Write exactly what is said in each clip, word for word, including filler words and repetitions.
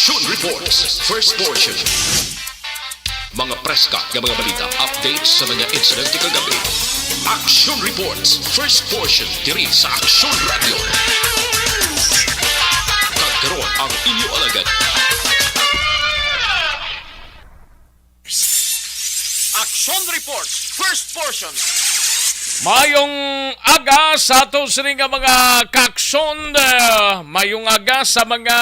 Action Reports, first portion. Mga preska nga mga balita, updates sa mga insidente kagabi. Action Reports, first portion, diri sa Action Radio. Kag karon ang inyo alagad. Action Reports, first portion. Mayong aga sa ato sini nga mga kaaksyon. Eh, mayong aga sa mga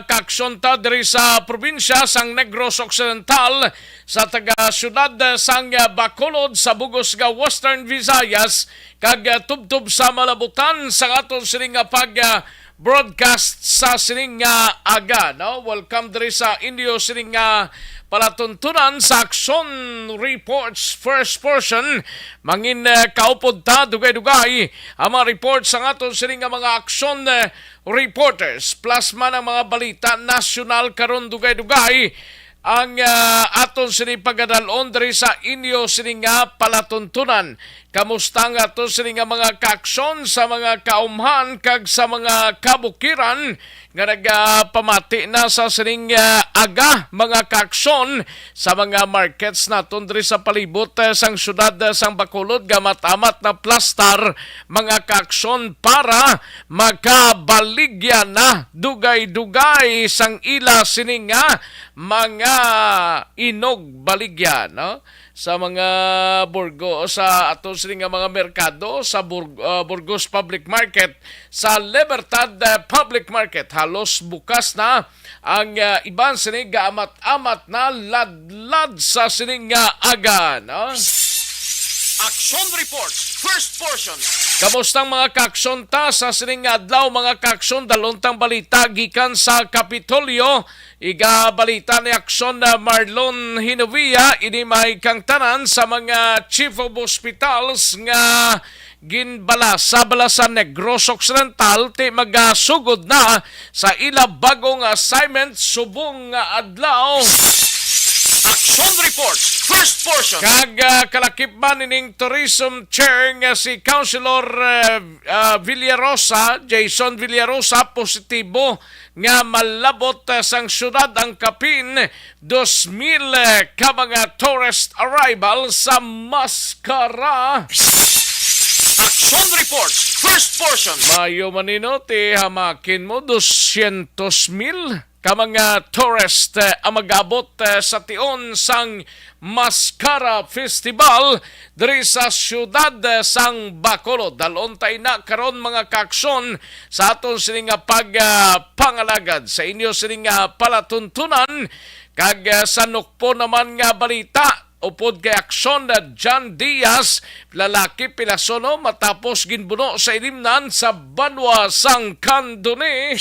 kaaksyon ta diri sa probinsya sang Negros Occidental, sa taga-syudad, eh, sang, eh, Bacolod, sa bugos nga Western Visayas, kag, eh, tubtob sa malabutan sa aton sini nga pag, eh, broadcast sa sining nga aga, no? Welcome diri sa inyo sining nga palatuntunan sa Action Reports first portion. Mangin, eh, kaupod ta dugay-dugay ang mga reports sang aton sining nga mga action, eh, reporters, plus man ang mga balita nasyonal karon dugay-dugay ang, ah, aton sini pagadal-on diri sa inyo sini nga palatuntunan. Kamusta nga ato sini nga mga kaaksyon sa mga kaumhan kag sa mga kabukiran nga nagapamati na sa sining, ah, aga, mga kaaksyon, sa mga markets naton diri sa palibot, eh, sang syudad, eh, sang Bacolod, gamat-amat na plastar, mga kaaksyon, para makabaligya na dugay-dugay sang ila sini nga mga inog baligya, no? Sa mga burgo, sa ato sini nga mga merkado, sa Bur-, ah, Burgos Public Market, sa Libertad, ah, Public Market, halos bukas na ang, ah, iban sini gaamat-amat na ladlad sa sini nga aga, no? Action Report, first portion. Kamusta ang mga kaaksyon ta sa sining nga adlaw, mga kaaksyon? Dalon tang balita gikan sa Kapitolyo. Igabalita ni Aksyon na Marlon Hinovia, ini may kang tanan sa mga chief of hospitals nga ginbalasa bala sa Negros Occidental, ti magasugod na sa ila bagong assignment subong nga adlaw. Action Report, first portion. Kag, ah, kalakip man ining tourism chair nga si Councilor, eh, ah, Villarosa, Jason Villarosa, positibo nga malabot, ah, sang syudad ang kapin dos mil, eh, ka mga tourist arrival sa Mascara. Action Report, first portion. Mayo manino ti hamakin mo, dosyentos mil ka mga tourist, eh, ang mag-abot, eh, sa tion sang Mascara Festival diri sa siyudad, eh, sang Bacolod. Dalon ta ina karon, mga kaaksyon, sa aton sini nga pag, ah, pangalagad sa inyo sini nga palatuntunan. Kag, ah, sa nukpo naman nga balita, upod kay Aksyon na John Diaz, lalaki pilasono matapos ginbuno sa ilimnan sa banwa sang Candoni.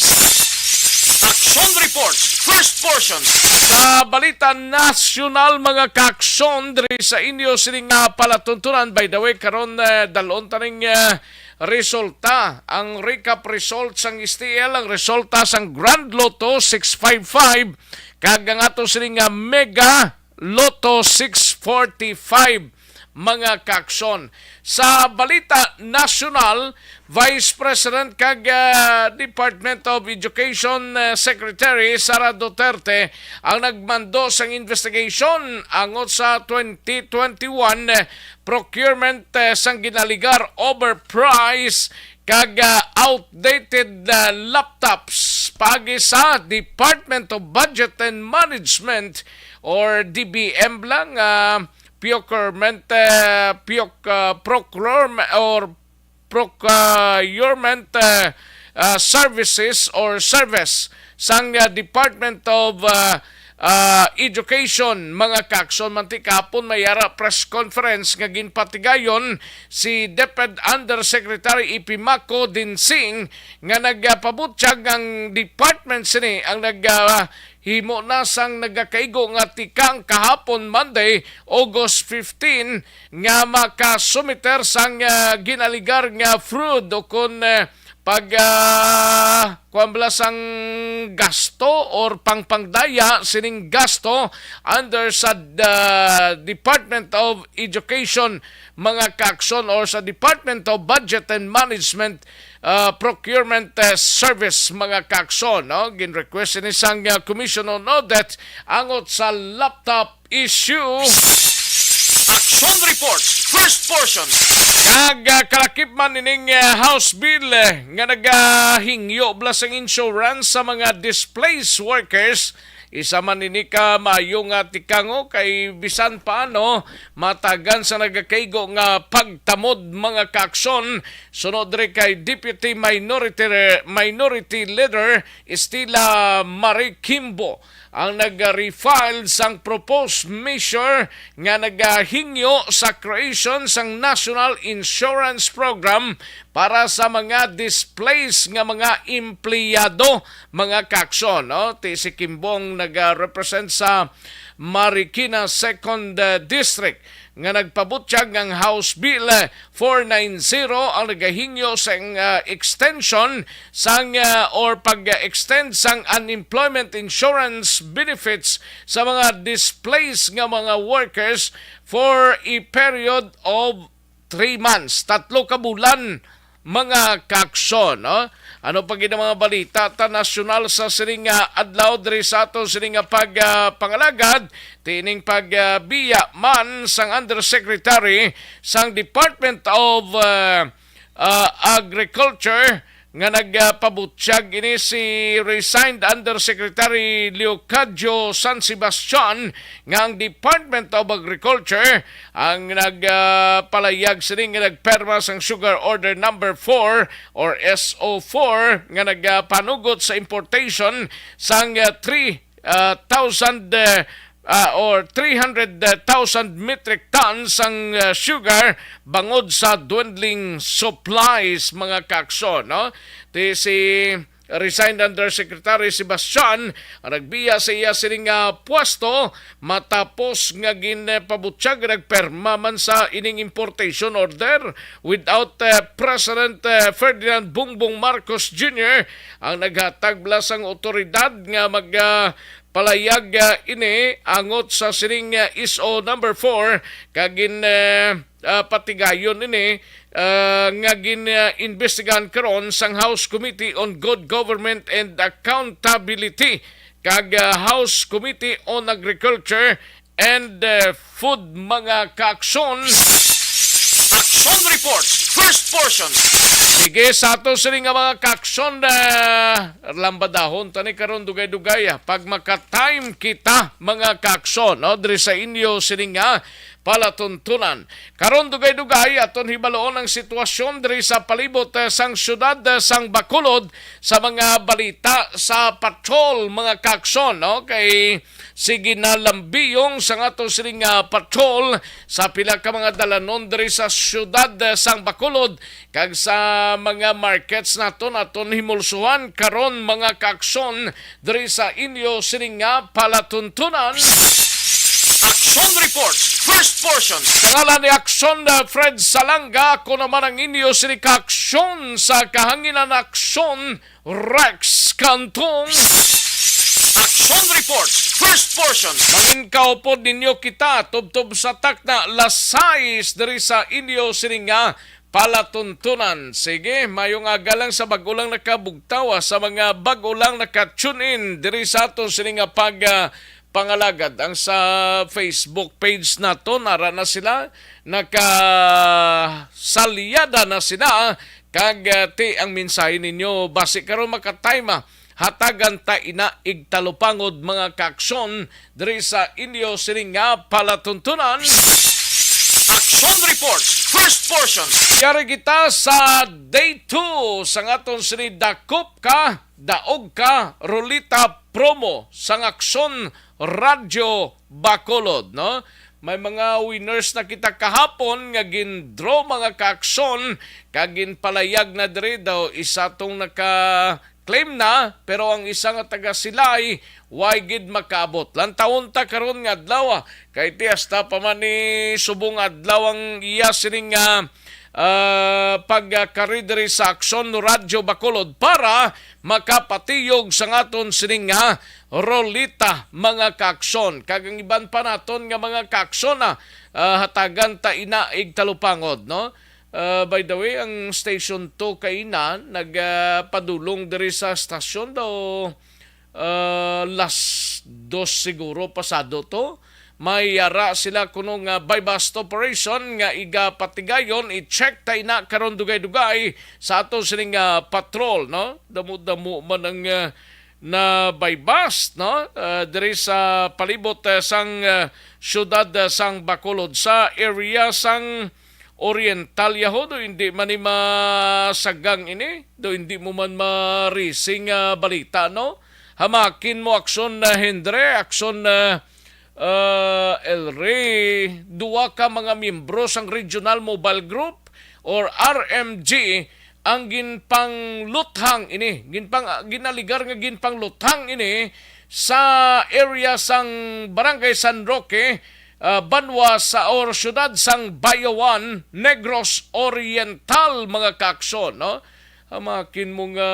Action Report, first portion. Sa balita nasyonal, mga kaaksyon, diri sa inyo sini nga palatuntunan. By the way, karon, eh, dalon taning, eh, resulta, ang recap result sang S T L, ang resulta sang Grand Lotto six five five, kag ang ato sini nga Mega Lotto six forty-five, mga kaaksyon. Sa balita nasyonal, Vice President kag, ah, Department of Education, ah, Secretary Sara Duterte ang nagmando sang investigation angot sa twenty twenty-one, eh, procurement, eh, sang ginaligar overprice kag, ah, outdated, ah, laptops paagi sa Department of Budget and Management or D B M lang, ah, procurement, ah, proc-, ah, procurement or procurement, ah, ah, services or service sang, ah, Department of, ah, ah, Education, mga kaaksyon. Manti kahapon may ara press conference nga ginpatigayon si DepEd Undersecretary Epimaco Dinsing nga nagapabutyag ang department sini ang nag, ah, himo na sang nagakaigo nga tikang kahapon, Monday, August fifteen, nga makasumiter sang, ah, ginaligar nga fraud o kon, eh, pag, ah, kuwan bala sang gasto or pangpangdaya sining gasto under sa, ah, Department of Education, mga kaakson, or sa Department of Budget and Management, ah, Procurement, ah, Service, mga kaakson, no? Gin-request ini sang, ah, Commission on Audit angot sa laptop issue. Action Report, first portion. Kag, ah, kalakip man ining, ah, House Bill, eh, nga nagahingyo bala sang insurance sa mga displaced workers. Isa man ini ka maayo nga tikango kay bisan paano matagan sa nagakaigo nga pagtamod, mga kaakson, sunod diri kay Deputy Minority, Minority Leader Estela Marie Kimbo ang nag-refile sang proposed measure nga nagahingyo sa creation sang National Insurance Program para sa mga displaced nga mga empleyado, mga kaakson, no? Ti si Kimbo ang nag-represent sa Marikina Second, uh, District nga nagpabutyag nga ang House Bill, uh, four nine zero ang nagahingyo sang, uh, extension sang, uh, or pag-extend sang unemployment insurance benefits sa mga displaced nga mga workers for a period of three months, tatlo ka bulan, mga kaakson, no? Ano pa gid ang mga balita ta nasyonal sa sining nga adlaw diri sa aton sining nga pag, ah, pangalagad, tining pag, ah, biya man sang Undersecretary sang Department of, ah, ah, Agriculture nga nagpabutyag ini si resigned Undersecretary Leocadio San Sebastian nga ang Department of Agriculture ang nagpalayag sini nga nagperma sang Sugar Order Number four or S O four nga nagpanugot sa importation sang, ah, three, ah, thousand, ah, ah, or three hundred thousand metric tons sang, ah, sugar bangod sa dwindling supplies, mga kaakson, no? Ti si resigned Undersecretary Sebastian ang nagbiya sa iya sining nga pwesto matapos nga ginpabutyag nga nagperma man sa ining importation order without, eh, President, eh, Ferdinand Bongbong Marcos Junior ang naghatag bala sang otoridad nga mag, ah, palayag, ah, ini angot sa sining, ah, S O number four kag gin, eh, ah, patigayon ini, ah, nga gin, ah, imbestigahan karon sang House Committee on Good Government and Accountability kag, ah, House Committee on Agriculture and, ah, Food, mga kaakson. Action Report, first portion. Sige, sa ato sini nga mga kaakson, ah, lambadahon tani karon dugay-dugay, ah, pag maka-time kita, mga kaakson, no, diri sa inyo sini nga palatuntunan. Karon dugay-dugay aton hibaluon ang sitwasyon diri sa palibot, eh, sang siyudad, eh, sang Bacolod sa mga balita sa patrol, mga kaakson, no? Kay sige na lambiyong sang ato sining, ah, patrol sa pila ka mga dalanon diri sa siyudad, eh, sang Bacolod kag sa mga markets naton aton himulsuhan karon, mga kaakson, diri sa inyo sining nga palatuntunan. Action Report, first portion. Sa ngalan ni Action, uh, Fred Salanga, ako naman ang inyo sini ka-aksyon sa kahanginan, Action Rex Cantong. Action Report, first portion. Mangin kaupod ninyo kita, tubtob sa takna, las sais diri sa inyo sini nga palatuntunan. Sige, mayong aga lang sa bag-o lang nakabugtaw, ah, sa mga bag-o lang naka-tune in diri sa aton sini nga pag, ah, pangalagad. Ang sa Facebook page naton, ara na sila, nakasalyada na sila, ah, kag, ah, ti ang mensahe ninyo. Basi karon maka-time, ah, hatagan ta ina igtalupangod, mga kaaksyon, diri sa inyo sini nga palatuntunan. Action Report, first portion. Yari kita sa day two sa aton sini Dakop Ka, Daog Ka, Ruleta promo sang Aksyon Radyo Bacolod, no? May mga winners na kita kahapon nga gin-draw, mga kaaksyon, kag ginpalayag na diri daw isa tong naka-claim na, pero ang isa nga taga Silay, way gid makaabot. Lantawon ta karon nga adlaw, ah, kay ti hasta pa man ni subong adlaw ang iya sining, ah, ah, pagkari diri sa Aksyon Radyo Bacolod para makapatiyog sa aton sining nga rolita, mga kaakson. Kag ang iban pa naton nga mga kaakson, ah, ah, hatagan ta ina igtalupangod, no? Ah, by the way, ang Station two kaina nagpadulong diri sa stasyon daw, ah, las dos siguro pasado to. May yara sila kuno nga buy-bust operation nga igapatigayon. I-check ta ina karon dugay-dugay sa ato sining, ah, patrol, no? Damo-damo man ang, ah, na buy-bust, no? Ah, diri sa palibot, ah, sang, ah, siyudad, ah, sang Bacolod, sa area sang Oriental yaho, do hindi man ni masagang ini, do hindi mo man marising nga balita, no? Hamakin mo, Aksyon, ah, Hendre, Aksyon, ah, ah, El Rey, duwa ka mga miyembro sang Regional Mobile Group or R M G ang ginpangluthang ini, ginpang-, ginaligar nga ginpangluthang ini sa area sang Barangay San Roque, ah, banwa sa or siyudad sang Bayawan, Negros Oriental, mga kaakson, no? Hamakin mo nga,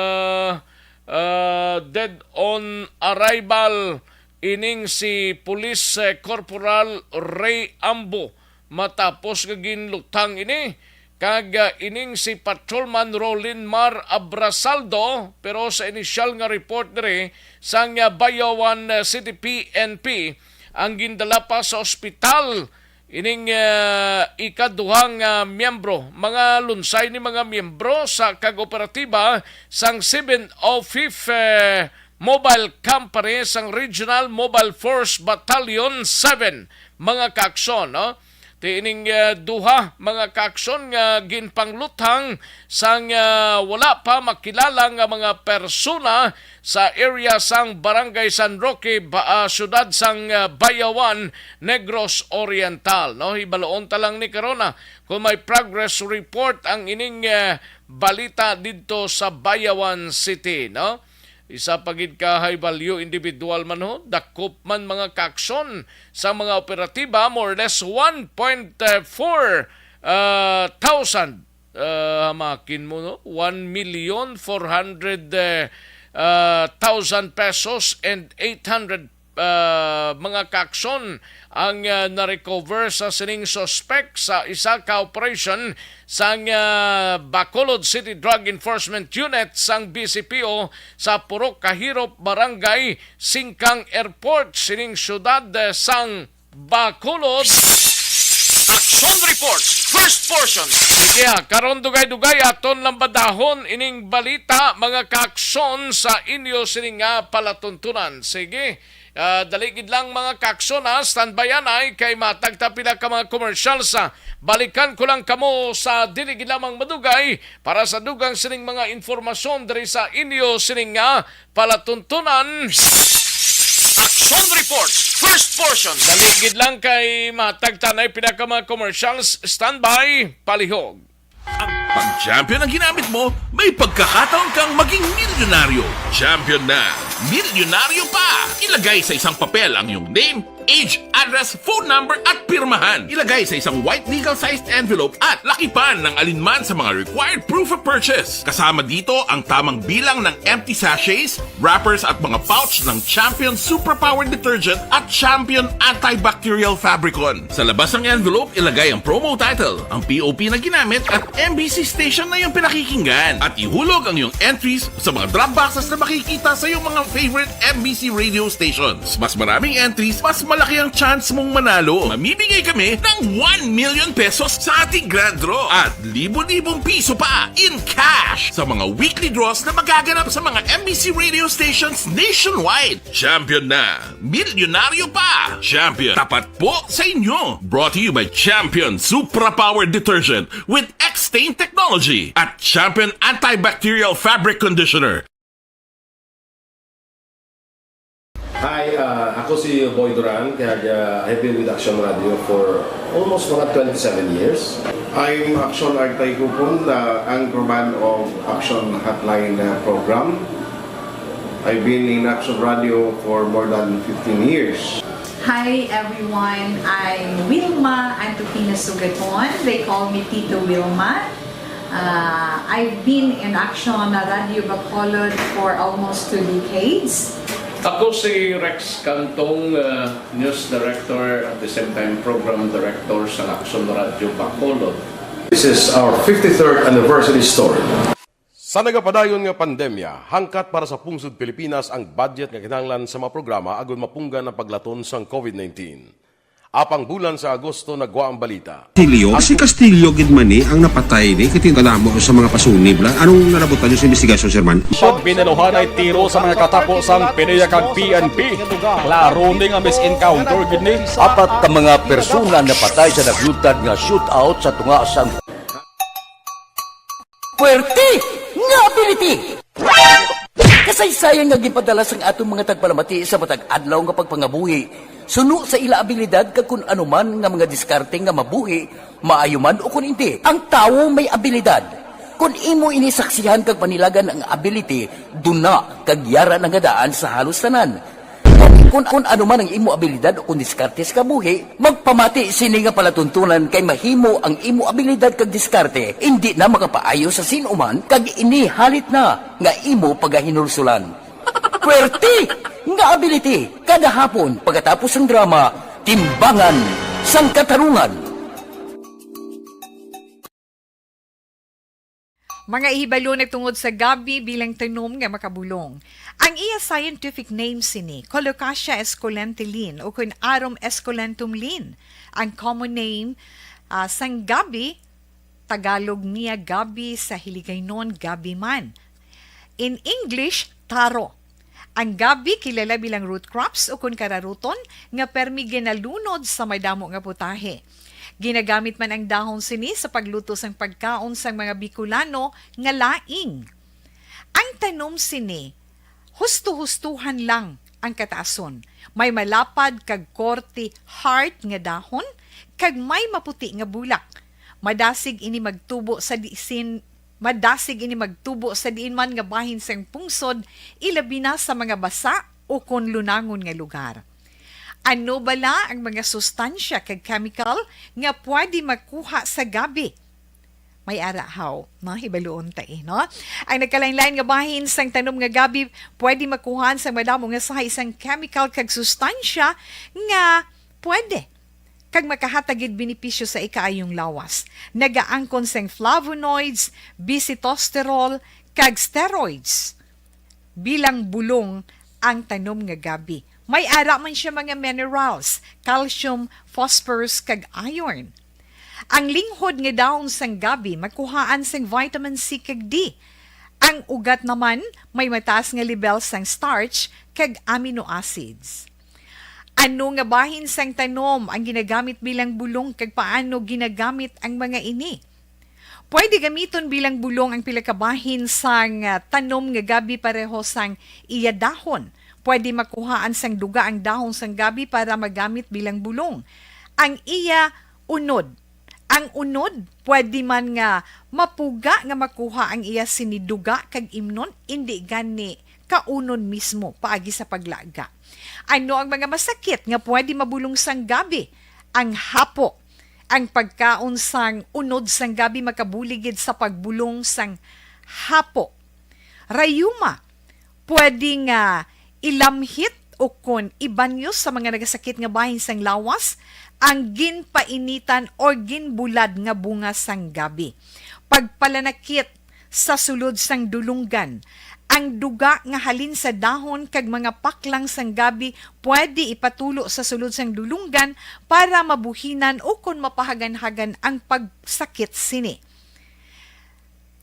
ah, dead on arrival ining si Police, eh, Corporal Ray Ambo matapos nga ginluthang ini, kag, ah, ining si Patrolman Rolin Mar Abrasaldo, pero sa inisyal nga report diri sang, ah, Bayawan, ah, City P N P, ang gindala pa sa ospital ining, ah, ikaduha nga miyembro. Mga lunsay ni mga miyembro sa kag operatiba sang Seven oh Fifth, eh, Mobile Company sang Regional Mobile Force Battalion seven, mga kaakson, no? Ti ining, eh, duha, mga kaakson, nga ginpangluthang sang, ah, wala pa makilala nga mga persona sa area sang Barangay San Roque, ba-, ah, siyudad sang, ah, Bayawan, Negros Oriental, no? Hibaloon ta lang ni karon, ah, kung may progress report ang ining, ah, balita didto sa Bayawan City, no? Isa pa gid ka high value individual man ho, dakop man, mga kaakson, sa mga operatiba, more or less one point four, ah, thousand, ah, hamakin mo, no? One million four hundred, eh, ah, thousand pesos and eight hundred, ah, mga kaakson ang, ah, na-recover sa sining suspek sa isa ka operation sang, ah, Bacolod City Drug Enforcement Unit sang B C P O sa Purok Kahirop, Barangay Singkang Airport, sining siyudad, eh, sang Bacolod. Action Report, first portion. Sige, ah, karon dugay-dugay aton lambadahon ining balita, mga kaakson, sa inyo sini nga palatuntunan. Sige, ah, dali gid lang, mga kaakson, ha. Standby anay kay matag ta pila ka mga commercials, ah. Balikan ko lang kamo sa dili gid lamang madugay para sa dugang sining mga informasyon diri sa inyo sining nga palatuntunan. Action Report, first portion. Dali gid lang kay matag ta anay pila ka mga commercials. Standby, palihog. Pag champion ang ginamit mo, may pagkakataon kang maging milyonaryo. Champion na, milyonaryo pa! Ilagay sa isang papel ang iyong name, age, address, phone number, at pirmahan. Ilagay sa isang white legal-sized envelope at lakipan ng alinman sa mga required proof of purchase. Kasama dito ang tamang bilang ng empty sachets, wrappers, at mga pouch ng Champion Superpower Detergent at Champion Antibacterial Fabricon. Sa labas ng envelope, ilagay ang promo title, ang P O P na ginamit, at M B C station na iyong pinakikinggan. At ihulog ang iyong entries sa mga drop boxes na makikita sa iyong mga favorite M B C radio stations. Mas maraming entries, mas malaki ang chance mong manalo. Mamimigay kami ng one million pesos sa ating grand draw at libo-libong piso pa in cash sa mga weekly draws na magaganap sa mga M B C radio stations nationwide. Champion na! Milyonaryo pa! Champion, tapat po sa inyo! Brought to you by Champion Supra Power Detergent with X-Stain Technology at Champion Antibacterial Fabric Conditioner. Hi, ah, ako si Boy Duran, kag, ah, I've been with Action Radio for almost mga twenty-seven years. I'm Action Artay Kupon, the anchorman of Action Hotline, ah, program. I've been in Action Radio for more than fifteen years. Hi everyone, I'm Wilma Antupina Sugaton. They call me Tito Wilma. Uh, I've been in Action Radyo Bacolod for almost two decades. Ako si Rex Cantong, uh, News Director at the same time Program Director sa Action Radyo Bacolod. This is our fifty-third anniversary story. Sa nagapadayon nga pandemya, hangkat para sa pungsod Pilipinas ang budget nga kinahanglan sa mga programa agud mapunggan ang paglaton sang COVID nineteen. Apang bulan sa Agosto nagwa ang balita. Castillo? Si Castillo gid man ni ang napatay ni kay kadamo sa mga pasunib la. Anong nalabutan niyo sa investigasyon, Sir Man? Pag binaluhanay tiro sa mga katapo sang PDEA kag P N P, klaro ni nga mis-encounter gid ni. Apat ka mga persona napatay sa naglutad nga shootout sa tunga sang Puwerte nga ability! Kasaysayan nga ginpadala sang aton mga tagpalamati sa matag adlaw nga pagpangabuhi, suno sa ila abilidad kag kun ano man nga mga diskarte nga mabuhi, maayo man o kun indi. Ang tawo may abilidad. Kun imo ini saksihan kag panilagan ang ability, duna kag yara na nga daan sa halos tanan. Kun, kun ano man ang imo abilidad o kun diskarte sa kabuhi, magpamati sini nga palatuntunan kay mahimo ang imo abilidad kag diskarte indi na makapaayo sa sin-o man kag ini halit na nga imo pagahinulsulan. Puwerte nga ability kada hapon pagkatapos sang drama Timbangan sang Katarungan. Mga ihibalo nagtungod sa gabi bilang tanom nga makabulong. Ang iya scientific name sini, Colocasia esculenta Linn o kun Arum esculentum Linn. Ang common name ah, sang gabi, Tagalog niya gabi, sa Hiligaynon gabi man. In English, taro. Ang gabi kilala bilang root crops o kun kararuton nga permi ginalunod sa madamo nga putahe. Ginagamit man ang dahon sini sa pagluto sang pagkaon sang mga Bicolano nga laing. Ang tanom sini, husto-hustuhan lang ang kataason. May malapad kag korte heart nga dahon kag may maputi nga bulak. Madasig ini magtubo sa disin Madasig ini magtubo sa diin man nga bahin sang pungsod, ilabi na sa mga basa o kon lunangon nga lugar. Ano bala ang mga sustansya kag chemical nga pwede makuha sa gabi? May ara haw, no? Hibaluon ta, eh, no? Ang nagkalain-lain nga bahin sang tanom nga gabi pwede makuhaan sang madamo nga sahi sang chemical kag sustansya nga pwede kag makahatag gid benepisyo sa ikaayong lawas. Nagaangkon sang flavonoids, bisitosterol, kag steroids. Bilang bulong ang tanom nga gabi. May ara man siya mga minerals, calcium, phosphorus, kag iron. Ang linghod nga dahon sang gabi makuhaan sang vitamin C kag D. Ang ugat naman may mataas nga lebel sang starch kag amino acids. Ano nga bahin sang tanom ang ginagamit bilang bulong kag paano ginagamit ang mga ini? Pwede gamiton bilang bulong ang pila ka bahin sang ah, tanom nga gabi pareho sang iya dahon. Pwede makuhaan sang duga ang dahon sang gabi para magamit bilang bulong. Ang iya unod. Ang unod, pwede man nga mapuga nga makuha ang iya sini duga kag imnon, indi gani kaunon mismo paagi sa paglaga. Ano ang mga masakit nga pwede mabulong sang gabi? Ang hapo. Ang pagkaon sang unod sang gabi makabulig gid sa pagbulong sang hapo. Rayuma, pwede nga ilamhit o kon ibanyos sa mga nagasakit nga bahin sang lawas ang ginpainitan or ginbulad nga bunga sang gabi. Pagpalanakit sa sulod sang dulunggan. Ang duga nga halin sa dahon kag mga paklang sang gabi pwede ipatulo sa sulod sang dulunggan para mabuhinan o kon mapahaganhagan ang pagsakit sini.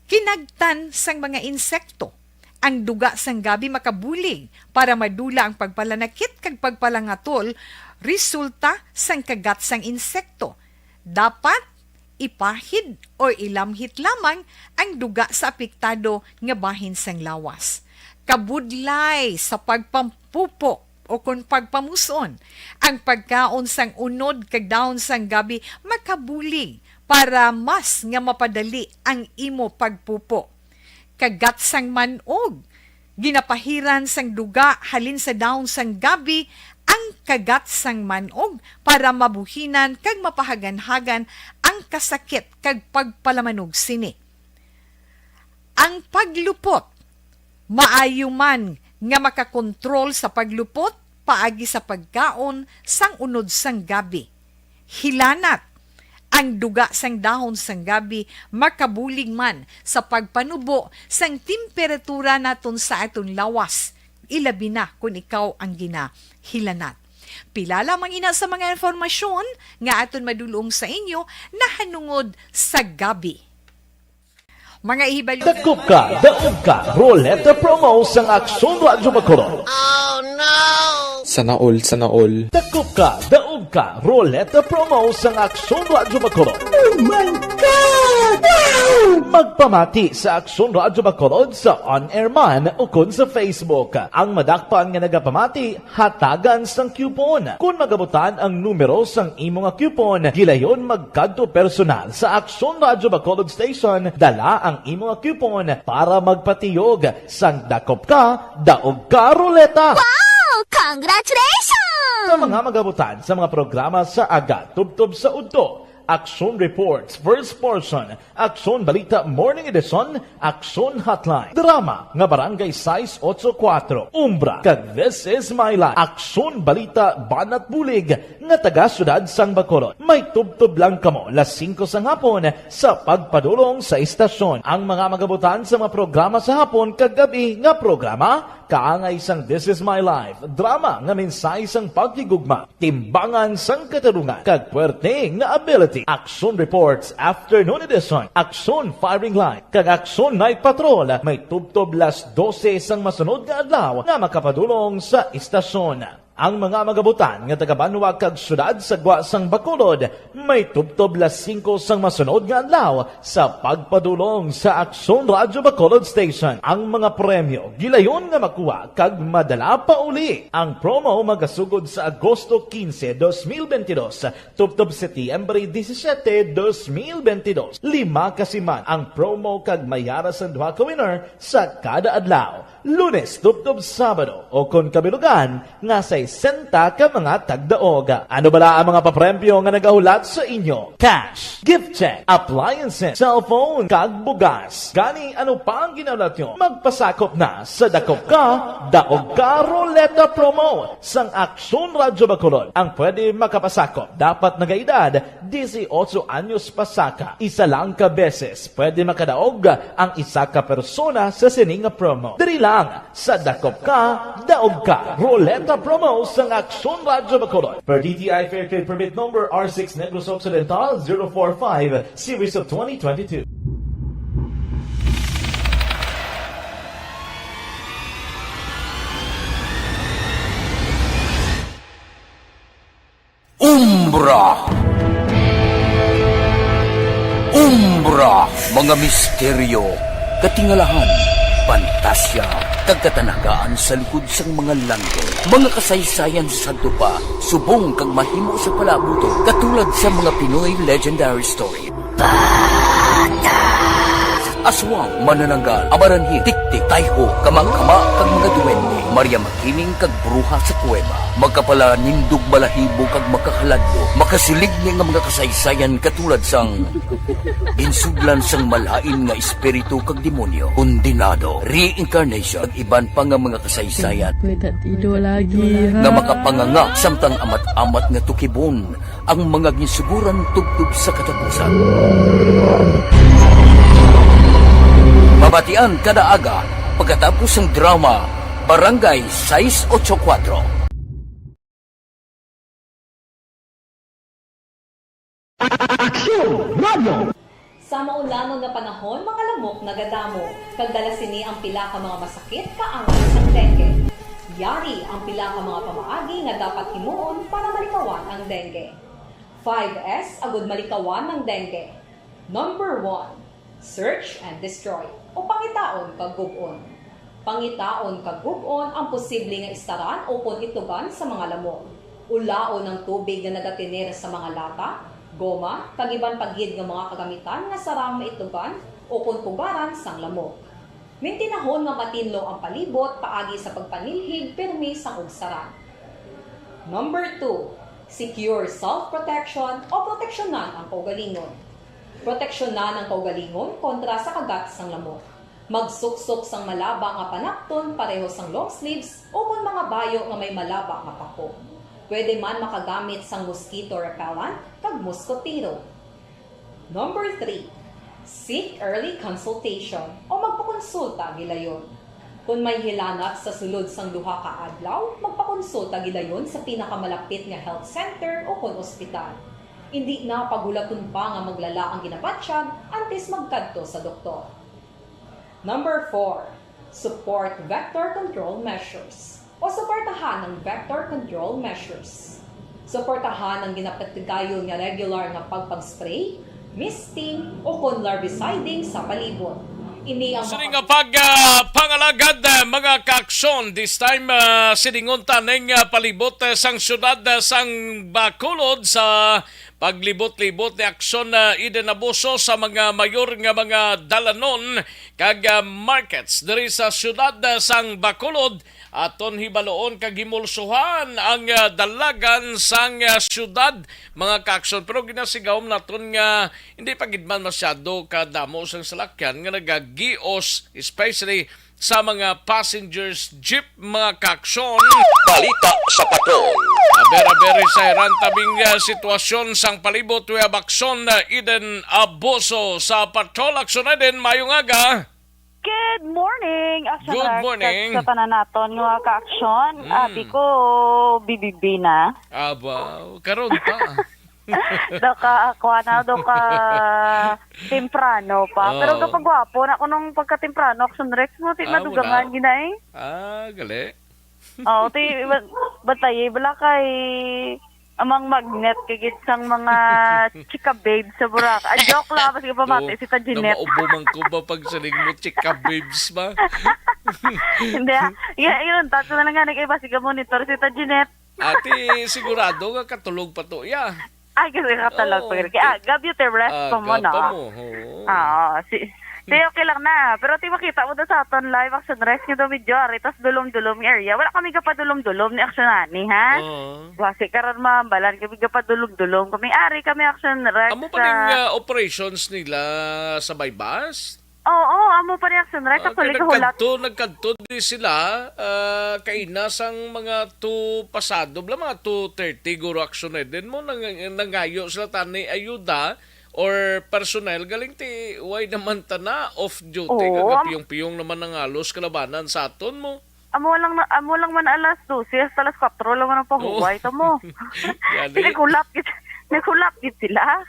Kinagtan sang mga insekto. Ang duga sang gabi makabulig para madula ang pagpalanakit kag pagpalangatol resulta sang kagat sang insekto. Dapat ipahid o ilamhit lamang ang duga sa apektado nga bahin sang lawas. Kabudlay sa pagpampupo o kon pagpamuson, ang pagkaon sang unod kag dahon sang gabi makabulig para mas nga mapadali ang imo pagpupo. Kagat sang man-og. Ginapahiran sang duga halin sa dahon sang gabi ang kagat sang man-og para mabuhinan kag mapahaganhagan ang kasakit kag pagpalamanog sini. Ang paglupot. Maayo man nga makakontrol sa paglupot paagi sa pagkaon sang unod sang gabi. Hilanat. Ang duga sang dahon sang gabi makabulig man sa pagpanubo sang temperatura naton sa aton lawas, ilabi na kon ikaw ang ginahilanat. Pila lamang ina sa mga impormasyon nga aton madulong sa inyo nahanungod sa gabi. Mga ihibalo. Dakop ka, daog ka, Roleta Promo sang Aksyon Radyo Bacolod. Sana all, sana all. Dakop ka, daog ka, Roleta Promo sang Aksyon Radyo Bacolod. Oh my God! Wow! Magpamati sa Aksyon Radyo Bacolod sa on-air man ukon sa Facebook. Ang madakpan nga nagapamati, hatagan sang coupon. Kon magabutan ang numero sang imo nga coupon, gilayon magkadto personal sa Aksyon Radyo Bacolod Station, dala ang imo nga coupon para magpatiyog sang Dakop Ka, Daog Ka Roleta. Wow! Congratulations! Sa mga magabutan sa mga programa sa aga, tubtob sa udto, Aksyon Reports, First Portion, Aksyon Balita Morning Edition, Aksyon Hotline. Drama nga Barangay sais ocho kuatro, Umbra, kag This Is My Life. Aksyon Balita Banat Bulig nga taga Siyudad sang Bacolod. May tubtob lang kamo las singko sang hapon sa pagpadulong sa istasyon. Ang mga magabutan sa mga programa sa hapon kag gab-i nga programa, kaangay sang This Is My Life, drama nga mensahe sang paghigugma, timbangan sang katarungan, kag puwerte nga ability. Aksyon Reports Afternoon Edition, Aksyon Firing Line, kag Aksyon Night Patrol may tubtob las dose sang masunod nga adlaw nga makapadulong sa istasyon. Ang mga magabutan nga taga-banwa kag siyudad sa gwa sang Bacolod may tubtob las singko sang masunod nga adlaw sa pagpadulong sa Aksyon Radyo Bacolod Station. Ang mga premyo gilayon nga makuha kag madala pauli. Ang promo magasugod sa Agosto quince, dos mil veintidós, tubtob Setyembre disisiete, dos mil veintidós. Lima ka siman ang promo kag may ara sang duha ka winner sa kada adlaw. Lunes tubtob Sabado, o kon kabilugan nga sesenta ka mga tagdaog. Ano bala ang mga papremyo nga nagahulat sa inyo? Cash, gift check, appliances, cellphone, kag bugas. Gani, ano pa ang ginahulat nyo? Magpasakop na sa Dakop Ka, Daog Ka Roleta Promo sang Aksyon Radyo Bacolod. Ang pwede makapasakop dapat nagaedad disiotso anyos pa saka. Isa lang ka beses pwede makadaog ang isa ka persona sa sini nga promo. Diri lang sa Dakop Ka, Daog Ka Roleta Promo sang Aksyon Radyo Bacolod. Per D T I Fair Trade Permit Number R six Negros Occidental zero four five, Series of twenty twenty-two. Umbra. Umbra, mga misteryo, katingalahan, pantasya, kag katanagaan sa likod sang mga langgol. Mga kasaysayan sa sadto pa, subong kag mahimo sa palaabuton, katulad sa mga Pinoy legendary story. Aswang, manananggal, amaranhit, tiktik, tayho, kamangkama, kag mga duwende, Maria Makiling, kag bruha sa kuweba. Magkapalanindog balahibo kag makahaladlok, makasiligni nga mga kasaysayan katulad sang ginsudlan sang malain nga espiritu kag demonyo, kondenado, reincarnation, kag iban pa nga mga kasaysayan May tatido lagi, ha? nga makapanganga samtang amat-amat nga tukibon ang mga ginsuguran tubtob sa katapusan. Mabatian kada aga pagkatapos sang drama Barangay sais ocho kuatro. Aksyon! Radyo! Sa maulamon nga panahon, mga lamok nagadamo, kag dala sini ang pila ka mga masakit kaangay sang dengue. Yari ang pila ka mga pamaagi nga dapat himuon para malikawan ang dengue. Five S agud malikawan ang dengue. Number one, search and destroy, o pangitaon kag gub-on. Pangitaon kag gub-on ang posible nga istaran ukon itugan sa mga lamok. Ulaon ang tubig nga nagatener sa mga lata, goma, kag iban pa gid nga mga kagamitan nga sarang maitugan ukon pugaran sang lamok. Mintinahon nga matinlo ang palibot paagi sa pagpanilhig pirmi sang ugsaran. Number two, secure self-protection o proteksyonan ang kaugalingon. Proteksyonan ang kaugalingon kontra sa kagat sang lamok. Magsuksok sang malaba nga panakton pareho sang long sleeves o kon mga bayo nga may malaba nga pako. Pwede man makagamit sang mosquito repellent kag muskotero. Number three, seek early consultation o magpakonsulta gilayon. Kon may hilanat sa sulod sang duha ka adlaw, magpakonsulta gilayon sa pinakamalapit nga health center o kon ospital. Indi na paghulaton pa nga maglala ang ginabatyag antes magkadto sa doktor. Number four, support vector control measures o suportahan ang vector control measures. Suportahan ang ginapatigayon nga regular nga pagpag-spray, misting, o kon larviciding sa palibot. Ini ang Sini maka- nga pag ah, pangalagad, ah, mga kaaksyon, this time ah, siningon ta ning ah, palibot ah, sang syudad ah, sang Bacolod sa paglibot-libot ni Aksyon ah, Eden Abuso sa mga mayor nga mga dalanon kag ah, markets diri sa syudad ah, sang Bacolod. Aton hibaloon kag himulsuhan ang ah, dalagan sang ah, syudad, mga kaaksyon. Pero ginasigawom naton nga hindi pa gid man masyado kadamo sang salakyan nga nagagios, especially sa mga passengers jeep, mga kaaksyon. Balita sa Patrol. Aber-aber sa hiran tabing ah, sitwasyon sang palibot, we have Aksyon ah, Eden Abuso sa Patrol. Aksyon Eden, mayong aga. Good morning, Action Good Rex, morning. Kag sa tanan naton nga kaaksyon. Mm. Abi ko, bibibi na. Aba, karon pa. Daw ka, kuha na, daw ka temprano pa. Pero Oh. Daw ka gwapo na ko nung pagkatemprano, Action Rex mo, ti Ah, madugangan wala. Gina eh. Ah, gali. Oo, ti, ba- batay, bala kay amang magnet kay gid sang mga chika babes sa Boracay. Ah, joke lang, basta pamati si ta Jeanette. Naubo man ko ba pag siling mo chika babes ba? Hindi, ah. Y- yun, tato na lang nga, nag-iba, sige, monitor si ta Jeanette. Ate, sigurado nga katulog pa to, ya. Ay, kasi katulog Oo, pa yun. Kaya, ti- gab you the rest aga pa mo, no? Pa mo, oo. Oo, si, si okay lang na. Pero ti makita mo daw sa aton live action rest nga daw medyo ari, tas dulom-dulom nga area. Wala kami gapadulom-dulom ni Action Ani, ha? Oo. Wasi karon, ma'am, balan kami gapadulom-dulom. Kami ari, kami Action Rex Amo pa sa ning, ah, operations nila sa Baybas? Oo, amo pa ni Action Rex. Ah, actually, kay kahulat. Nagkadto, nagkadto di sila, ah, kaina sang mga two pasado, bala mga two thirty, guro Action Eden mo, nang-, nangayo sila tani ayuda or personnel, galing ti, way naman ta na, off duty, Oo, am- kagapiyong-piyong naman ang halos kalabanan sa aton mo. Amo lang na, amo lang man alas dose hasta alas kuwatro lang man ang pahuway Oo. Ta mo. Gani. Naghulat gid, naghulat gid sila.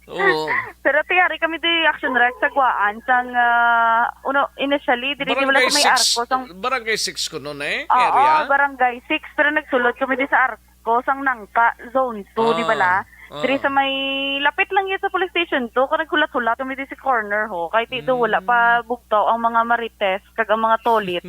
Oo. Pero ti ari kami di Action Rex sa Guaan sang, ah, uno, initially, diri di wala Barangay sa may six, arko sang Barangay six kuno na eh, Oo, area? Barangay six, pero nagsulod kami di sa arko sang Nangka, Zone two, di Ah, bala? Diri ah. Sa may, lapit lang yun sa police station two, kung naghulat-hulat kami di sa corner ho, kay ti do wala pa Mm. Bugtaw ang mga marites kag ang mga tolit.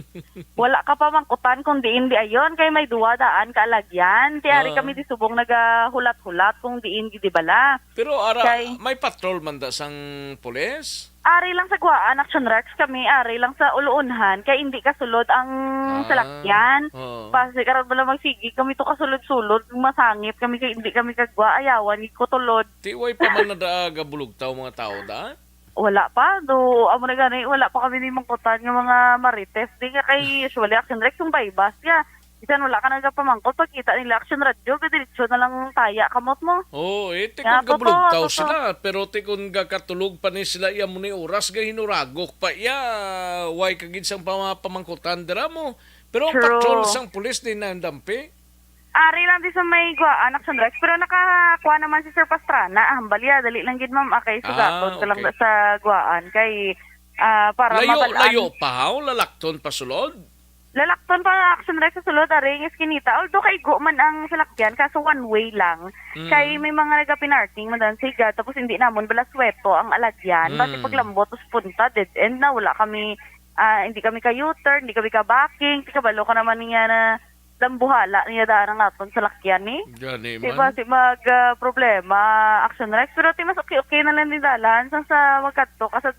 Wala ka pamangkutan kung diin di ayon, kay may duwa daan ka alagyan. Ti ari Ah. Kami di subong nagahulat-hulat kung diin gid di bala. Pero ara, Kay may patrol man da sang pulis? Ari lang sa Guaan, Action Rex, kami ari lang sa Uluunhan, kay hindi kasulod ang Ah, salakyan. Oo. Basi karon bala magsigi kami to kasulod-sulod, masangit kami kay hindi kami kagwa, ayawan gid ko tulod. Ti way pa man na da gabulugtaw mga tao da? Wala pa, do, amo na gani, wala pa kami ni mangkutan nga mga marites. Di nga kay usually Action Rex, kung Baybas ya. Bisan wala ka nagapamangkot, pagkita nila Action Radio, gadiretso na lang taya kamot mo. Oo, eh, ti Nga, kung totoo, gabulugtaw totoo. Sila, pero ti kung gakatulog pa ni sila, iya mo ni oras, gahinuragok pa iya, way ka gid sang pama-, pamangkutan dira mo. Pero ang True. Patrol sang pulis, di na ang dampi. Ari lang di sa may Guaan, Action Rex, pero nakakuha naman si Sir Pastrana. Ah, hambal ya, dali lang gid, ma'am. Ah, kay sugaton Ah, ka lang okay. Sa Guaan, kay, ah, para Layo, mabalaan. Layo pa, haw? Lalakton pa sulod? Lalakton pa ang Action Rex sa sulod, ari, ang eskinita. Although kaigo man ang salakyan, kaso one way lang. Mm. Kay may mga nagapinarking man daan sa higa, tapos hindi namon bala sweto ang alagyan. Basi Mm. paglambot, tapos punta, dead end na, wala kami, ah, hindi kami ka-U-turn, hindi kami ka-backing, ti kabalo ka naman niya na dambuhala niya daan ang aton salakyan, eh. Gani Di ba, man. Si mag, ah, problema, Action Rex, pero ti mas okay-okay na lang din dalan, sang sa magkadto ka sa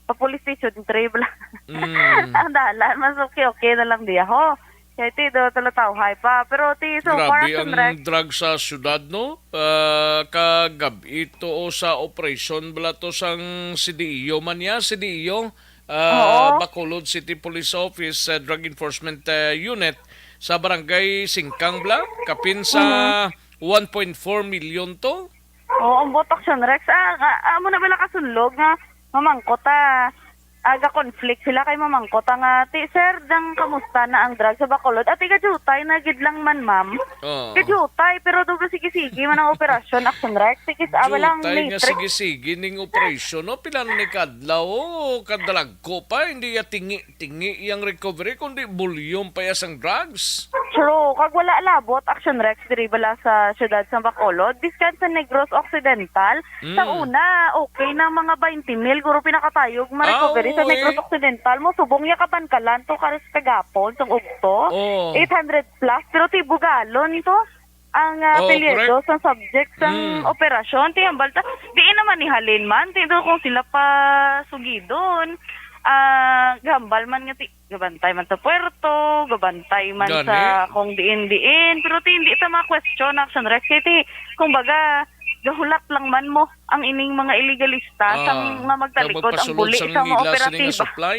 pa police station three bala. Mm. Ang dalan, mas okay-okay na lang diya, ho. Kaya ti, do, talatawhay pa. Pero ti, so far, Grabe ang Rex, drug sa syudad, no? Ah, kagab-i to o sa operation bala to sang C D E O man niya, C D E O, ah, Oo. Bacolod City Police Office, ah, Drug Enforcement, ah, Unit sa Barangay Singkang bala, kapin sa Mhm. one point four million to. Oo, ang buot, Action Rex. Ah, ah, amo na bala kasunlog nga mamangkot, ah, aga conflict sila kay mamangkot ang, ah, ti, sir, dang kamusta na ang drug sa Bacolod? Ati, gajutay na gid lang man, ma'am. Oo. Gajutay, pero do sige-sige man ang operasyon, Action Rex. Sige, sa, ah, wala ang Jutay nga matrix. Sige-sige ning operasyon, no? Pila na ni kadlaw, oh, kadalagko pa, hindi ya tingi-tingi yang recovery, kundi volume pa ya sang drugs. True. Kag wala labot, Action Rex, diri bala sa siyudad sa Bacolod, biskan sa Negros Occidental, sa Mm. una, okay na mga twenty mil, guro pinakatayog ma-recovery sa Negros Occidental. Mo subong ya kabankalan to karis kagapon, sang ugto. Oh. Eight hundred plus, pero tibugalon to ang, ah, Oh, apelyido correct. Sa subject sang Mm. operasyon. Ti hambal ta, diin naman ni halin man, ti do kung sila pa sugidon. Ah, gahambal man nga ti, gabantay man sa puerto, gabantay man Gani. Sa kung diin-diin. Pero ti, hindi ta ma-question, Action Rex. Kay ti, kumbaga, gahulat lang man mo ang ining mga iligalista Ah, sang nga magtalikod ang magpasulod buli sang sa mga ila sini nga operatiba. Supply.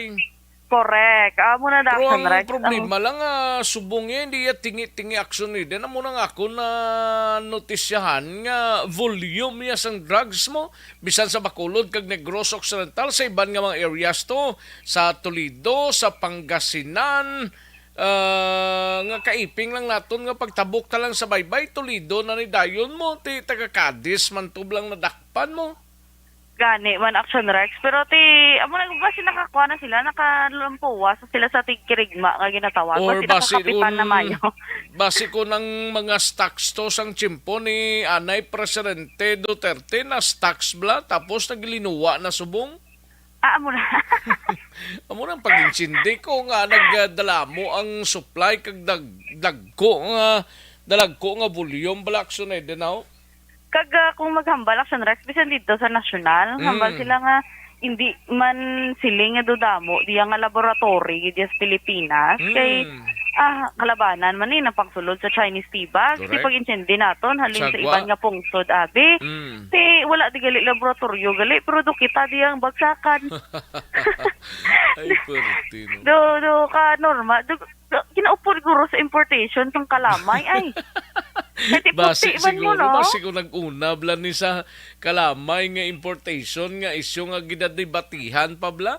Correct. Amo na, Pero Action ang Rex, ang problema lang, ah, subong niya, hindi ya tingi-tingi aksyon ni. Then, amo na nga ako na notisyahan nga volume niya sang drugs mo. Bisan sa Bacolod kag Negros Occidental, sa iban nga mga areas to, sa Toledo, sa Pangasinan, ah, nga kaiping lang naton nga pagtabok ta lang sa baybay, Toledo na ni dayon mo, ti taga Cadiz man to lang nadakpan mo. Gani man, Action Rex, pero ti, amo na, basi nakakuha na sila, nakalampuwas na sila sa tigkirigma nga ginatawag, Or basi basi nakapitan na kun, mayo. Basi kun ang mga stocks to sang tiyempo ni Anay Presidente Duterte na stocks bala, tapos naglinuwa na subong. Ah, amo na. Amo na ang pag-intindi ko nga nagdala mo ang supply kag dag-, dagko nga, dalagko nga volume bala, Action Rex, no? Kag, ah, kung maghambal, Action Rex, bisan dito sa nasyonal, Mm. hambal sila nga hindi man siling nga dudamo diya nga laboratory diya sa Pilipinas. Mm. Kay, ah, kalabanan man ni napangsulod sa Chinese tea bag. Correct. Di pag-intindi naton, halin sa Sagwa. Iban nga pungsod, abi. Mm. Ti, wala di gali laboratoryo, gali, pero do kita di ang bagsakan. Ay, pwerte, no? Do, do ka normal. Do, do, kinaupod guro sa importation sang kalamay, ay. Kay ti puti Basi man mo, siguro, no? Basi kung nag-una bala ni sa kalamay nga importation nga isyu nga ginadebatihan pa bala?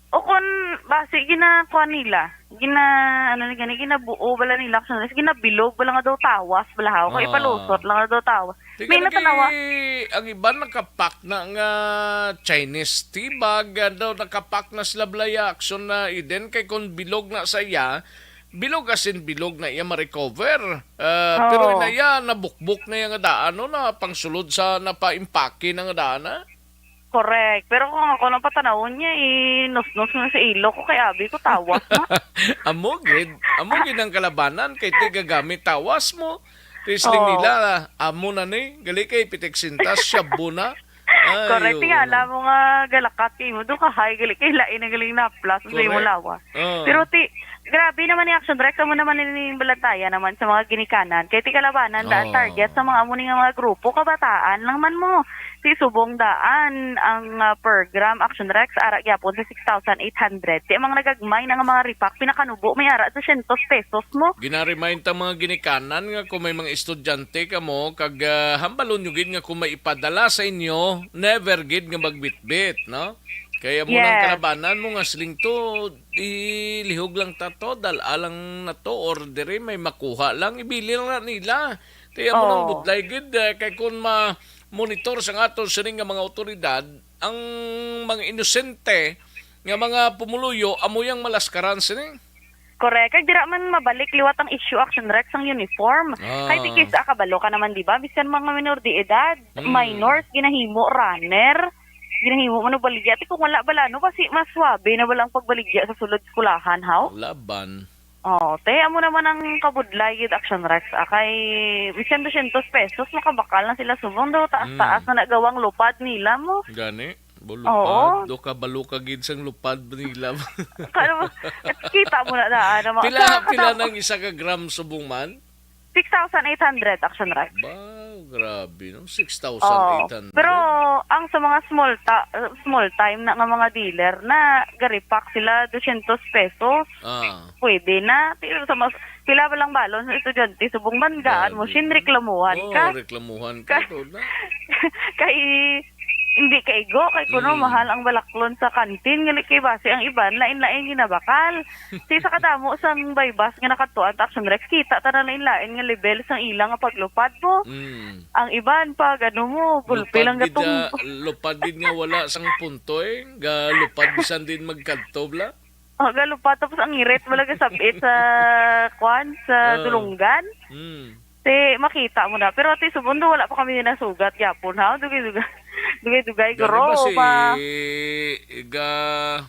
O kun, basi ginakuha nila, gina-, ano ni gani, ginabuo bala nila, ginabilog bala nga daw tawas bala, haw, kay Ah. Ipalusot lang nga daw tawas. Di May ka lagi, natanawa. Ang iban nakapak na nga Chinese tea bag, ah, daw nakapak na sila bala ya, Action Rex, kay kung bilog na sa iya, bilog as in bilog na iya ma-recover. Ah, pero Oo. Inaya, nabukbok na iya nga daan, no, na pangsulod sa napaimpake na nga daan, ah. Correct. Pero kung ako nang patanawon niya, eh, nusnos na sa ilok ko, kay abi ko, tawas na. Amo gid. Amo gid ang kalabanan, kay ti gagamit tawas mo. Ti siling Oo. Nila, amo na ni. Gali kay pitik sintas, shabu na. Ay, correct. Nga, oo. Alam mo nga, galakat kay mo. Doon ka, hay, gali kay lain na galing na plus, sa imo lawas. Correct. Oo. Pero ti, grabe naman ni Action Rex, amo naman ni balantaya naman sa mga ginikanan. Kay ti kalabanan, daan Oo. Target sa mga amo ni nga mga grupo, kabataan lang man mo. Ti subong daan ang, ah, per gram, Action Rex, ara gyapon sa six thousand eight hundred. Ti ang mga nagagmay na nga mga repack, pinakanubo, may ara sa syentos pesos mo. Ginaremind ta mga ginikanan nga kung may mga estudyante kamo, kag, ah, hambalon nyo gid nga kung may ipadala sa inyo, never gid nga magbitbit, no? Kaya mo nang Yes. Kalabanan mo nga siling to, ilihog lang ta to, dal-a lang na to, or diri may makuha lang, ibili lang na nila. Kaya mo nang Oo. Budlay gid, eh, kay kung ma-monitor sa aton sining nga mga awtoridad, ang mga inosente nga mga pumuluyo, amo yang malaskaran sini. Correct. Kag dira man mabalik liwat ang issue, Action Rex, ang uniform. Ah. Kay di kis-a, kabalo ka naman, di ba? Bisan mga minor de edad, Mm. minors, ginahimo runner, ginahimo man og baligya. Ti kung wala bala, no, basi mas swabe na bala ang pagbaligya sa sulod eskulahan, haw? Laban. Oh, te, amo naman ang kabudlay gid, Action Rex. Ah, kay bisan dosyentos pesos, makabakal na sila subong daw, taas-taas Mm. na nagawang lupad nila mo. Gani. Bulupad, Oo. Do ka balo ka gid sang lupad nila. Kano mo, kita mo na daan ang mga Pila, sa pila kadamo. Nang isa ka gram subong man? Six thousand eight hundred, Action Rex. Wow, grabe, no? Oh, Six thousand eight hundred? Pero ang sa mga small ta-, small time na nga mga dealer na garipak sila dosyentos pesos. Ah. Pwede na. Pero sa mas, pila ba lang balon sa estudyante, subong man gaan mo, Grabe, shin, no? Reklamuhan Oo, ka. Reklamuhan ka, Ka-, to na. Kay, hindi kaigo, kay kuno Mm. mahal ang balaklon sa kantin, ngali kay base ang iban, lain-lain ginabakal. Si sa kadamo sang baybas nga nakadtuan ta Action Rex, kita ta na lain-lain nga level sang ila nga paglupad mo. Mm. Ang iban, pag ano mo, gulpi Lupad lang gid gatong nga, lupad gid nga wala sang punto, eh. Galupad bisan din magkadto, bla. Oh, galupad, tapos ang irit, wala gasabit sa, kwan, sa Ah. dulunggan. Mm. Ti, makita mo na. Pero, ti, subong do, wala pa kami nasugat, yapon, ha? Dugay-dugay. Dugay-dugay, Gani guro, ba si pa. Ga-,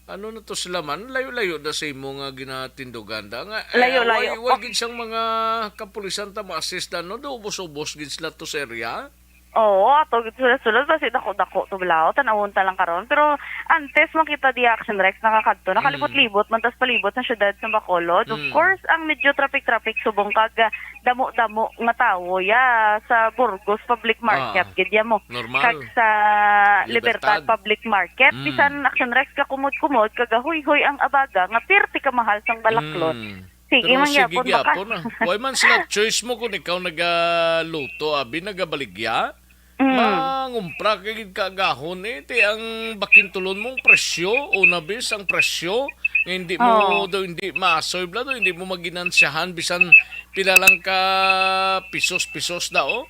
ano na to sila man? Layo-layo na sa imo nga ginatindugan da. Nga, eh, Layo-layo. Way, way gid siyang mga kapulisan ta ma-assist na, no? Do ubos-ubos gid sila to sa area. Oo, ato gid sila sulod. Basi dako-dako to, balaw. Tanawon ta lang karon. Pero antes, makita di Action Rex, nakakadto. Mm. Nakalibot-libot, man tas palibot sa syudad sa Bacolod. Of Mm. course, ang medyo traffic-traffic subong kag, ah, damo-damo nga tawo, ya, sa Burgos Public Market, Ah, gid ya mo. Normal. Kag sa Libertad. Libertad Public Market, Mm. bisan Action Rex kakumod-kumod, kagahoy-hoy ang abaga nga pirti ka mahal sang balaklon. Mm. Sige, Pero man sige gyapon, baka gyapon, ah. Way man sila choice mo kung ikaw nagaluto, abi, nagabaligya. Mm. Mangumpra ka gid ka agahon, eh. Ti ang bakintulon mong presyo, una bis ang presyo, nga hindi mo Oo. daw, hindi maasoy bla, daw hindi mo maginansyahan bisan pila lang ka pisos-pisos daw.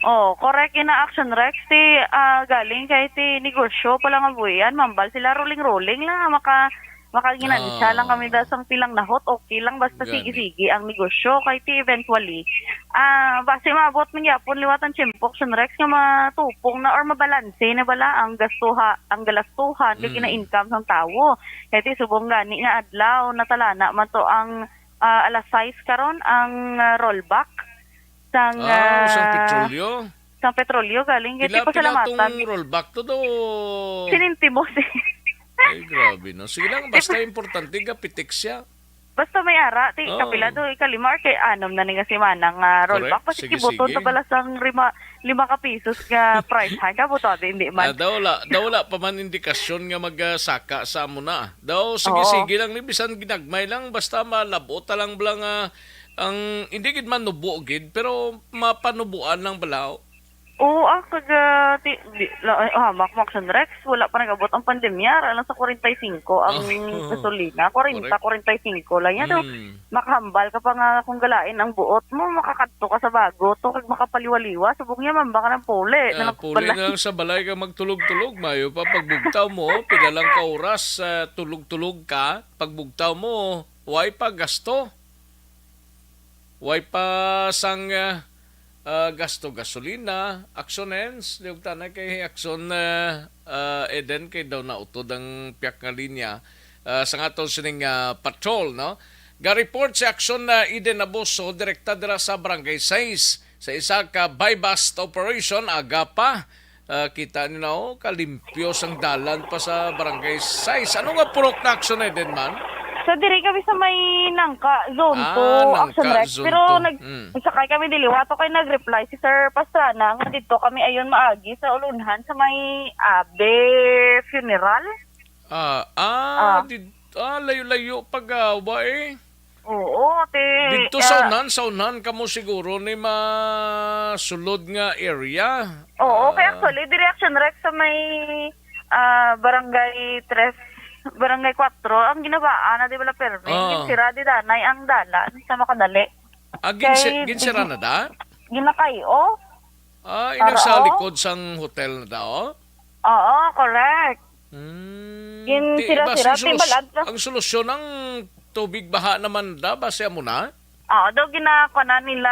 Oh, correct ina Action Rex. Ti, ah, galing kay ti negosyo pa lang ang buhian, mambal sila rolling-rolling lang, maka-, makaginansya lang kami Ah. da sang pilang nahot, okay lang, basta Gani. sige-sige ang negosyo. Kay ti eventually, ah, basi maabot man gyapon liwat ang tiyempo, Action Rex, nga matupong na or mabalanse na bala ang gastuha, ang galastuhan, kag Mm. gina-income sang tawo. Kay ti subong gani nga adlaw, natalana man to ang, ah, alas sais karon ang, ah, rollback. Sang, Ah, sang ah, petrolyo? sang petrolyo, galing kay Pila, pila pasalamatan. Tong rollback to do? Sinintimo si Ay, grabe, no? Sige lang, basta importante, gapitik siya. Basta may ara, ti, Oo. kapila do, ikalima or kay anom na ni nga semana nga rollback. Correct. Basi Sige, kibuton sige. ta bala sang lima, lima ka pisos nga price hike. Kabuto, di, hindi man. Ah, daw wala, daw wala pa man indikasyon nga magasaka sa amo na. Daw, sige, Oo. sige lang ni, bisan ginagmay lang, basta malabo ta lang bala nga ang, hindi gid man nubo gid, pero mapanubuan lang bala. Oo, ah, kag, ah, ti-, di, la-, ay, hamak mo, Action Rex, wala pa nag-abot ang pandemya, ra lang sa kwarenta y singko ang Oh. gasolina, kwarenta, Correct. kwarenta y singko lang yan. So, Mm. makahambal ka pa nga kung galain ang buot mo, makakadto ka sa bago to, kag makapaliwaliwa, subong niya, mamba ka ng puli, na Ah, puli nakapala. na lang sa balay ka magtulog-tulog, mayo pa pagbugtaw mo, pila lang ka oras, ah, tulog-tulog ka, pagbugtaw mo, way pa gasto. Way pa sang, ah, ah, gasto gasolina, Action Ends, liwag tanay kay Action, ah, ah, Eden, kay daw nautod ang piyak nga linya, ah, sa aton sining, ah, patrol, no? Ga-report si Action, ah, Eden Abuso, direkta dira sa Barangay Sais, sa isa ka buy-bust operation, aga pa. Ah, kita niyo na, oh, kalimpyo sang dalan pa sa Barangay Sais. Ano nga purok na Action, Eden, man? So, diri kami sa may Nangka Zone Ah, two, Nangka Action Rex. Zone Pero two. nag-, Mm. nagsakay kami dili. Wato kay nag-reply si Sir Pastrana nga dito kami ayon maagi sa ulunhan sa may Abe Funeral. Ah, ah, Ah. did-, ah, layo-layo pag, ah, wa, eh. Oo, te, Didto sa ah, unahan, sa unahan kamo siguro ni masulod nga area. Oo, kay Ah. actually, diri Action Rex sa may, ah, Barangay Tres, Barangay Cuatro, ang ginabaan na, di ba, la permi? Ah. Ginsira di danay ang dalan sa makadali. Ah, ginsi-, Kay ginsira di-, na da? Ginakay-o. Ah, ina sa Para, oh. likod sang hotel na da, oh? Oo, correct. Hmm. Gin Ti-, sira-sira, basi solus-, timbal-ad ka. Ang solusyon ang tubig baha naman da, base amo na? Oo, daw ginakuha na nila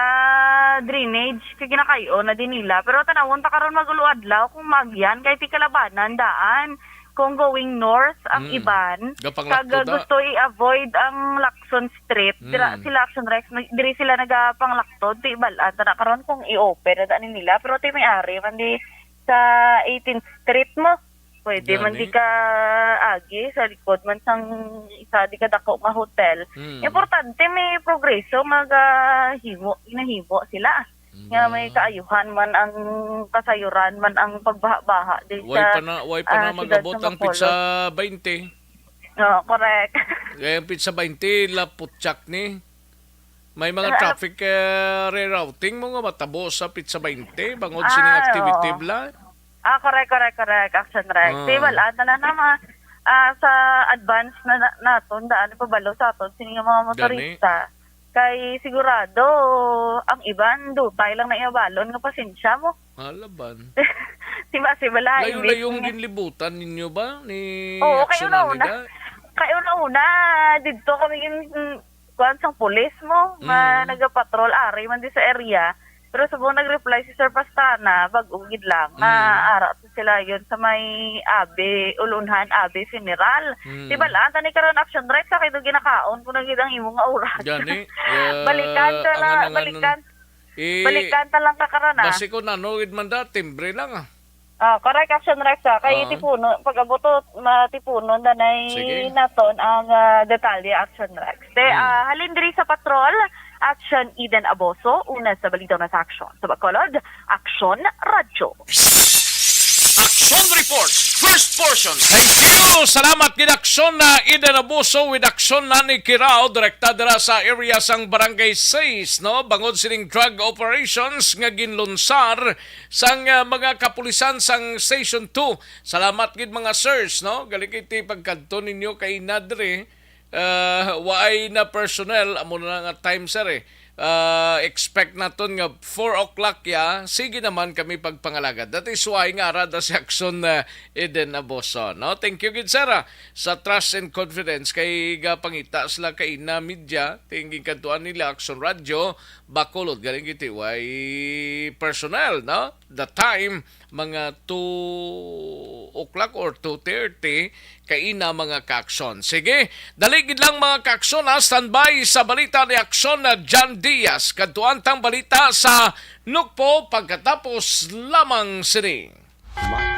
drainage, kay ginakayo na din nila. Pero tanawon ta karon mag-ulo adlaw kung magyan, kay ti kalabanan daan. Kung going north ang Mm. iban, Gapanglakto kag da. gusto i-avoid ang Lacson Street, dira Mm. sila Action Rex, nag-, diri sila nagapanglakto, ti bal-an ta na karon kung i-open na daan nila. Pero ti may ari man di sa eighteenth Street mo. Pwede man Gani. di ka agi sa likod man sang isa di ka dako nga hotel. Hmm. Importante may progreso nga gahimo, ginahimo sila. Nga may Mm. kaayuhan man ang kasayuran man ang pagbaha-baha di Way sa, pa na, way pa ah, na siyudad magabot sa ang Bacolod. Pizza twenty. Oo, correct. Kaya ang pizza twenty, laputyak ni. May mga Ano, ano? traffic, eh, rerouting mo nga matabo sa pizza twenty, bangod sining Ah, activity oo. bla. Ah, correct, correct, correct. Action, correct. Ah. Di wala, tanan na mga, ah, sa advance na, na naton, daan pabalo sa aton, sini nga mga Gani. motorista. Kay sigurado, ang iban, dutay lang na iyabalon nga pasensya mo. Halaban. Di ba, si Bala, Layo-layong imbis ni ginlibutan ninyo ba ni Oo, kay Action una-una. Anida? Kay una-una, didto kami gin-, mm, kuwan sang pulis mo, nga Mm. nagapatrol, ari man di sa area. Pero subong nag-reply si Sir Pastrana, bag-o gid lang, nga Mm. ara to sila yun sa may Abe, Ulunhan, Abe Funeral. Mm. Di ba, laan, tani karon Action Rex, sa kay do ginakaon ko na gid ang imo nga oras. Gani, Balikan ta ang lang, anang-anang balikan. Eh, Balikan ta lang ka karon, ah. Basi ko nano gid man da, timbre lang, ah. Ah, correct, Action Rex, ah. Kay Oo. tipuno, pag-abot to, matipunon na nay Sige. naton ang, ah, detalye, Action Rex. Te, Hmm. ah, halin diri sa patrol, Action Eden Aboso, una sa balita na sa aksyon. Sa Bacolod, Action Radyo. Action Report, first portion. Thank you. Salamat gid, Action na Eden Abuso with Action Nani Kirao, direkta dira sa area sang Barangay Six, no? Bangod sining drug operations nga ginlunsar sang, ah, mga kapulisan sang Station Two. Salamat gid, mga sirs, no? Galing kay ti pagkadto ninyo kay Nadre. Ah, waay na personnel, amo na nga time, sir, eh. Ah, expect naton nga four o'clock ya, sige naman kami pagpangalagad. That is why nga ara da si Action, ah, Eden Aboso, no? Thank you gid, sir, ah, sa trust and confidence kay gapangita sila kay na media, tingin kadtuan nila Action Radio, Bacolod, galing kay ti way personnel, no? The time, mga two o'clock or two thirty, kaina, mga kaaksyon. Sige, dali gid lang, mga kaaksyon, ha. Standby sa balita ni Aksyon na John Diaz. Kadtuan tang balita sa Nukpo pagkatapos lamang sini.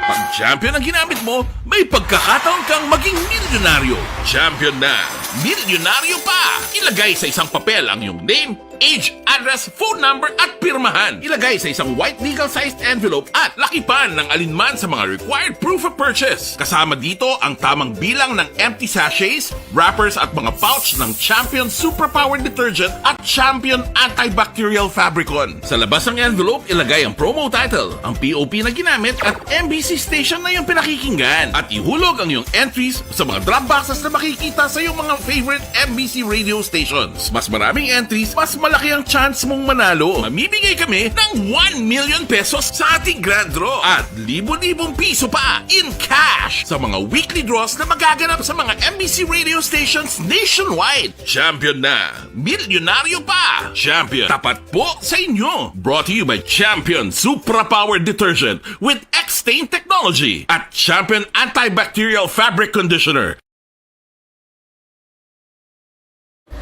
Pag Champion ang ginamit mo, may pagkakataon kang maging milyonaryo. Champion na, milyonaryo pa! Ilagay sa isang papel ang iyong name, age, address, phone number, at pirmahan. Ilagay sa isang white legal-sized envelope at lakipan ng alinman sa mga required proof of purchase. Kasama dito ang tamang bilang ng empty sachets, wrappers at mga pouch ng Champion Superpower Detergent at Champion Antibacterial Fabricon. Sa labas ng envelope, ilagay ang promo title, ang P O P na ginamit at M B C station na iyong pinakikinggan. At ihulog ang iyong entries sa mga drop boxes na makikita sa iyong mga favorite M B C radio stations. Mas maraming entries, mas malaki ang chance mong manalo. Mamimigay kami ng one million pesos sa ating grand draw at libo-libong piso pa in cash sa mga weekly draws na magaganap sa mga M B C radio stations nationwide. Champion na! Milyonaryo pa! Champion, tapat po sa inyo! Brought to you by Champion Supra Power Detergent with X-Stain Technology at Champion Antibacterial Fabric Conditioner.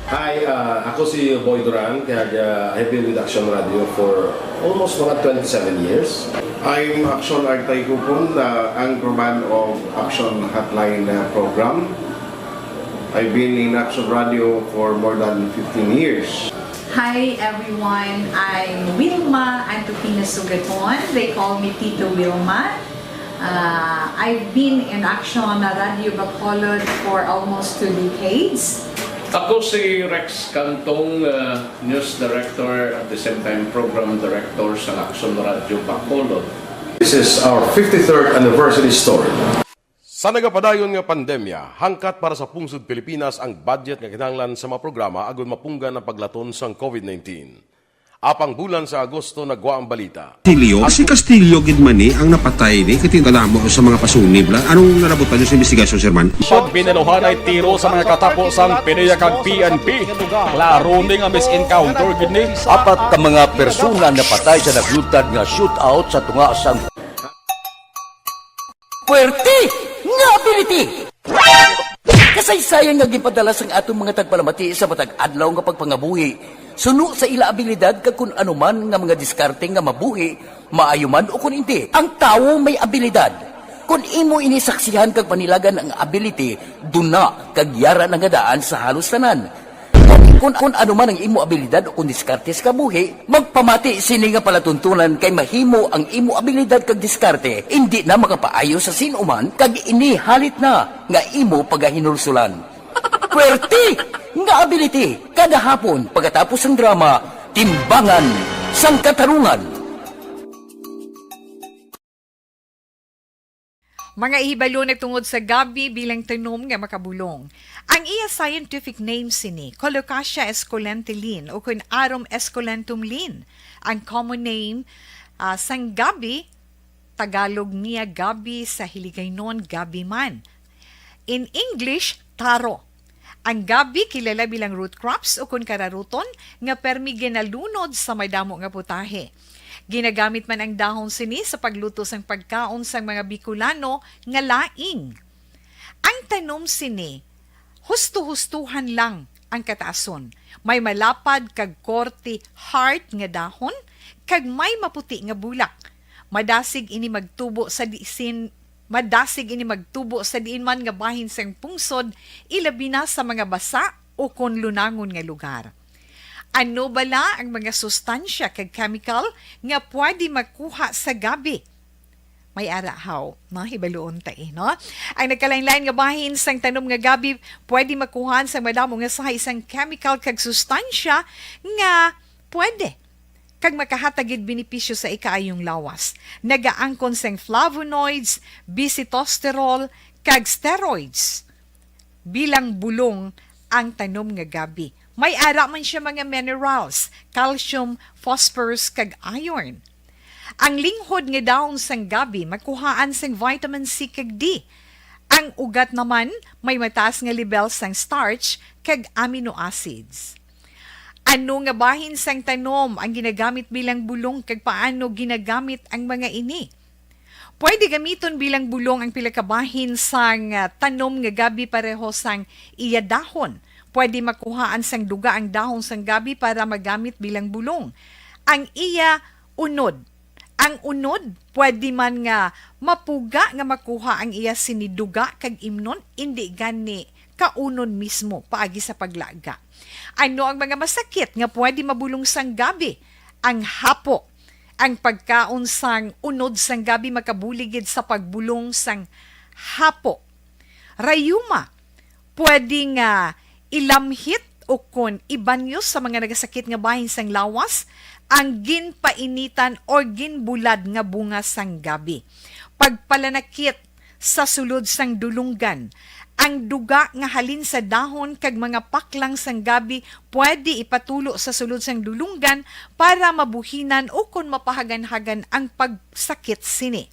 Hi, ah, ako si Boy Duran, kag, ah, I've been with Action Radio for almost mga twenty-seven years. I'm Action Artay Kupon, the anchorman of Action Hotline, uh, program. I've been in Action Radio for more than fifteen years. Hi everyone, I'm Wilma Antupina Sugaton. They call me Tito Wilma. Uh, I've been in Action Radio Bacolod for almost two decades. Ako si Rex Cantong, uh, news director, at the same time program director sa Action Radio Bacolod. This is our fifty-third anniversary story. Sa nagapadayon nga pandemya, hangkat para sa pungsod Pilipinas ang budget nga kinahanglan sa mga programa agud mapunggan ang paglaton sang COVID nineteen. Apang bulan sa Agosto nagwa ang balita. Castillo? Ang Si Castillo gid man ni ang napatay ni, kay kadamo sa mga pasunib la. Anong nalabutan niyo sa investigasyon, Sir Man? Pag binaluhan ay tiro sa mga katapo sang PDEA kag P N P. Klaro ni nga misencounter gid ni. Apat ka mga persona napatay sa naglutad nga shootout sa tunga sang Puwerte nga ability! Kasaysayan nga ginpadala sang aton mga tagpalamati sa matag adlaw nga pagpangabuhi, suno sa ila abilidad kag kun ano man nga mga diskarte nga mabuhi, maayo man o kun indi. Ang tawo may abilidad. Kon imo ini saksihan kag panilagan ang ability, duna kag yara na nga daan sa halos tanan. Kon, kon ano man ang imo abilidad o kon diskarte sa kabuhi, magpamati sini nga palatuntunan kay mahimo ang imo abilidad kag diskarte indi na makapaayo sa sin-o man kag ini halit na nga imo pagahinulsulan. Pwerte nga ability kada hapon pagkatapos sang drama, Timbangan sang Katarungan. Mga ihibalo na tungod sa gabi bilang tanom nga makabulong. Ang iya scientific name sini, Colocasia esculenta Lin, o kun Arum esculentum Lin. Ang common name, ah, sang gabi, Tagalog niya gabi, sa Hiligaynon gabi man. In English, taro. Ang gabi kilala bilang root crops o kun kararuton nga permi ginalunod sa madamo nga putahe. Ginagamit man ang dahon sini sa pagluto sang pagkaon sang mga Bicolano nga laing. Ang tanom sini, husto-hustuhan lang ang kataason. May malapad kag korte heart nga dahon kag may maputi nga bulak. Madasig ini magtubo sa disin Madasig ini magtubo sa diin man nga bahin sang pungsod, ilabi na sa mga basa o kon lunangon nga lugar. Ano bala ang mga sustansya kag chemical nga pwede makuha sa gabi? May ara haw, no? Hibaluon ta, eh, no? Ang nagkalain-lain nga bahin sang tanom nga gabi pwede makuhaan sang madamo nga sahi sang chemical kag sustansya nga pwede kag makahatag gid benepisyo sa ikaayong lawas. Nagaangkon sang flavonoids, bisitosterol, kag steroids. Bilang bulong ang tanom nga gabi. May ara man siya mga minerals, calcium, phosphorus, kag iron. Ang linghod nga dahon sang gabi makuhaan sang vitamin C kag D. Ang ugat naman may mataas nga lebel sang starch kag amino acids. Ano nga bahin sang tanom ang ginagamit bilang bulong kag paano ginagamit ang mga ini? Pwede gamiton bilang bulong ang pila ka bahin sang, ah, tanom nga gabi pareho sang iya dahon. Pwede makuhaan sang duga ang dahon sang gabi para magamit bilang bulong. Ang iya unod. Ang unod, pwede man nga mapuga nga makuha ang iya sini duga kag imnon, indi gani kaunon mismo paagi sa paglaga. Ano ang mga masakit nga pwede mabulong sang gabi? Ang hapo. Ang pagkaon sang unod sang gabi makabulig gid sa pagbulong sang hapo. Rayuma, pwede nga ilamhit o kon ibanyo sa mga nagasakit nga bahin sang lawas ang ginpainitan o ginbulad nga bunga sang gabi. Pagpalanakit sa sulod sang dulunggan. Ang duga nga halin sa dahon kag mga paklang sang gabi pwede ipatulo sa sulod sang dulunggan para mabuhinan o kon mapahaganhagan ang pagsakit sini.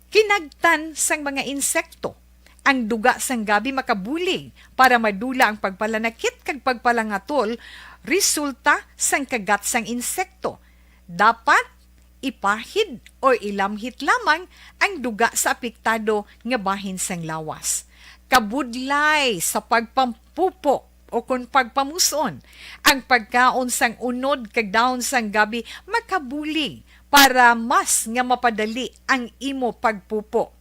Kinagtan sang mga insekto. Ang duga sang gabi makabulig para madula ang pagpalanakit kag pagpalangatol resulta sang kagat sang insekto. Dapat ipahid o ilamhit lamang ang duga sa apektado nga bahin sang lawas. Kabudlay sa pagpampupo o kon pagpamus-on, ang pagkaon sang unod kag dahon sang gabi makabulig para mas nga mapadali ang imo pagpupo.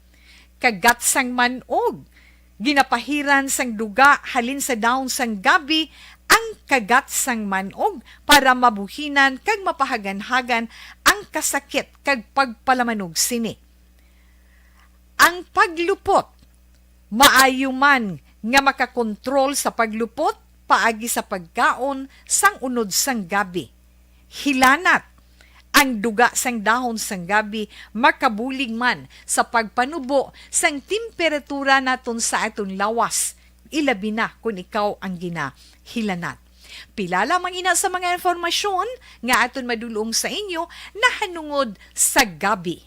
Kagat sang man-og. Ginapahiran sang duga halin sa dahon sang gabi ang kagat sang man-og para mabuhinan kag mapahaganhagan ang kasakit kag pagpalamanog sini. Ang paglupot. Maayo man nga makakontrol sa paglupot paagi sa pagkaon sang unod sang gabi. Hilanat. Ang duga sang dahon sang gabi makabulig man sa pagpanubo sang temperatura naton sa aton lawas, ilabi na kon ikaw ang ginahilanat. Pila lamang ina sa mga impormasyon nga aton madul-ong sa inyo nahanungod sa gabi.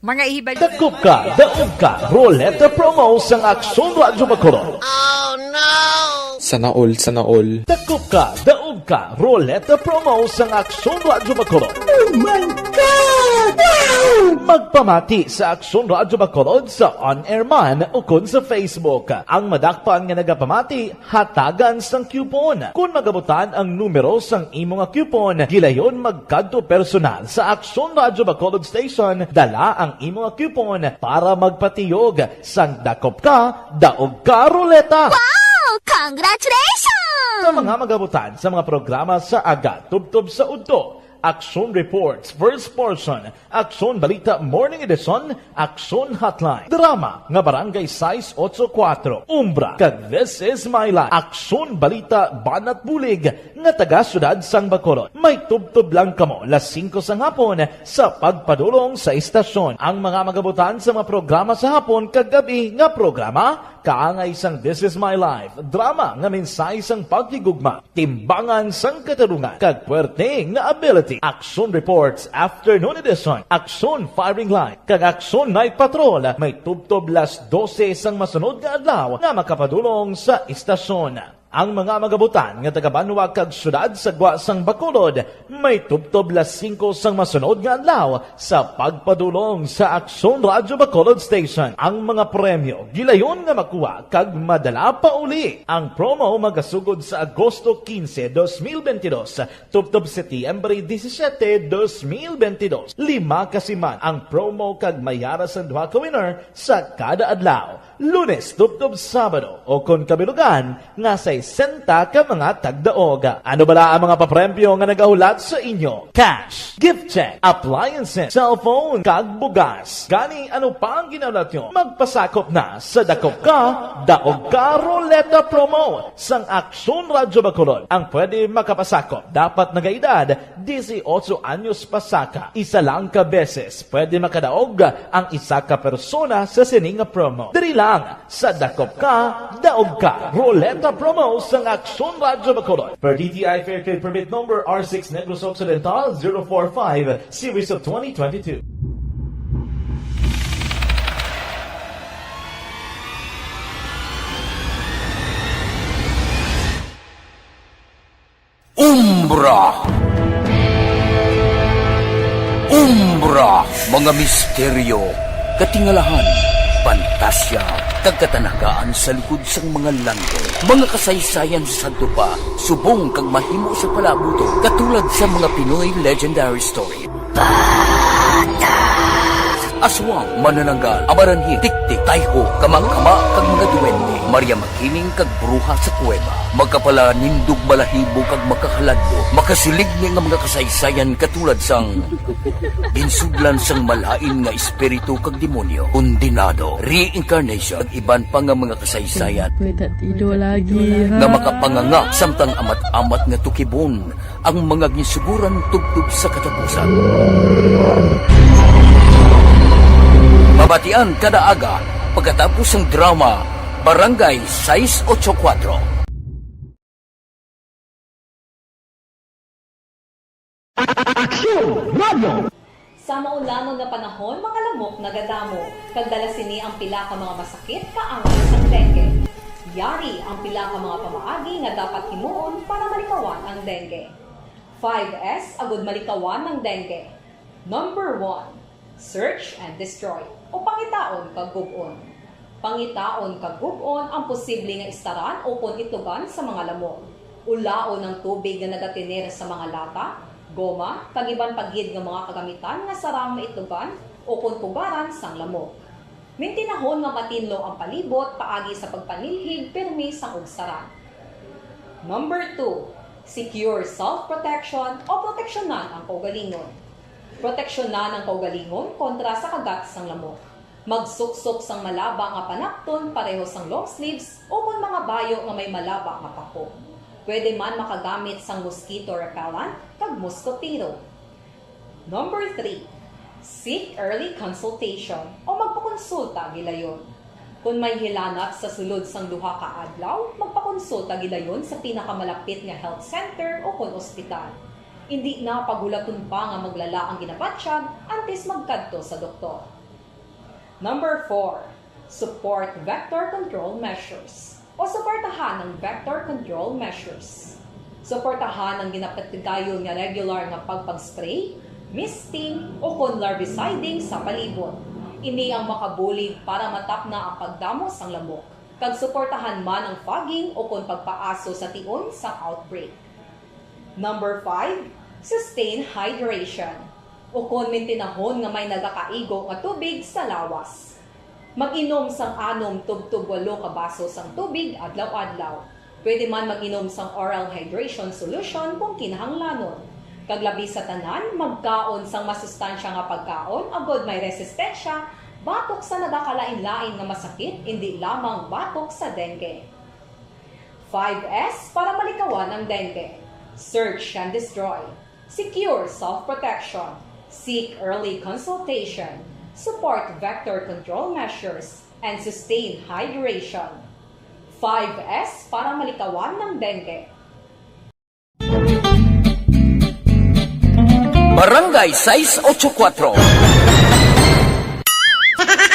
Mga ihibal- Dakop ka, daog ka, Roleta Promo sang Aksyon Radyo Bacolod. Sana all, sana all. Dakop ka, daog ka, Roleta Promo sang Aksyon Radyo Bacolod. Oh my God! Wow! Magpamati sa Aksyon Radyo Bacolod sa on-air man ukon sa Facebook. Ang madakpan nga nagapamati, hatagan sang coupon. Kon magabutan ang numero sang imo nga coupon, gilayon magkadto personal sa Aksyon Radyo Bacolod Station, dala ang imo nga coupon para magpatiyog sang dakop ka, daog ka, ruleta. Wow! Congratulations! Sa mga magabutan sa mga programa sa aga, tubtob sa udto, Aksyon Reports, First Portion, Aksyon Balita Morning Edition, Aksyon Hotline, drama nga Barangay sais ocho kuwatro, Umbra, kag This Is My Life, Aksyon Balita Banat Bulig nga taga Siyudad sang Bacolod. May tubtob lang kamo las singko sang hapon sa pagpadulong sa istasyon. Ang mga magabutan sa mga programa sa hapon kag gab-i nga programa, kaangay sang This Is My Life, drama nga mensahe sang paghigugma, timbangan sang katarungan, kag puwerte nga ability. Aksyon Reports, Afternoon Edition, Aksyon Firing Line, kag Aksyon Night Patrol, may tubtob las dose sang masunod nga adlaw nga makapadulong sa istasyon. Ang mga magabutan nga taga-banwa kag siyudad sa gwa sang Bacolod, may tubtob las singko sang masunod nga adlaw sa pagpadulong sa Aksyon Radyo Bacolod Station. Ang mga premyo gilayon nga makuha kag madala pauli. Ang promo magasugod sa Agosto quince, dos mil veintidós, tubtob Setyembre disisiete, dos mil veintidós. Lima ka siman ang promo kag may ara sang duha ka winner sa kada adlaw, Lunes tubtob Sabado, o kon kabilugan nga sesenta ka mga tagdaog. Ano bala ang mga papremyo nga nagahulat sa inyo? Cash, gift check, appliances, cellphone, kag bugas. Gani, ano pa ang ginahulat nyo? Magpasakop na sa Dakop Ka, Daog Ka Ruleta Promo sang Aksyon Radyo Bacolod. Ang pwede makapasakop dapat nagaedad dieciocho anyos pasaka. Isa lang ka beses pwede makadaog ang isa ka persona sa sini nga promo. Diri lang sa Dakop Ka, Daog Ka Ruleta Promo sang Aksyon Radyo Bacolod. Per D T I Fair Trade Permit Number R six Negros Occidental zero four five, Series of twenty twenty-two. Umbra. Umbra, mga misteryo, katingalahan, pantasya, kag katanagaan sa likod sang mga langit. Mga kasaysayan sa sadto pa, subong kag mahimo sa palabuton, katulad sa mga Pinoy legendary story. Aswang, manananggal, amaranhil, tiktik, tayho, kamangkama, kag mga duwende, Maria Makiling, kag bruha sa kuweba. Makapalanindog balahibo kag makahaladlo, makasiligni nga mga kasaysayan katulad sang ginsudlan sang malain nga espiritu kag demonyo, kondenado, reincarnation, kag iban pa nga mga kasaysayan Pwede tido lagi, nga ha? makapanganga samtang amat-amat nga tukibon ang mga ginsuguran tubtob sa katapusan. Mabatian kada aga pagkatapos sang drama Barangay sais ocho kuwatro. Aksyon Radio! Sa maulangon nga panahon, mga lamok nagadamo, kag dala sini ang pila ka mga masakit kaangay sang dengue. Yari ang pila ka mga pamaagi nga dapat himuon para malikawan ang dengue. Five S agud malikawan ang dengue. Number one, search and destroy, o pangitaon kag gub-on. Pangitaon kag gub-on ang posible nga istaran ukon itugan sa mga lamok. Ulaon ang tubig nga nagatener sa mga lata, goma, kag iban pa gid nga mga kagamitan nga sarang maitugan ukon pugaran sang lamok. Mintinahon nga matinlo ang palibot paagi sa pagpanilhig pirmi sang ugsaran. Number two, secure self-protection o proteksyonan ang kaugalingon. Proteksyonan ang kaugalingon kontra sa kagat sang lamok. Magsuksok sang malaba nga panapton pareho sang long sleeves ukon mga bayo nga may malaba nga pako. Pwede man makagamit sang mosquito repellent kag moskotero. Number three, seek early consultation o magpakonsulta gilayon. Kon may hilanat sa sulod sang duha ka adlaw, magpakonsulta gilayon sa pinakamalapit nga health center ukon ospital. Indi na paghulaton pa nga maglala ang ginabatyag antes magkadto sa doktor. Number four, support vector control measures o suportahan ang vector control measures. Suportahan ang ginapatigayon nga regular nga pagpag-spray, misting, o kon larviciding sa palibot. Ini ang makabulig para matapna ang pagdamo sang lamok, kag suportahan man ang fogging o kon pagpaaso sa tion sang outbreak. Number five, sustain hydration, o kon mintinahon nga may nagakaigo nga tubig sa lawas. Mag-inom sang anom tubtob walo ka baso sang tubig adlaw-adlaw. Pwede man mag-inom sang oral hydration solution kung kinahanglanon. Kag labi sa tanan, magkaon sang masustansya nga pagkaon agod may resistensya batok sa nagakalain-lain nga masakit, indi lamang batok sa dengue. Five S para malikawan ang dengue. Search and destroy. Secure self-protection. Seek early consultation. Support vector control measures and sustain hydration. Five S para malikawan ng dengue. Barangay sais otso kuwatro.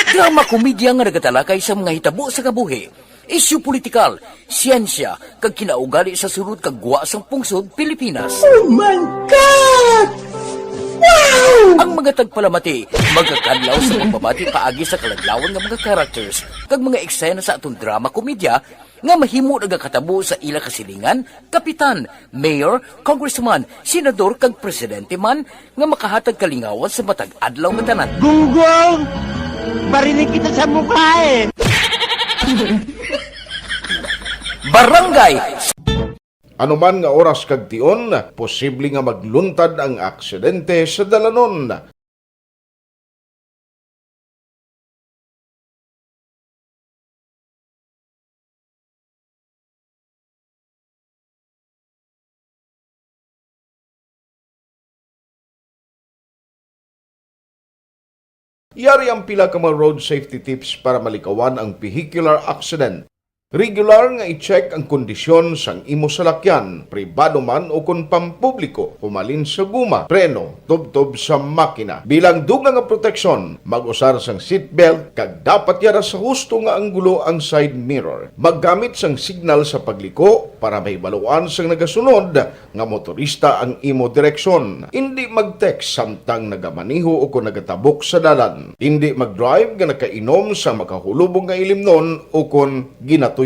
Drama komedya nga nagatalakay sa mga hitabo sa kabuhi, isyu politikal, siyensya, kag kinaugali sa sulod kag gwa sang pungsod Pilipinas. Oh my God! Wow! Ang mga tagpalamati magakadlaw sa pagbabati paagi sa kaladlawan nga mga characters kag mga eksena sa aton drama komedya nga mahimo nagakatabo sa ila kasilingan, kapitan, mayor, congressman, senador, kag presidente man nga makahatag kalingawan sa matag adlaw nga tanan. Gunggong! Barinig kita sa mukha eh! Barangay Anuman nga oras kag tion, posible nga magluntad ang aksidente sa dalanon. Yari ang pila ka mga road safety tips para malikawan ang vehicular accident. Regular nga i-check ang kondisyon sang imo salakyan, pribado man o kon pampubliko, humalin sa guma, preno, tubtob sa makina. Bilang dugang nga proteksyon, mag-usar sang seatbelt kag dapat yara sa husto nga anggulo ang side mirror. Maggamit sang signal sa pagliko para mahibaluan sang nagasunod nga motorista ang imo direksyon. Indi mag-text samtang nagamaneho o kon nagatabok sa dalan. Indi mag-drive nga nakainom sa makahulubong nga ilimnon o kon ginatuyo.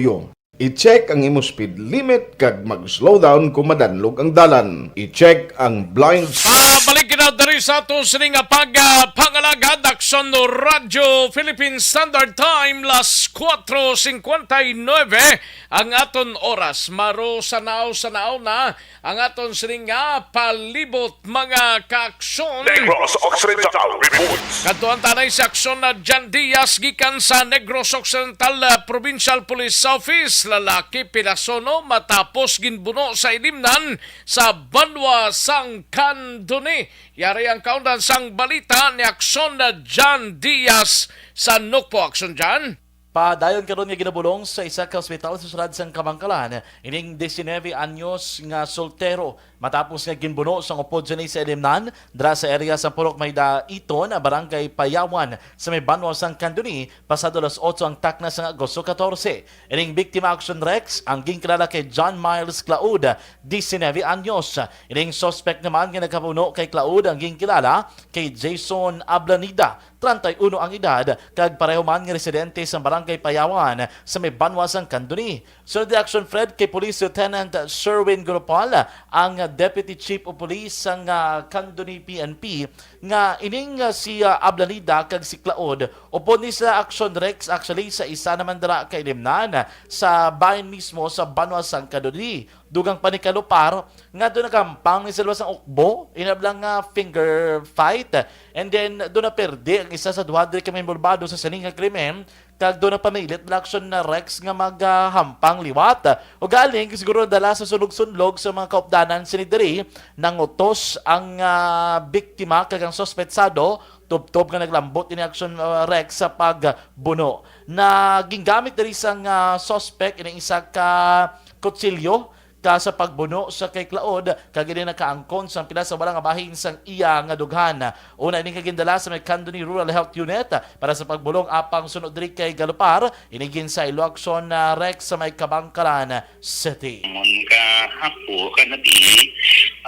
I-check ang imo speed limit kag mag-slow down kon madanlog ang dalan. I-check ang blind spot. Pabalik kita diri sa ato sini nga pagpangalagad, Aksyon Radyo Philippine Standard Time, las kuwatro singkwenta y nuebe ang aton oras. Maro sanaw-sanaw na ang aton sini nga palibot, mga kaaksyon. Negros Occidental Reports. Kadtuan tanay si aksyon na Jan Diaz gikan sa Negros Occidental, ah, Provincial Police Office. Lalaki pilasono matapos ginbuno sa ilimnan sa banwa sang Candoni. Yari ang kaundan sang balita ni aksyon na Jan Diaz sa Nukpo. Aksyon Jan. Padayon karon nga ginabulong sa isa ka ospital sa siyudad sang Kabankalan ining disinebe anyos nga soltero matapos nga ginbuno sang upod sini sa ilimnan dira sa area sa Purok Mayda Iton, Barangay Payawan, sa may banwa sang Candoni, pasado alas otso ang takna sang Agosto katorse. Ining biktima, Action Rex, ang ginkilala kay John Miles Claud, disinebe anyos. Ining suspect naman nga nagkabuno kay Claud ang ginkilala kay Jason Ablanida, treinta y uno ang edad, kag pareho man nga residente sa Barangay Payawan sa may banwa sang Candoni. Sunod ni Action Fred kay Police Lieutenant Sherwin Gurupal, ang Deputy Chief of Police sang, ah, Candoni P N P, nga ining, ah, si, ah, Ablanida kag si Claud upod ni sa Action Rex, actually sa isa naman dira ka ilimnan sa bahin mismo sa banwa sang Candoni. Dugang pa ni Kalupar nga doon naghampang ni sa luwas ang ukbo, inablang nga finger fight. And then, doon na perde ang isa sa duha diri ka mga involvado sa sining nga krimen, kag doon na pamilit na aksyon na Rex nga maghampang liwat. Ugaling, siguro dala sa sulog-sunlog sa mga kaupdanan sini diri, nangutos ang, ah, biktima kag ang suspetsado, tubtob nga naglambot ini aksyon, ah, Rex sa pagbuno. Na gingamit diri sang, ah, suspect ini isa ka kutsilyo ka sa pagbuno sa kay Claude, kag ini nakaangkon sang pila sa wala nga bahin sang iya nga dughan. Una ini nga gindala sa may Candoni Rural Health Unit para sa pagbulong, apang sunod diri kay Galopar, ini ginsaylo aksyon na Rex sa may Kabangkalan City. Mon ka hapo, kanabi,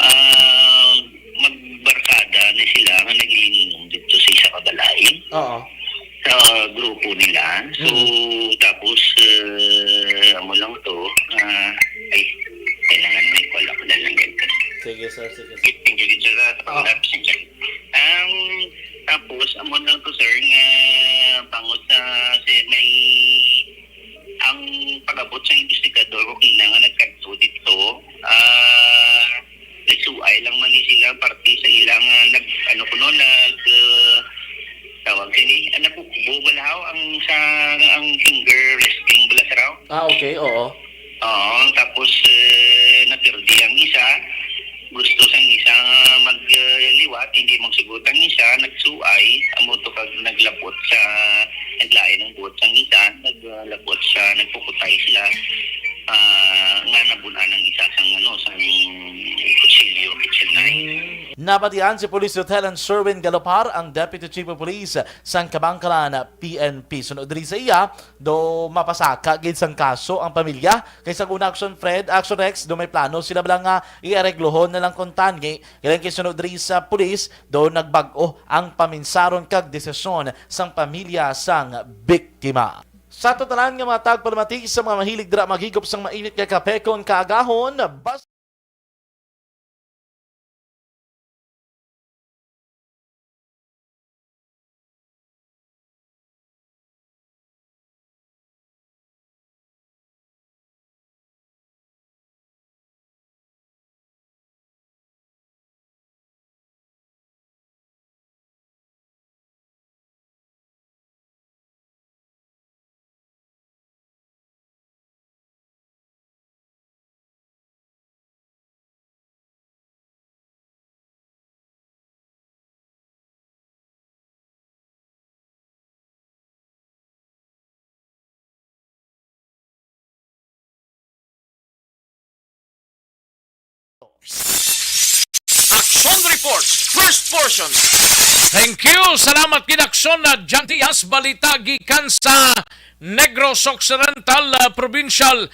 ah, mag- barkada ni si Naglilinom dito sa isa ka balay Oo. sa grupo nila. So, Mm. tapos, eh, amo lang to, ah, ay, kailangan may call ako na lang ganito. Sige, sir. Sige, sir. Thank you, sir, sa Oo. pag-absent. Um, tapos, amo lang to, sir, nga bangod sa, si, may, ang pag-abot sa investigador ko, kailangan nagkadto dito, ah, nagsuay lang man ni sila parte sa ilang, ah, nag-, ano ko no, nag, ah, tawag sini, ano po, kubo balahaw ang sa, ang finger resting bala sa raw. Ah, okay, oo. Oo, tapos, eh, napirdi ang isa. Gusto sang isa nga mag, eh, liwat, hindi magsugot ang isa, nagsuay, amo to kag naglapot sa, naglain ang buot sang isa, naglapot sa, nagpuputay sila, ah, nga nabun-an ang isa sang, ano, sang kutsilyo, kitchen knife. Nabatian si Police Lieutenant Sherwin Galopar, ang Deputy Chief of Police sang Kabankalan P N P. Sunod diri sa iya, do mapasaka gid sang kaso ang pamilya, kay sa una, Action Fred, Action Rex, do may plano sila bala nga iareglohon na lang kuntani, kay lang kay sunod diri sa pulis, do nagbag-o ang paminsaron kag desisyon sang pamilya sang biktima. Sa aton tanan nga mga tagpalamati, sa mga mahilig dira maghigop sang mainit nga kape kon kaagahon, bas- Action Report, first portion. Thank you. Salamat gid, Action na John Diaz. Balita gikan sa Negros Occidental, ah, Provincial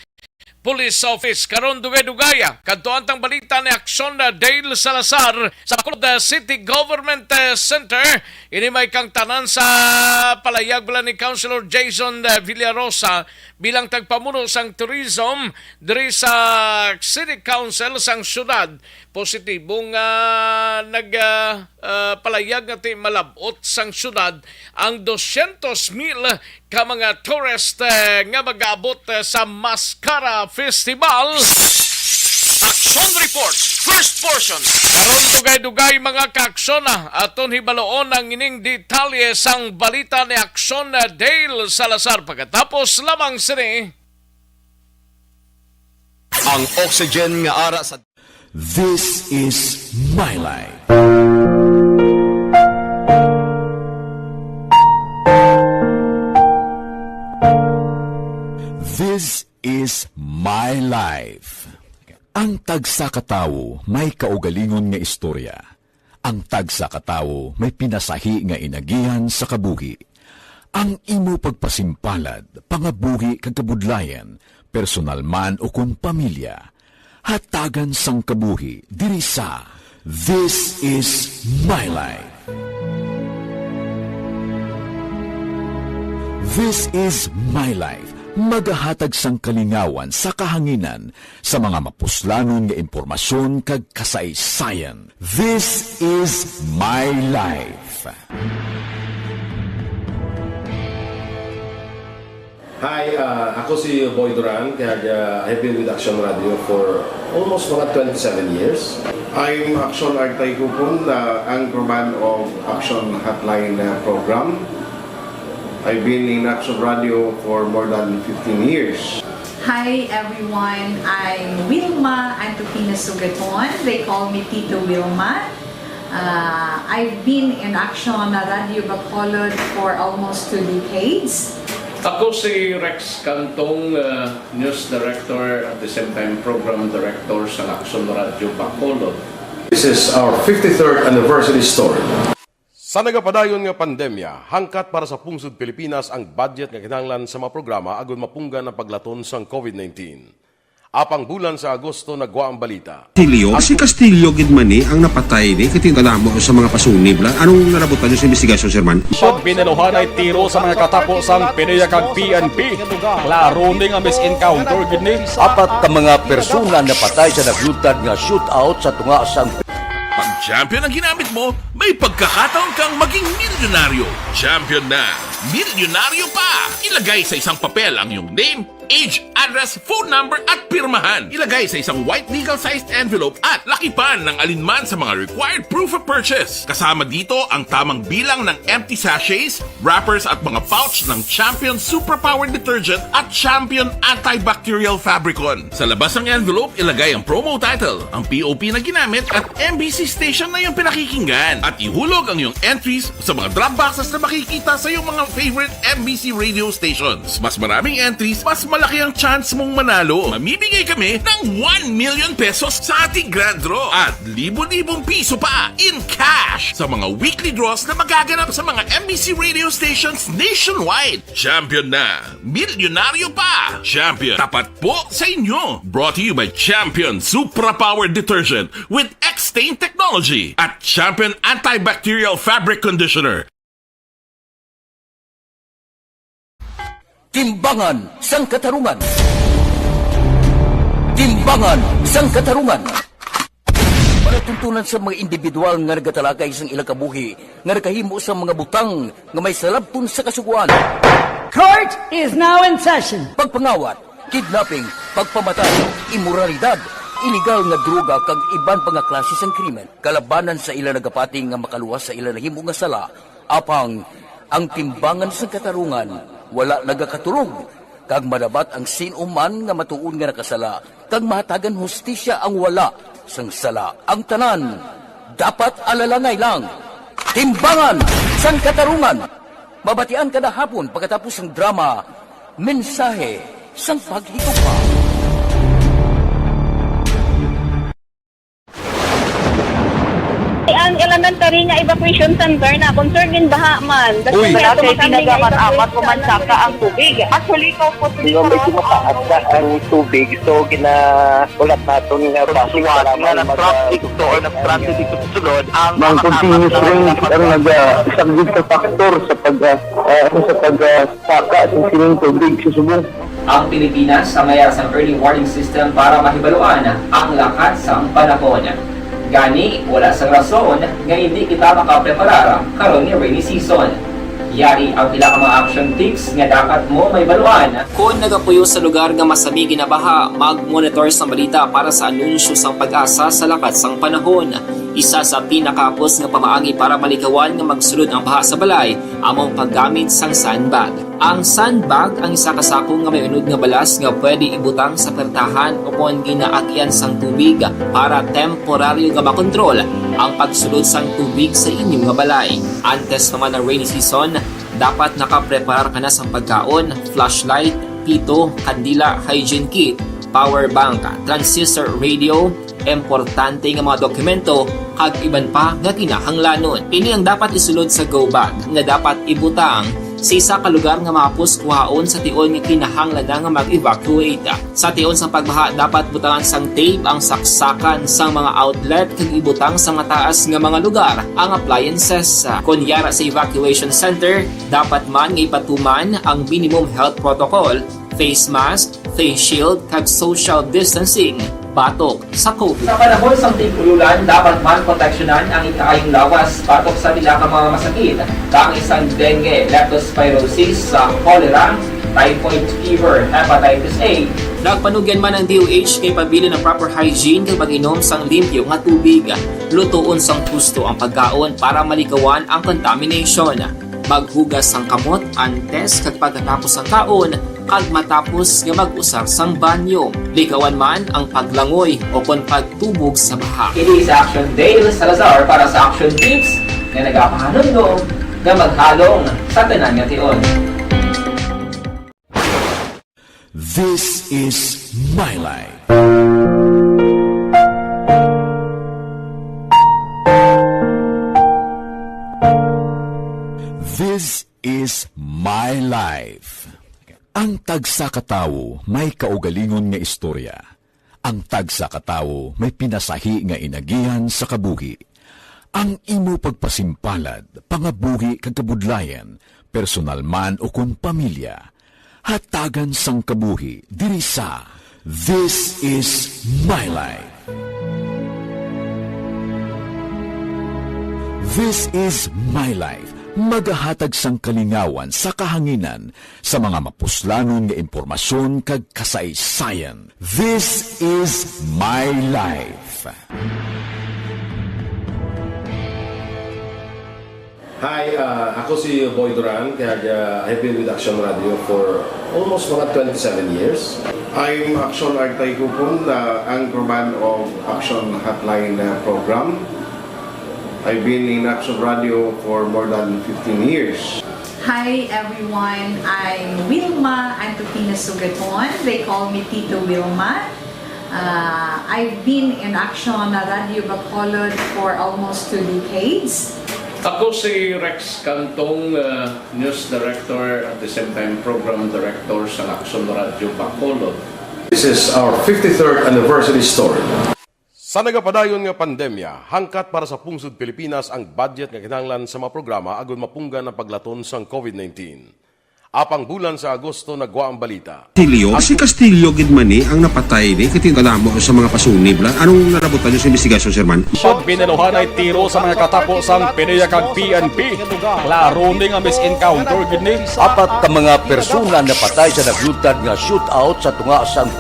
Police Office. Karon, dugay-dugay, ah, kadtuan tang balita ni Action na Dale Salazar sa Bacolod, ah, City Government, ah, Center. Ini may kangtanan sa palayag bala ni Councilor Jason, ah, Villarosa bilang tagpamuno sang tourism diri sa City Council sang syudad. Positibo nga nag, ah, ah, palayag nga ti malab-ot sang syudad ang dosyentos mil ka mga tourist, eh, nga mag-aabot, eh, sa Mascara Festival. Action Report, first portion. Karon, dugay-dugay, mga kaaksyon, ah, aton hibaloon ang ining detalye sang balita ni Aksyon, eh, Dale Salazar. Pagkatapos lamang sini. Ang oxygen nga ara sa This is my life. This is my life. Ang tagsa ka tawo may kaugalingon nga istorya. Ang tagsa ka tawo may pinasahi nga inagihan sa kabuhi. Ang imo pagpasimpalad, pangabuhi kag kabudlayan, personal man ukon pamilya, hatagan sang kabuhi diri sa This Is My Life. This Is My Life, magahatag sang kalingawan sa kahanginan sa mga mapuslanon nga impormasyon kag kasaysayan. This Is My Life. Hi, ah, ako si Boy Duran, kag, ah, I've been with Action Radio for almost mga twenty-seven years. I'm Action Artay Kupon, the anchorman of Action Hotline, uh, program. I've been in Action Radio for more than fifteen years. Hi everyone, I'm Wilma Antokina Sugaton. They call me Tito Wilma. Uh, I've been in Action Radio Bacolod for almost two decades. Ako si Rex Cantong, uh, news director, at the same time program director sa Action Radio Bacolod. This is our fifty-third anniversary story. Sa nagapadayon nga pandemya, hangkat para sa pungsod Pilipinas ang budget nga kinahanglan sa mga programa agud mapunggan ang paglaton sang COVID nineteen. Apang bulan sa Agosto nagwa ang balita. Castillo, si Castillo gid man ni ang napatay ni, kay tingala mo sa mga pasunib la. Anong nalabutan niyo sa investigasyon, Sir Man? Pag binaluhan ay tiro sa mga katapo sang PDEA kag P N P. Klaro ni nga misencounter gid ni. Apat ka mga persona napatay sa naglutad nga shootout sa tunga sang Pag champion ang ginamit mo, may pagkakataon kang maging milyonaryo. Champion na, milyonaryo pa! Ilagay sa isang papel ang iyong name, age, address, phone number, at pirmahan. Ilagay sa isang white legal-sized envelope at lakipan ng alinman sa mga required proof of purchase. Kasama dito ang tamang bilang ng empty sachets, wrappers at mga pouch ng Champion Superpower Detergent at Champion Antibacterial Fabricon. Sa labas ng envelope, ilagay ang promo title, ang P O P na ginamit, at M B C station na iyong pinakikinggan. At ihulog ang iyong entries sa mga drop boxes na makikita sa iyong mga favorite M B C radio stations. Mas maraming entries, mas malaki ang chance mong manalo. Mamimigay kami ng one million pesos sa ating grand draw at libo-libong piso pa in cash sa mga weekly draws na magaganap sa mga M B C radio stations nationwide. Champion na! Milyonaryo pa! Champion, tapat po sa inyo! Brought to you by Champion Supra Power Detergent with X-Stain Technology at Champion Antibacterial Fabric Conditioner. Timbangan sang Katarungan. Timbangan sang Katarungan. Palatuntunan sa mga individual nga nagatalakay sang ilang kabuhi nga nakahimo sa mga butang nga may salabton sa Kasugoan. Court is now in session. Pagpangawat, kidnapping, pagpamatay, imoralidad, iligal nga droga kag iban pa nga klase sang krimen kalabanan sa ila nagapati nga makaluwas sa ila nahimo nga sala, apang ang timbangan sang katarungan wala nagakaturog, kag madabat ang sin-o man nga matuod nga nakasala kag mahatagan hustisya ang wala sang sala. Ang tanan dapat alalangay lang. Timbangan sang Katarungan. Mabatian kada hapon pagkatapos sang drama, Mensahe sang Paghigugma. Ang elementary nga evacuation center na concern gin baha man. Uy. Wala kay ginagamit-amat, pumansaka ang tubig. Actually, ikaw po, medyo mataas na ang tubig, so gina-, ulat naton nga basi nga kailangan nag-traffic to or nag-traffic dito sa sulod ang mga continuous rain ang nag-, ah, isang big factor sa pag, ah, ah, ano, sa pag, ah, saka sa sining tubig sa subong. Ang Pilipinas ang may ara sang early warning system para mahibaluan ang lakat sang panahon. Gani, wala sang rason nga indi kita makapreparar karon nga rainy season. Yari ang pila ka mga action tips nga dapat mo mahibaluan. Kon nagapuyo sa lugar nga masami ginabaha, mag-monitor sang balita para sa anunsyo sang PAGASA sa lakat sang panahon. Isa sa pinakahapos nga pamaagi para malikawan nga magsulod ang baha sa balay amo ang paggamit sang sandbag. Ang sandbag ang isa ka sako nga may unod nga balas nga pwede ibutang sa pertahan o kon ginaagyan sang tubig para temporaryo nga makontrol ang pagsulod sang tubig sa inyo nga balay. Antes pa man ang rainy season, dapat nakapreparar ka na sang pagkaon, flashlight, pito, kandila, hygiene kit, power bank, transistor radio, importante nga mga dokumento, kag iban pa nga kinahanglanon. Ini ang dapat isulod sa go bag nga dapat ibutang sa isa ka lugar nga mahapos kuhaon sa tion nga kinahanglan na nga mag-evacuate. Sa tion sang pagbaha, dapat butangan sang tape ang saksakan sang mga outlet kag ibutang sa mataas nga mga lugar ang appliances. Kon yara sa evacuation center, dapat man nga ipatuman ang minimum health protocol, face mask, face shield, kag social distancing batok sa COVID. Sa panahon sang tig-ulan, dapat man proteksyonan ang ikaayong lawas batok sa pila ka mga masakit, kaangay sang dengue, leptospirosis, sa cholera, typhoid fever, hepatitis A. Nagpanugyan man ang D O H kay pabilin ang proper hygiene kag pag-inom sang limpyo nga tubig. Lutoon sang husto ang pagkaon para malikawan ang contamination. Maghugas sang kamot antes kag pagkatapos sang kaon, kag matapos nga mag-usar sang banyo. Likawan man ang paglangoy o kon pagtubog sa baha. Ini si Action Dale Salazar para sa Action Tips nga nagapahanumdom nga maghalong sa tanan nga tion. This is my life. This is my life. Ang tagsa ka tawo may kaugalingon nga istorya. Ang tagsa ka tawo may pinasahi nga inagihan sa kabuhi. Ang imo pagpasimpalad, pangabuhi kag kabudlayan, personal man ukon pamilya, hatagan sang kabuhi diri sa This Is My Life. This Is My Life, magahatag sang kalingawan sa kahanginan sa mga mapuslanon nga impormasyon kag kasaysayan. This Is My Life. Hi, ah, ako si Boy Duran, kag, ah, I've been with Action Radio for almost mga twenty-seven years. I'm Action Artay Kupon, the anchorman of Action Hotline, uh, program. I've been in Action Radio for more than fifteen years. Hi everyone, I'm Wilma Antupina Sugaton. They call me Tito Wilma. Uh, I've been in Action Radio Bacolod for almost two decades. Ako si Rex Cantong, uh, news director, at the same time program director sa Action Radio Bacolod. This is our fifty-third anniversary story. Sa nagapadayon nga pandemya, hangkat para sa pungsod Pilipinas ang budget nga kinahanglan sa mga programa agud mapunggan ang paglaton sang covid nineteen. Apang bulan sa Agosto nagwa ang balita. Castillo, si Castillo gid man ni ang napatay ni, kay tingala mo sa mga pasunib la. Anong nalabutan niyo sa investigasyon, Sir Man? Pagbinaluhanay tiro sa mga katapo sang PDEA kag P N P. Klaro ni nga mis-encounter gid ni. Apat ka mga persona napatay sa naglutad nga shootout sa tunga sang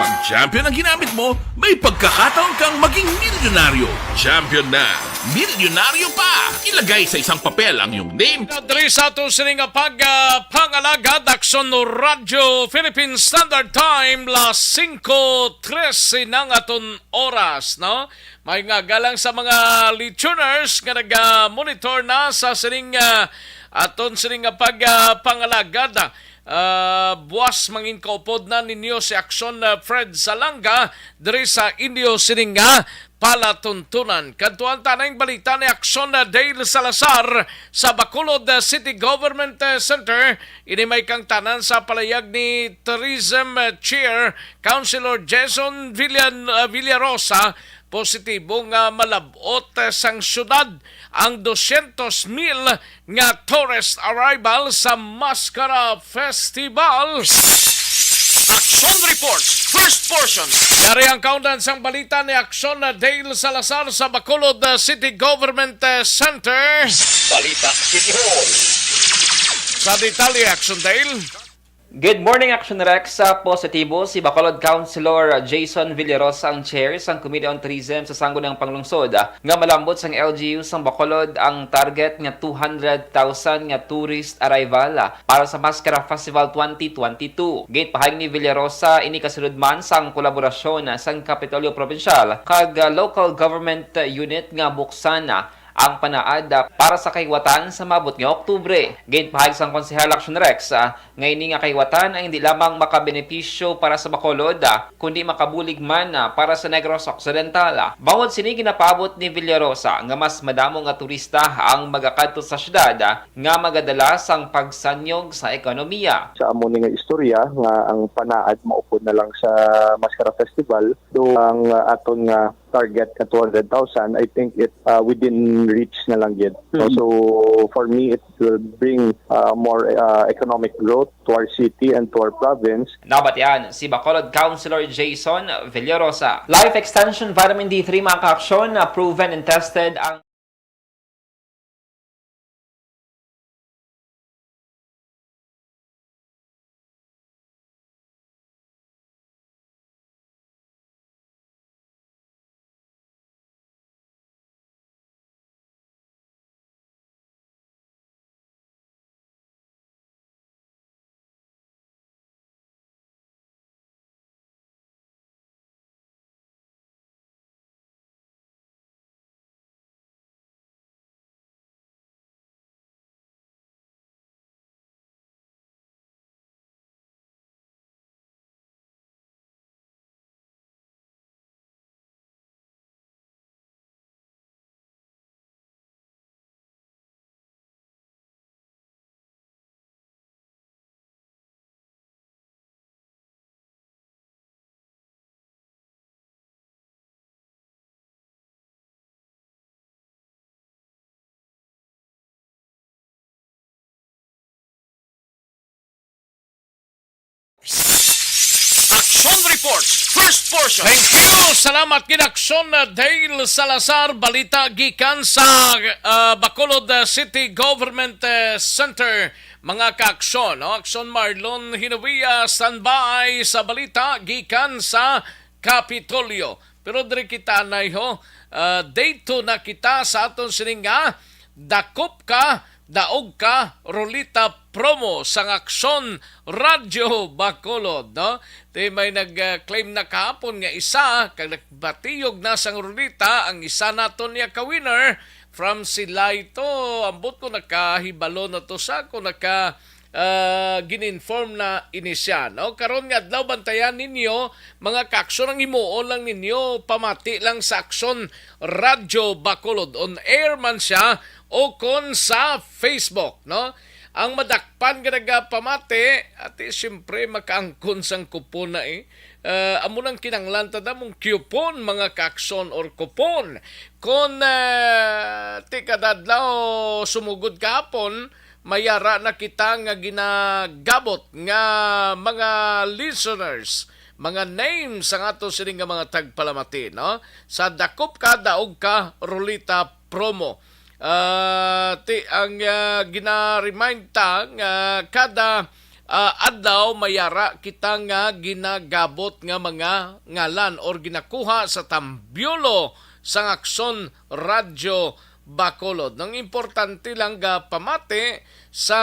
Pag-champion ang ginamit mo, may pagkakataon kang maging milyonaryo. Champion na! Milyonaryo pa! Ilagay sa isang papel ang iyong name. Diri sa ato sini nga pag, ah, pangalagad, Aksyon Radyo Philippine Standard Time, las singko trese na ang aton oras, no? May nga galang sa mga listeners nga naga-monitor na sa sining, ah, aton sining nga pag, ah, pangalagad. Ah, buas mangin kaupod na ninyo si Aksyon, ah, Fred Salanga diri sa inyo sining nga palatuntunan. Kadtuan ta na ang balita ni Aksyon, ah, Dale Salazar sa Bacolod, ah, City Government, ah, Center. Ini may kangtanan sa palayag ni Tourism, ah, Chair Councilor Jason Villan-, ah, Villarosa. Positibo nga malab-ot, eh, sang syudad ang dosyentos mil nga tourist arrival sa Mascara Festival. Action Report, first portion. Yari ang kaundan sang balita ni Action na Dale Salazar sa Bacolod, eh, City Government, eh, Center. Balita City Hall. Sa detalye, Action Dale. Good morning, Action Rex. Sa positibo, si Bacolod Councilor Jason Villarosa ang chair sang Committee on Tourism sa Sangguniang Panglungsod, ah, nga malambot sang L G U sang Bacolod ang target nga two hundred thousand nga tourist arrival, ah, para sa Mascara Festival twenty twenty-two. Ginpahayag ni Villarosa ini kasulod man sang kolaborasyon, ah, sang Kapitolyo Probinsyal kag, ah, local government, ah, unit nga buksan, ah, ang panaad, ah, para sa kahiwatan sa maabot nga Oktubre. Ginpahayag sang Konsehal Action Rex, ah, nga ini nga kahiwatan ay hindi lamang makabenepisyo para sa Bacolod, ah, kundi makabulig man, ah, para sa Negros Occidental. Bangod sini, ginapaabot ni Villarosa nga mas madamo nga turista ang magakadto sa syudad, ah, nga magadala sang pagsanyog sa ekonomiya. Sa amo ni nga istorya nga ang panaad maupod na lang sa Mascara Festival, do ang, ah, aton nga target nga two hundred thousand, I think it, uh, within reach na lang gid. So, Mm. so for me, it will bring, uh, more, uh, economic growth to our city and to our province. Nabatian si Bacolod Councilor Jason Villarosa. Life Extension Vitamin D three, mga ka-aksyon, na proven and tested ang Sports, first portion. Thank you. Salamat gid, Aksyon, uh, Dale Salazar. Balita gikan sa, uh, Bacolod, uh, City Government, uh, Center. Mga kaaksyon, no? Aksyon Marlon Hinovia, standby sa balita gikan sa Kapitolyo. Pero diri kita anay ho, uh, day two na kita sa aton sining nga Dakop Ka, Daog Ka, Rolita promo sang Aksyon Radyo Bacolod, no? Ti may nag-claim na kahapon nga isa, kag nagbatiyog na sang rolita ang isa naton niya ka winner from Silay to. Ambot ko nakahibalo na to sa ako naka, ah, gin-inform na ini siya, no? Karon nga adlaw, bantayan ninyo, mga kaaksyon, ang himuon lang ninyo, pamati lang sa Aksyon Radyo Bacolod. On air man siya o kon sa Facebook, no? Ang madakpan nga nagapamati, ati, siyempre, makaangkon sang kupon na, eh. Ah, amo nang kinahanglan ta na mong coupon, mga kaaksyon, or kupon. Kon, ah, ti kada adlaw sumugod kahapon, may ara na kita nga ginagabot nga mga listeners, mga names ang ato sini nga mga tagpalamati, no? Sa Dakop Ka, Daog Ka, Rolita promo. Ah, ti ang, ah, gina-remind ta nga kada, ah, adlaw may ara kita nga ginagabot nga mga ngalan or ginakuha sa tambyolo sang Aksyon Radyo Bacolod. Ang importante lang nga pamati sa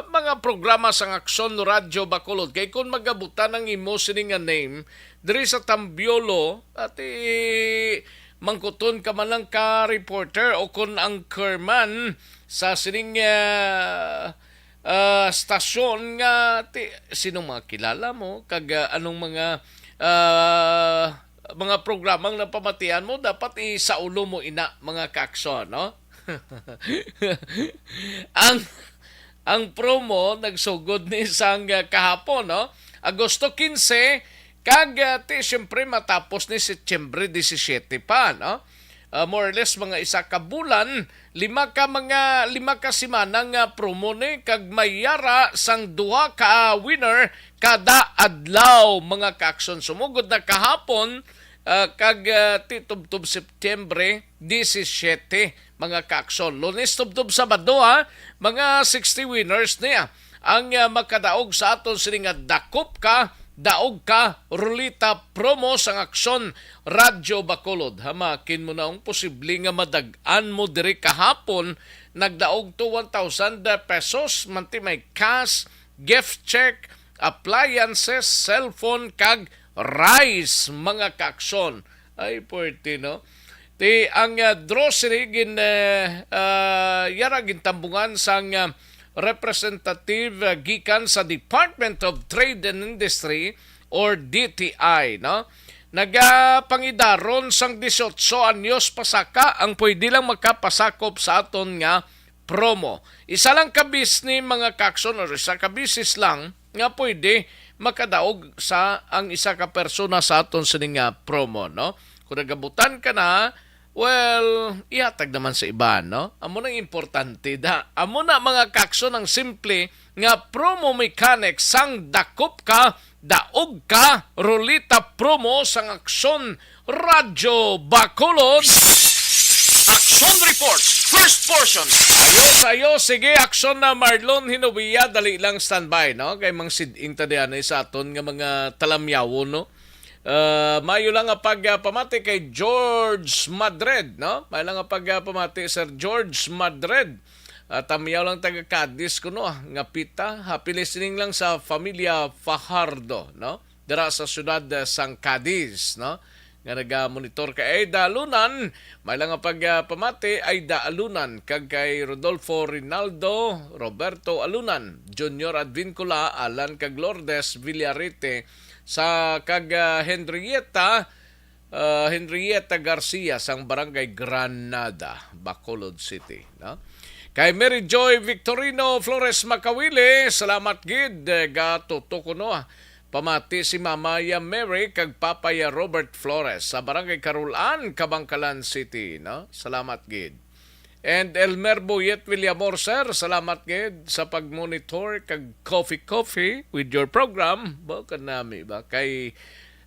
mga programa sang Aksyon Radyo Bacolod. Kay kung magabutan ang imo sini nga name diri sa tambyolo, ati, mangkuton ka man lang ka reporter o kon anchorman sa sining, ah, ah, stasyon nga ti-, sino mga kilala mo kag, ah, anong mga, ah, mga programang napamatian mo, dapat isaulo mo ina, mga kaaksyon, no? Ang Ang promo nagsugod ni sang, ah, kahapon, no? Agosto quince, kag, ah, ti, siyempre, matapos ni Setyembre disisiete pa, no? Ah, more or less, mga isa ka bulan, lima ka mga, lima ka semana nga promo ni, kag may yara sang duha ka winner kada adlaw, mga kaaksyon. Sumugod na kahapon, ah, kag, ah, ti, tubtob Setyembre disisiete, mga kaaksyon. Lunes tubtob Sabado, ha, mga sixty winners niya ang, ah, makadaog sa aton sini nga Dakop Ka, Daog Ka, Rolita promo sang Aksyon Radyo Bacolod. Hamakin mo na ang posible nga madag-an mo diri kahapon. Nagdaog to one thousand pesos, manti may cash, gift check, appliances, cellphone, kag rice, mga kaaksyon. Ay, puwerte, no? Ti ang, ah, draw sini gin, eh, ah, yara gintambungan sang, ah, representative, ah, gikan sa Department of Trade and Industry or D T I, no? Nagapangidaron sang dieciocho anyos pasaka ang pwede lang makapasakop sa aton nga promo. Isa lang ka bisni, mga kaaksyon, or isa ka bisis lang nga pwede makadaog sa ang isa ka persona sa aton sini nga promo, no? Kung nagabutan ka na, well, ihatag naman sa iba, no? Amo nang importante da. Amo na, mga kaaksyon, ang simple nga promo mechanic sang Dakop Ka, Daog Ka, Rolita promo sang Aksyon Radyo Bacolod. Action Report, first portion. Ayos, ayos. Sige, Aksyon na Marlon Hinovia. Dali lang, standby, no? Kay mang sid-ing ta diyan, eh, sa aton nga mga talamyawon, no? Ah, maayo lang nga pag, ah, pamati kay George Madrid, no? Maayo lang nga pag, ah, pamati, Sir George Madrid. Ah, tamyaw lang taga Cadiz kuno, ah, nga pita. Happy listening lang sa Familia Fajardo, no? Dira sa siyudad, ah, sang Cadiz, no? Nga naga-monitor kay Aida Alunan. Maayo lang nga pag, ah, pamati, Aida Alunan, kag kay Rodolfo Rinaldo, Roberto Alunan, Junior Advincula, Alan kag Lourdes Villarete, sa kag, ah, Henrietta, ah, Henrietta Garcia sang Barangay Granada, Bacolod City, no? Kay Mary Joy Victorino Flores Makawili, salamat gid, eh, gatuto kuno, ah. Pamati si Mama ya Mary kag Papa ya Robert Flores sa Barangay Carolan, Kabankalan City, no? Salamat gid. And Elmer Boyet Villamor, sir, salamat gid sa pag-monitor kag coffee coffee with your program. Ba, kanami ba? Kay,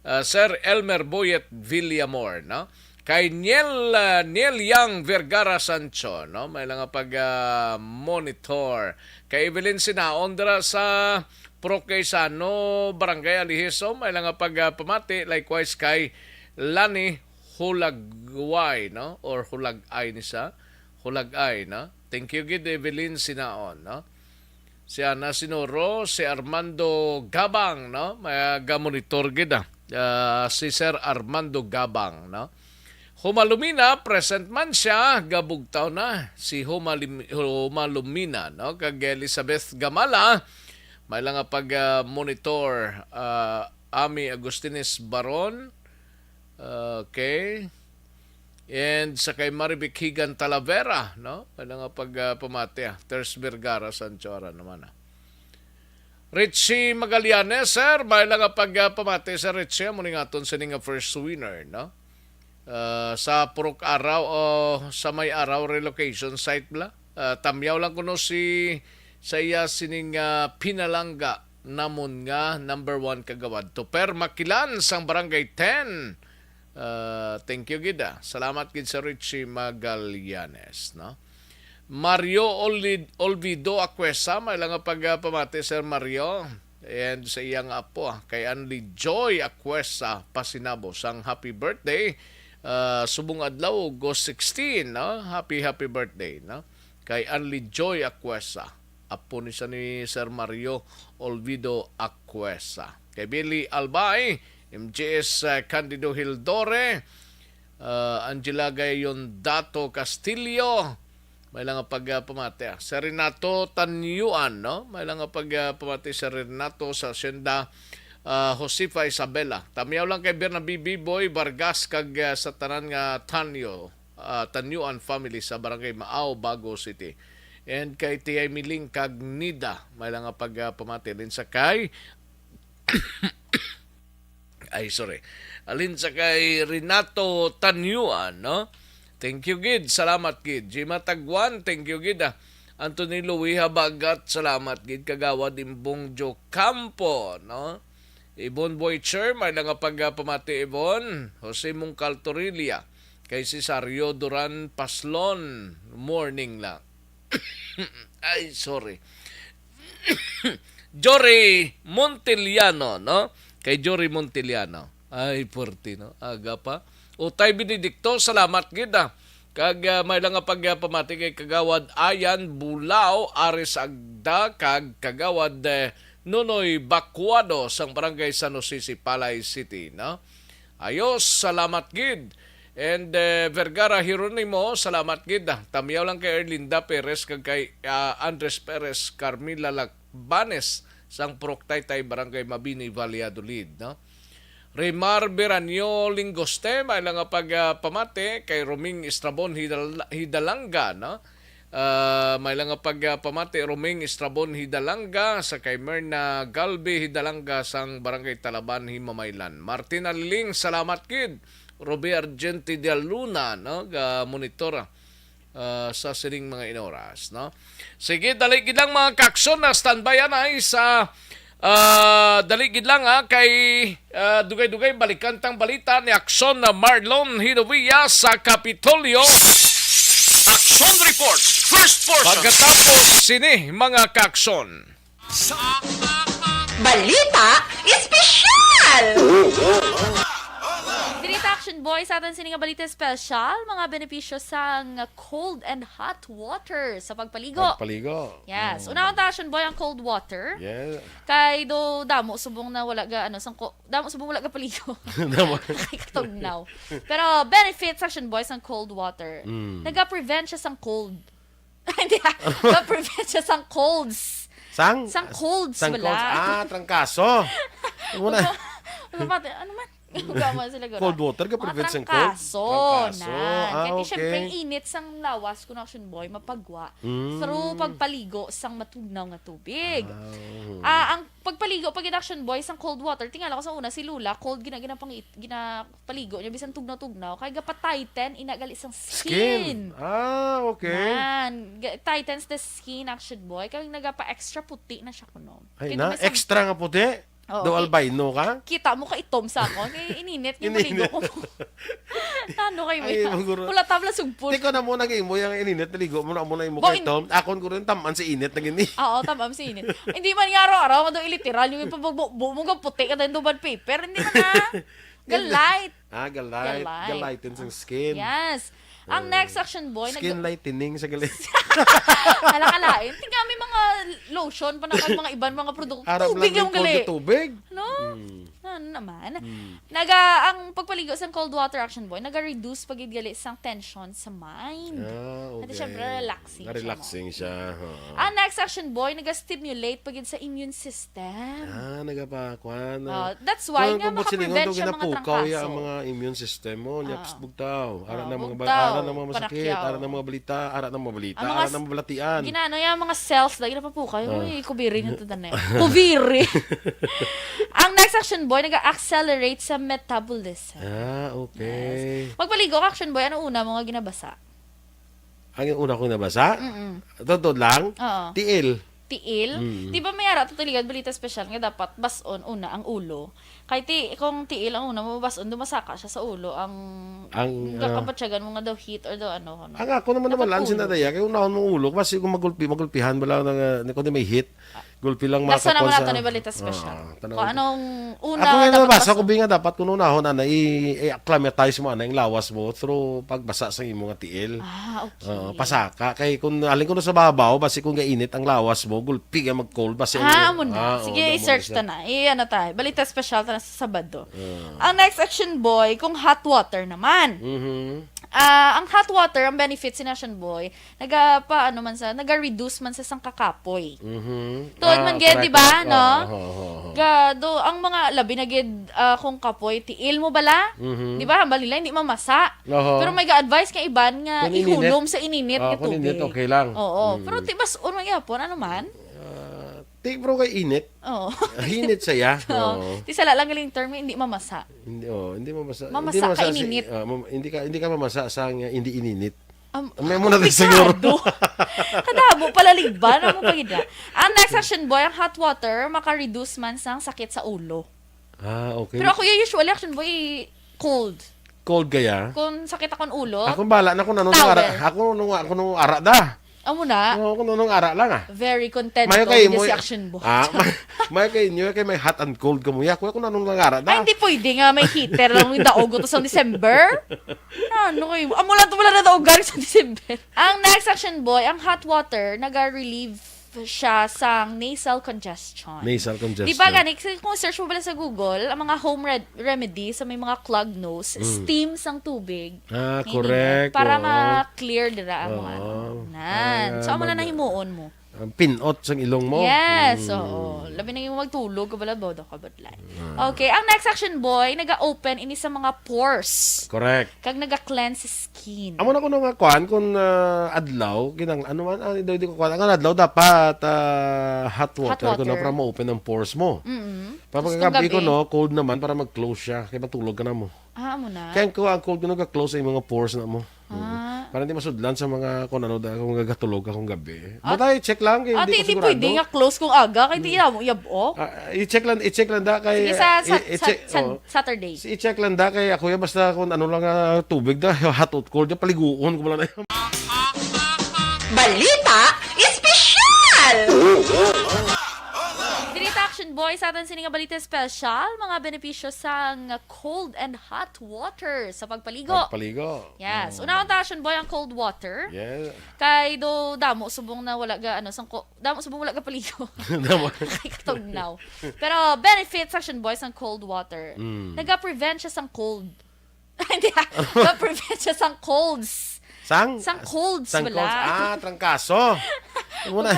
Ah, Sir Elmer Boyet Villamor, no? Kay Niel, ah, Niel Yang Vergara Sancho, no? May lang nga pag, ah, monitor. Kay Evelyn Sinaon dira sa Purok Gaisano, Barangay Alihiso, may lang nga pag, ah, pamati. Likewise kay Lani Hulagway, no? Or Hulagay ni sa? Hulagay, no? Thank you gid, Evelyn Sinaon, no? Si Ana Sinuro, si Armando Gabang, no? May, ah, gamonitor gid, ah. Ah, si Sir Armando Gabang, no? Humalumina, present man siya, gabugtaw na si Humalim-, Humalumina, no? Kag Elizabeth Gamala, may lang nga pag, ah, monitor, ah, Ami Agustines Baron, okay. And sa kay Marivic Higan Talavera, no? May lang nga pag, ah, pamati, ah. Ters Vergara, Sancho, ara naman, ah. Richie Magallanes, sir. May lang nga pag, ah, pamati, sir Richie. Amo ni nga aton sini nga first winner, no? Ah, sa Purok Araw o sa May Araw relocation site bala. Ah, tamyaw lang kuno si sa iya sining, ah, pinalangga namon nga number one kagawad, Toper Makilan sang Barangay ten. Ah, thank you gid, ah. Salamat gid sa Richie Magallanes, no? Mario Olid-, Olvido Acuesa, may lang nga pag, ah, pamati, Sir Mario. And sa iyang apo, ah, kay Anli Joy Acuesa Pasinabo sang happy birthday, ah, subong adlaw, August sixteen, no? Happy, happy birthday, no? Kay Anli Joy Acuesa. Apo ni sa ni Sir Mario Olvido Acuesa. Kay Billy Albay, M J S, uh, Candido Hildore, uh, Angela Gayon Dato Castillo, may lang nga pag, uh, pamati, ah. Si Renato Tanyuan, no? May lang nga pag, uh, pamati si Renato sa Hacienda, uh, Josefa Isabela. Tamyaw lang kay Bernabe Biboy Vargas kag, uh, sa tanan nga Tanyo, uh, Tanyuan family sa Barangay Maao, Bago City. And kay Tiyay Miling kag Nida, may lang nga pag, uh, pamati. Alin sa kay Ay, sorry. Alin sa kay Renato Tanyuan, no? Thank you gid. Salamat gid. Jima Tagwan, thank you gid, ah. Anthony Luiha Bagat, salamat gid. Kagawad Imbong Joe Campo, no? Ibon Boycher, may lang nga pag, ah, pamati, Ibon. Jose Mungkal Torilla, kay Cesario Duran Paslon, morning lang. Ay, sorry. Jory Montiliano, no? Kay Jory Montiliano. Ay, purti, no? Aga pa. Utay Benedicto, salamat gid, ah. Kag, ah, may lang nga pag, ah, pamati kay Kagawad Ayan Bulao, Aris Agda, kag Kagawad, eh, Nonoy Bacuado sang Barangay San Jose, Sipalay City, no? Ayos, salamat gid. And, eh, Vergara Jeronimo, salamat gid, ah. Tamyaw lang kay Erlinda Perez kag kay, ah, Andres Perez, Carmila Lacbanes, sang Purok Taytay, Barangay Mabini, Valladolid, no? Rimar Beranyo Lingoste, may lang nga pag, ah, pamati kay Roming Estrabon Hidal-, Hidalanga, no? Ah, may lang nga pag, ah, pamati, Roming Estrabon Hidalanga, sa kay Merna Galbi Hidalanga sang Barangay Talaban, Himamaylan. Martin Aliling, salamat gid. Ruby Argente de Luna, no? Ga monitor, ah, sa sining mga inoras, no? Sige, dali gid lang, mga kakson, na standby anay sa, ah, dali gid lang, ha, kay, ah, dugay-dugay balikan tang balita ni Akson na Marlon Hinovia sa Kapitolyo. Akson Report, first portion. Pagkatapos sini, mga kakson. Balita Espesyal! Diri ta, Action Boy, sa aton sini nga balita espesyal, mga benepisyo sang cold and hot water sa pagpaligo. Pagpaligo. Yes. Mm. Unahon ta, Action Boy, ang cold water. Yeah. Kay do damo subong na wala ga, ano, sang ko-, damo subong wala ga paligo. Damo. Ay, katugnaw. Pero benefits, Action Boy, sang cold water. Mm. Naga-prevent siya sang cold. Hindi, ah. Ga-prevent siya sang colds. Sang? Sang colds, sang wala. Colds. Ah, trangkaso. Ano na? Ano ba? Ano man? Huwag man sila gura. Cold water, ga-prevent sang colds? Trangkaso. Trangkaso. Ah, okay. Kaya siyempre, init sang lawas, kun, Action Boy, mapagwa through pagpaligo sang matugnaw nga tubig. Ah, oo. Ah, ang pagpaligo, pag Action Boy, sang cold water, tingala ko sa una, si Lola, cold, gina-, ginapangit-, gina-, paligo niya, bisan tugnaw-tugnaw, kay gapa-tighten ina gali sang skin. Skin. Ah, okay. Nan, ga-, tightens the skin, Action Boy. Kay nagapa-extra puti na siya kuno. Ay, kay na, extra nga puti? Oo, Daw ki-, albino ka? kita mo ka itom sa akon. Kay ininit nga Ininit. maligo ko. Ano kay Ay, mo? Maguro. Wala tabla sugpon. Tiko na mo nag-imo yung ininit, naligo mo na mo na imo Bo, kay in- Tom. Akon guro yung taman sa init na gini. Oo, taman sa init. Hindi man nga araw-araw, nga daw iliteral yung ipabugbo mo nga puti ka dahil duman paper. Hindi man na. Hindi. Galite. Ah, galite. Galite. Galitin sa skin. Yes. Ang Eh, next action boy, nag- skin lightening sa gali. Hala, kalain. Tingnan, may mga lotion pa na kag mga iban mga produkto. Arap Tubig lang lang gali. Cold tubig. No? Mm. Ano naman? Mm. Naga, ang pagpaligo sa cold water action boy, naga-reduce pa gid gali sang tension sa mind. Ah, okay. Ate, syempre, relaxing siya, Relaxing no? siya. Oo. Ang next action boy, naga-stimulate pa gid sa immune system. Ah, nagapa-, kwan, Oh, ah. that's why Kwan, nga kung ba't silingon makaprevent to, siya mga ginapukaw ya trangkaso. ang mga immune system mo, nya, Ah. psst, bugtaw. Ara Ah, na mga ba-, bugtaw, ara na mga masakit, panakyaw. ara na mga balita, ara na mga balita, Ang mga ara s-, na mga balatian. ginano ya, mga cells, lagi na papukaw. Ah. Uy, kubiri nga to, dane. Kubiri. Ang next action boy, nag-accelerate sa metabolism. Ah, okay. Yes. Magpaligo ka, action boy, ano una mo nga ginabasa? Ang una kong nabasa? Mm-mm. Totoo lang? Oo. Tiil. Tiil? Mm. Di ba may ara to tuligad balita special nga dapat bas-on una ang ulo? Kay ti-, kung tiil ang una mo bas-on, dumasaka siya sa ulo ang Ang, ah, kabatyagan mo nga daw heat or daw ano, ano. Ang ako naman naman lang Napapulog. sinadaya, kay unahon mong ulo, kasi kung magulpi, magulpihan, wala na nga, kung di may heat, gulpi lang Nasa makakuha naman sa nato ni balita special. Oo, tanaw Kung ko. anong una Ako nga nga dapat nabasa ko, bas-on. Bi, nga dapat kung unahon, ana, i-, i-acclimatize mo, ana, yung lawas mo through pagbasa sa imo nga tiil. Ah, okay. Oo, pasaka. Kay kung alin ko na sa babaw, basi kung gainit ang lawas mo, gulpi ka mag-cold, basi Ah, ang amo na. ah, oo, Sige, amo i-search siya. ta na. I-, ano ta, balita special ta na sa Sabado. Ah. Ang next action boy, kung hot water naman. Mhm. Ah, ang hot water, ang benefits ni action boy, naga pa, ano man sa, naga-reduce man sa sang kakapoy. Mhm. Tuod Ah, man gid, correct, di ba, correct. no? Oo, oo, oo, oo. Ga, do, ang mga labi na gid, ah, kung kapoy, tiil mo bala? Mhm. Di ba, hambal nila, hindi mamasa. Oho. Pero may ga-advise nga iban nga Kung ininit. ihulom sa ininit Ah, nga kung ininit, tubig. okay lang. Oo. Mm. Pero ti bas-on man gyapon, ano man? Ah, ti, bro, kay init. Oo. Init siya, Oo. Oo. Ti sala lang galing term, hindi mamasa. Hindi, oh, hindi mamasa. Mamasa Hindi mamasa ka si, ininit. ah, mam-, hindi ka, hindi ka mamasa sa nga hindi ininit. Am-, May mo na din siguro. komplikado. Kadamo pala ligban, amo pa gid na. Ang next action boy, ang hot water, maka-reduce man sang sakit sa ulo. Ah, okay. Pero ako, usually, action boy, cold. Cold kaya? Kung sakit akong ulo, Ako bala na kung ano nung Towel. ara, ako nung, ako nung ara da. Amo na. Oo, kung nung ara lang, ah. Very content Mayo ko, kay hindi mo si action boy. Ah, may, may kay inyo, kay may hot and cold ka mo. Ya, kuya, kung anong nangara na. Ay, hindi pwede nga may heater lang yung daog to sa December. Na, ano kayo? Amo lang to wala na daogan sa December. Ang next action boy, ang hot water, naga-relieve siya sa nasal congestion. Nasal congestion. Di ba gani, kasi kung search mo pala sa Google, ang mga home red-, remedy sa may mga clogged nose, Mm. steam sang tubig. Ah, Ininit. correct. Para Oo. ma-clear dira ang mga Oo. ano. Nan. Para So, amo na mag- nahimuon mo. Ang pinot sang ilong mo. Yes, Mm. oo. Labi na yung magtulog ka bala, bodo ka, budlay. Ah. Okay, ang next action boy, naga-open ini sa mga pores. Correct. Kag naga-cleanse skin. Amo na kuno nga kuan, kung, ah, adlaw, kinang-, ano man, ah, di, di ko kuan. Ang adlaw dapat, ah, hot Hot water, kuno water. para ma-open ang pores mo. Mm-mm. Para Tapos pagkagabi kung ko, gabi. no, cold naman para mag-close siya. Kaya matulog ka na mo. Ah, amo na. Kaya ko, ang cold ko nag-close sa mga pores na mo. Ah. Mm. Para hindi masudlan sa mga kung ano, da-, kung gagatulog ka kung gabi. At But I check lang, kay Ate, hindi ko hindi sigurado. pwede nga close kung aga, kay di Mm. mo yabok. Ah, i-check lang, i-check lang da kay, Sige, sa, sa, i-, i-check, sa, sa oh. Saturday. Si i-check lang da kay ako yan, basta kung ano lang, ah, tubig da, hot or cold, da, paliguon ko lang na. Balita espesyal! Diri ta, Action Boy, sa aton sini nga balita espesyal, mga benepisyo sang cold and hot water sa pagpaligo. Pagpaligo. Yes. Mm. Unahon ta, Action Boy, ang cold water. Yeah. Kay do damo subong na wala ga, ano, sang ko-, damo subong wala ga paligo. Damo. Kay katugnaw. Pero benefits, Action Boy, sang cold water. Mm. Naga-prevent siya sang cold. Hindi, ah. Ga-prevent siya sang colds. Sang? Sang colds, Sang wala. colds. Ah, trangkaso. Ano na?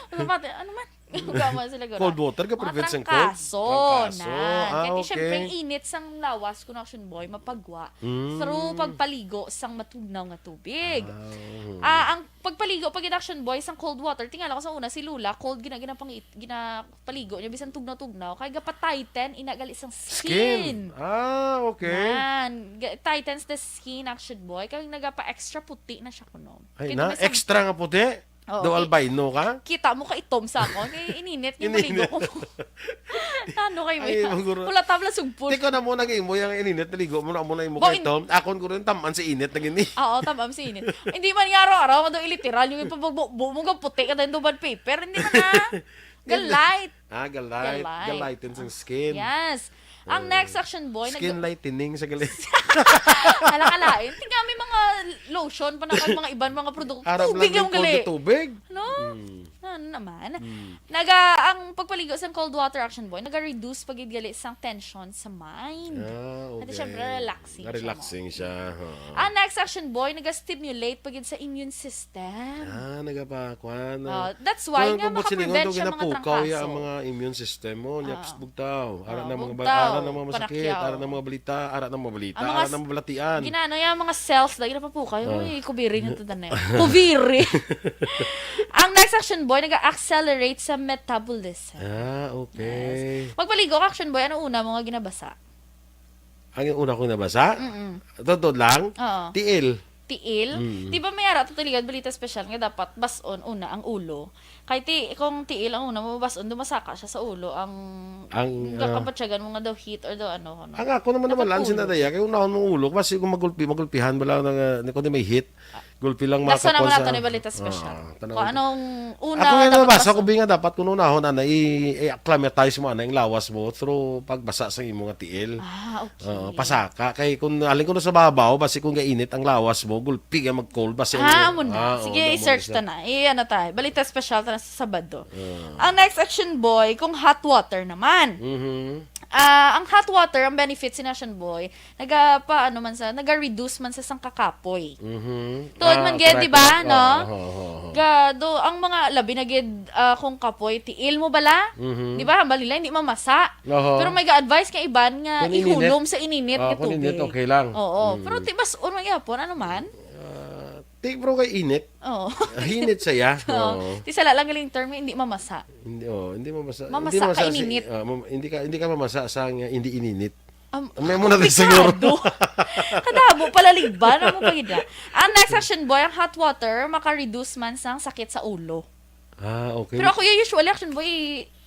Ano ba? Ano man? Gama sila gura. Cold water, ga-prevent sang cold? Trangkaso. Trangkaso. Na. Ah, Kaya okay. Siyempre, ang init sang lawas, kung Action Boy, mapagwa Mm. through pagpaligo sang matugnaw nga tubig. Ah, oo. Ah, ang pagpaligo, pag Action Boy, sang cold water, tingala ko sa una, si Lola, cold gina-, ginapangit-, gina-, paligo niya, bisan tugnaw-tugnaw, kay gapa-tighten, ina gali sang skin. Skin. Ah, okay. Nan, ga-, tightens the skin, Action Boy. Kay nagapa-extra puti na siya kuno. Ay, Kay na, di ba sa extra nga puti? Oo, Daw ki-, albino ka? kita mo ka itom sa akon. Kay ininit nga Ininit. maligo ko. Ano kayo, Ay, Mia? Maguro. Wala tabla sugpon. Ikaw na mo nag-imo yung ininit, naligo mo na mo na imo Bo, kay in- Tom. Akon ko rin, taman si init na gini. Oo, tamam si init. Hindi man nga araw-araw, nga daw iliteral, yung ipabugbo mo, nga puti ka dahil duman paper. Hindi man na. Hindi. Ga-light. Ah, ga-light. Ga-light. Ga-lighten sa skin. Yes. Ang Oh. next action boy, nag- Skin lightening sa gali. Hala ka lain. Tingnan, may mga lotion pa na kag mga iban, mga produkto. Arap Tubig lang lang yung gali. Cold tubig. No? Hmm. Ano naman? Hmm. Naga, ang pagpaligo sa cold water action boy, naga-reduce pa gid gali sang tension sa mind. Ah, At okay. syempre, relaxing siya Relaxing mo. siya. Oo. Ang next action boy, naga-stimulate pa gid sa immune system. Ah, nagapa-, kuan, ah. Ah, that's why Kuan nga ko, ba't silingon makaprevent to, siya mga ginapukaw ya trangkaso. ang mga immune system mo. Nya, Ah. psst, bugtaw. Ara Ah, na mga ba-, bugtaw. ara na mga masakit, Panakyaw. ara na mga balita, ara na mga balita, Ang mga ara na s-, mga balatian. ginano ya, mga cells, lagi na papukaw. Ah. Uy, kubiri nga to, tanay. Kubiri. Ang next action boy, nag-accelerate sa metabolism. Ah, okay. Yes. Magpaligo ka, action boy, ano una mo nga ginabasa? Ang una kong nabasa? Mm-mm. Totoo lang? Oo. Tiil. Tiil? Mm. Di ba may ara to tuligan balita special nga dapat bas-on una ang ulo? Kay ti-, kung tiil ang una mo bas-on, dumasaka siya sa ulo ang Ang, ah, kapatsyagan mo nga daw heat or daw ano, ano. Ang ako naman naman lang Nakatulog. sinadaya, kay unahon mong ulo, kasi kung magulpi, magulpihan ba lang na, na, kung may heat, gulpi lang Laso naman makakuha nato sa ni balita special. Ah, tanaw Kung ko. anong una Ako nga dapat nabasa ko, bas-on. Bi, nga dapat kung unahon, ana, i-, i-acclimatize mo, ana, yung lawas mo through pagbasa sa imo nga tiil. Ah, okay. Oo, pasaka. Kay kung alin ko na sa babaw, basi kung gainit ang lawas mo, gulpi ka mag-cold, basi Ah, ang amo na. ah, oo, Sige, amo na i-search siya. ta na. I-, ano ta, balita special ta na sa Sabado. Ah. Ang next action boy, kung hot water naman. Mhm. Ah, ang hot water, ang benefits ni action boy, naga, pa, ano man sa, naga-reduce man sa sang kakapoy. Mhm. Tuod Ah, man gyud, correct, di ba, correct. no? Oo, oo, oo, oo. Ga, do, ang mga labi na gid, ah, kung kapoy, tiil mo bala? Mhm. Di ba, hambal nila, hindi mamasa. Oho. Pero may ga-advise nga iban nga Kung ininit. ihulom sa ininit Ah, nga kung ininit, tubig. okay lang. Oo. Mm. Pero ti bas-on man gyapon, ano man? Ah, ti, pero kay init. Oo. Ah, init saya. Oo. Oo. Ti sala lang galing term, hindi mamasa. Hindi, oh, hindi mamasa. Mamasa Hindi mamasa ka si-, ininit. ah, mam-, hindi ka, hindi ka mamasa sa nga hindi ininit. Am-, May mo na din siguro. Komplikado. Kadamo pala liban ang mga gida. Ang next action boy, ang hot water, maka-reduce man sang sakit sa ulo. Ah, okay. Pero ako, yung usually action boy,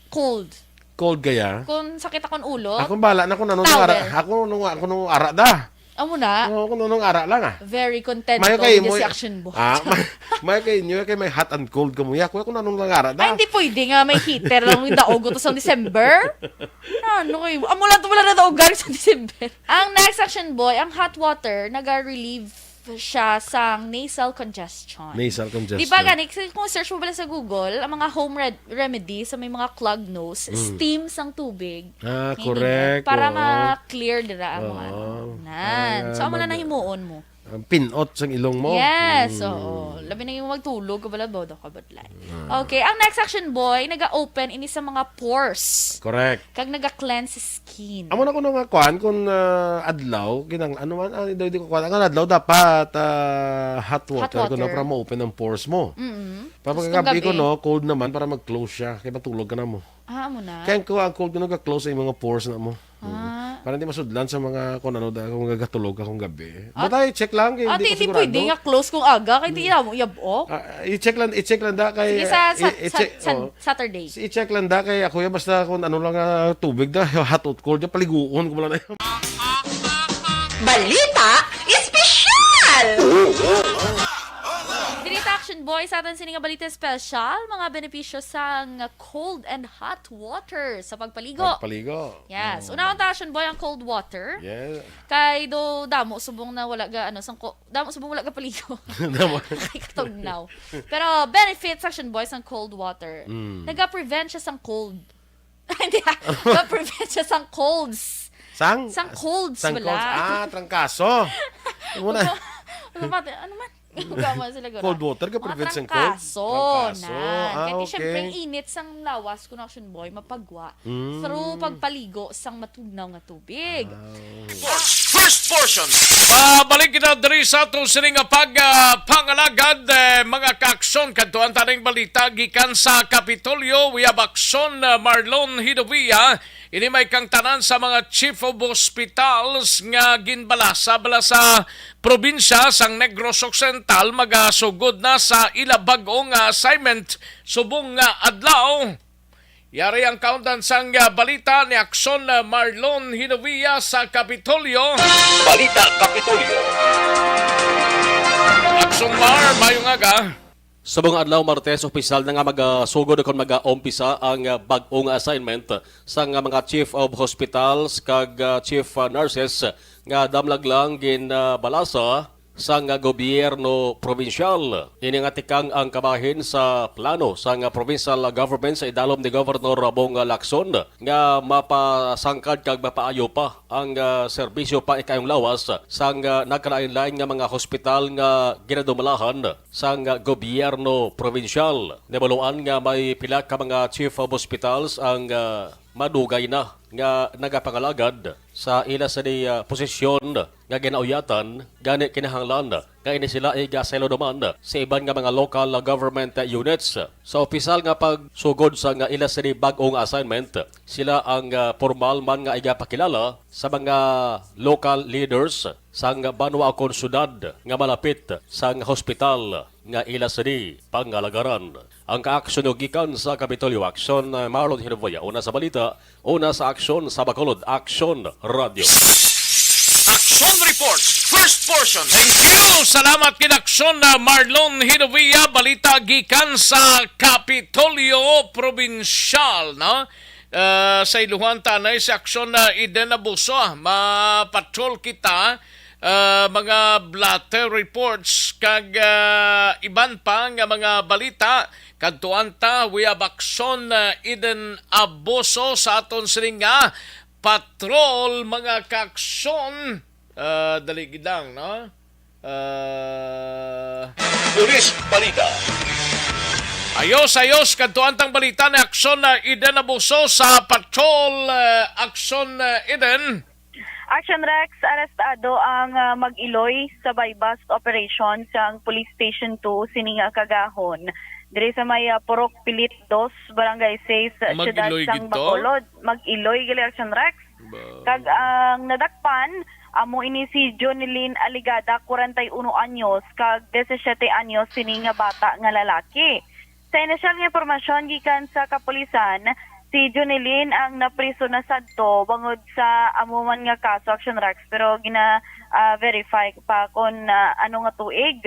cold. Cold kaya? Kung sakit akong ulo, Ako bala na kung ano nung Towel. ara. Ako nung, ako nung ara da. Amo na. Oo, kung nung ara lang, ah. Very content Mayo ko kay with mo, si action boy. ah, may, mayo kay inyo, kay may hot and cold ka mo. Ako, ako na nung lang ara da. Ay, hindi pwede nga may heater lang yung daog to sa December. Ano kayo? Amo lang to wala na daog galing sa December. Ang next action boy, ang hot water, naga-relieve siya sa nasal congestion. Nasal congestion. Di ba gani, kasi kung search mo pala sa Google, ang mga home red-, remedy sa may mga clogged nose, Mm. steam sang tubig. Ah, Hindi correct. na. Para Oo. ma-clear dira ang Oo. mga ano. Nan. Para So, amo na mag- nahimuon mo. Ang pinot sang ilong mo. Yes, Mm. oo. Labi na yung magtulog ka pala, bodo ka ba, Lai? Ah. Okay, ang next action boy, naga-open ini sa mga pores. Correct. Kag naga-cleanse skin. Amo na kuno nga kuan, kung, ah, adlaw, kinang-, ano man, ah, di, di ko kuan. Ang adlaw dapat, ah, hot Hot water, kuno water. para ma-open ang pores mo. Mm-mm. Pag Tapos kung kagabi gabi? ko, no, cold naman para mag-close siya. Kaya matulog ka na mo. Ah, amo na. Kaya ko, ang cold ko, nag-close sa mga pores na mo. Ah. Para hindi masudlan sa mga kung ano, da-, kung gagatulog ka kung gabi. Ah, But I check lang, kay ah, hindi di, ko di sigurado. pwede nga close kung aga, kay di Mm. mo yab-ok. Ah, i-check lang, i-check lang da kay, Sige, sa, sa, i-, i-check, sa, sa oh. Saturday. I-check lang da kay ako yan, basta kung ano lang, ah, tubig da, hot or cold, da, paliguon ko lang na. Balita Espesyal! Diri ta, Action Boy, sa aton sini nga balita espesyal, mga benepisyo sang cold and hot water sa pagpaligo. Pagpaligo. Yes. Mm. Unahon ta, Action Boy, ang cold water. Yeah. Kay do damo subong na wala ga, ano, sang ko-, damo subong wala ga paligo. Damo. Kay katugnaw. Pero benefits, Action Boy, sang cold water. Mm. Naga-prevent siya sang cold. Hindi, ah. Ga-prevent siya sang colds. Sang? Sang colds, Sang wala. colds. Ah, trangkaso. Ano na? Ano ba? Ano man? Gama sila gura. Cold water ka Mga prevent sang cold? trangkaso. Trangkaso. Na. Ah, Kaya okay. Siyempre, ang init sang lawas, kung Action Boy, mapagwa Mm. through pagpaligo sang matugnaw nga tubig. Ah. First portion. Pabalik kita diri sa aton sini nga pag, ah, pangalagad, eh, mga kaaksyon. Kadtuan taning balita gikan sa Kapitolyo. We have action, ah, Marlon Hidovia. Ini may kangtanan sa mga chief of hospitals nga ginbalasa bala sa probinsya sang Negros Occidental magasugod na sa ila bag-o nga assignment subong nga adlaw. Yari ang kaundan sang, ah, balita ni Akson, ah, Marlon Hinovia sa Kapitolyo. Balita Kapitolyo. Akson Mar, mayong aga. Subong nga adlaw, Martes, opisyal na nga magasugod kon magaumpisa ang, ah, bag-o nga assignment sang, ah, mga chief of hospitals kag, ah, chief, ah, nurses nga damlag lang ginbalasa sang, ah, gobyerno probinsyal. Ini nga tikang ang kabahin sa plano sang, ah, provincial government sa idalom ni Governor Bong Lacson nga mapasangkad kag mapaayo pa ang, ah, serbisyo pa ikayong lawas sang, ah, nagkalain-lain nga mga hospital nga ginadumalahan sang, ah, gobyerno probinsyal. Nabaluan nga may pila ka mga chief of hospitals ang, ah, madugay na nga nagapangalagad sa ila sini, ah, posisyon nga ginauyatan, gani kinahanglan nga ini sila igasaylo naman sa iban nga mga local government units. Sa opisyal nga pagsugod sa nga ila sini bag-o nga assignment, sila ang, ah, pormal man nga igapakilala sa mga local leaders sang banwa kon syudad nga malapit sang hospital nga ila sini pangalagaran. Ang kaaksyon gikan sa Kapitolyo Aksyon, Marlon Hinuboya. Una sa balita, una sa aksyon sa Bacolod, Aksyon Radio. Action Report, first portion. Thank you. Salamat kid Aksyon na Marlon Hinovia. Balita gikan sa Kapitolyo Probinsyal, no? Ah, sa iluhan tanay si Aksyon na Eden Abuso. Mapatrol kita, ah, mga blotter reports kag, ah, iban pa nga mga balita. Kadtuan ta, we have Aksyon, ah, Eden Abuso sa aton sining nga patrol, mga kaaksyon. Ah, dali gid lang, no? Ah, Pulis Balita. Ayos, ayos. Kadtuan tang balita ni Aksyon, ah, Eden Abuso sa patrol, ah, Aksyon, ah, Eden. Action Rex, arestado ang, ah, mag-iloy sa buy-bust operation sang Police Station two sining, ah, kagahon diri sa may, ah, Purok Pilit dos, Barangay six, Siyudad Mag-iloy sang gid to? Bacolod. Mag-iloy gali, Action Rex. Ba- Kag ang nadakpan, amo ini si Jonelyn Aligada, kwarenta y uno anyos, kag disisiete anyos sini nga bata nga lalaki. Sa inisyal nga impormasyon gikan sa kapulisan, si Jonelyn ang napriso na sadto bangod sa amo man nga kaso, Action Rex, pero gina, ah, verify pa kon, ah, ano nga tuig.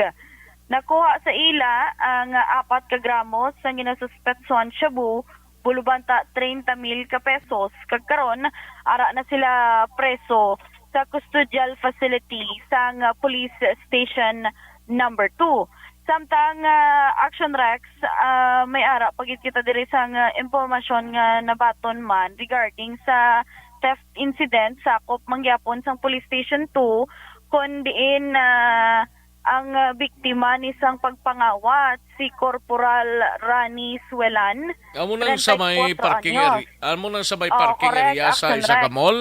Nakuha sa ila ang apat ka gramos sang ginasuspetsuhan shabu, buluban ta treinta mil ka pesos, kag karon ara na sila preso sa custodial facility sang Police Station Number Two. Samtang, ah, Action Rex, ah, may ara pa gid kita diri sang impormasyon nga nabaton man regarding sa theft incident, sakop man gyapon sang Police Station Two, kon diin, ah, ang, ah, biktima ni sang pagpangawat si Corporal Rani Suelan, Amo nang sa may treinta y kuwatro parking anyos. Area. Amo nang sa may Oo, parking correct, area sa Action isa ka Rex. Mall.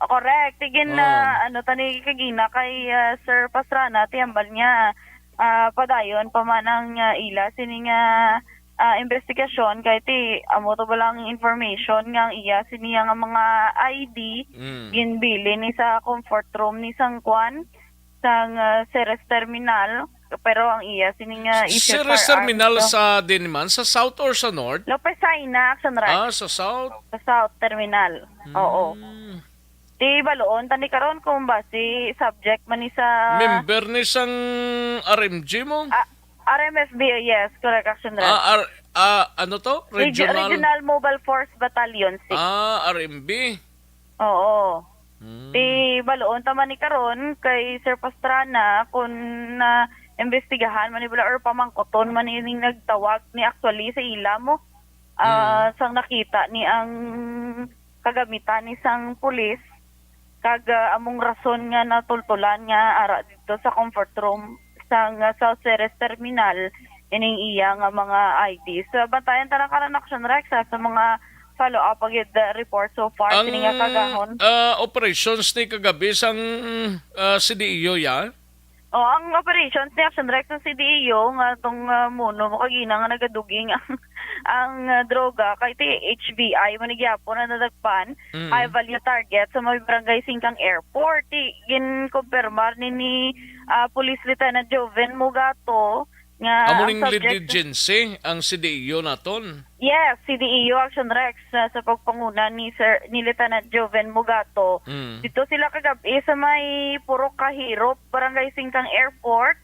Oh, correct. Tigin na, Oh. ano, tani kagina kay, ah, Sir Pastrana, tiyambal niya, ah, padayon pa man ang, ah, ila sini nga, ah, investigasyon, kay ti, amo to ba lang information nga ang iya sini nga mga I D, Mm. ginbilin ni sa comfort room ni sang kwan, sang, ah, Ceres Terminal, pero ang iya sini nga issue Ceres firearms Terminal to. Sa din man, sa South or sa North? Lopez Jaena, Action Rex. Ah, sa South. Sa South Terminal. Oo. Mm. Di baloon tani karon kung basi subject man ni sa Member ni sang R M G mo? Ah, R M F B, yes, correct, Action Rex. Ah, R-, ah, ano to? Reg-, Regional? Regional Mobile Force Battalion six. Ah, R M B. Oo. Hmm. Di baloon ta man ni karon kay Sir Pastrana kung na imbestigahan man ni bala or pamangkuton man ni ning nagtawag ni actually sa ila mo. Ah, Hmm. sang nakita ni ang kagamitan ni sang pulis, kag, ah, among rason nga natultulan nga ara dito sa comfort room sang, ah, South Ceres Terminal ining iya nga mga I D. So, bantayan ta lang karon, Action Rex, ha, sa mga follow-up pa gid, ah, report so far Ang, sini nga kagahon. Ah, operations ni kagabi sang, ah, C D E O, ya? Oh, ang operations ni Action Rex sa C D E O nga tong, ah, muno mo kagina nga nagaduging ang ang, ah, droga kay ti H B I man ni gyapon ang nadagpan, Mm. high value target sa may barangay Singkang Airport. Ti ginkumpirmar ni, ni, ah, Police Lieutenant Joven Mugato nga Amo ang ning lead subject agency ang C D E O naton. Yes, C D E O Action Rex, ah, sa pagpanguna ni Sir, ni Lieutenant Joven Mugato. Mm. Dito sila kagabi sa may Purok Kahirop, Barangay Singkang Airport.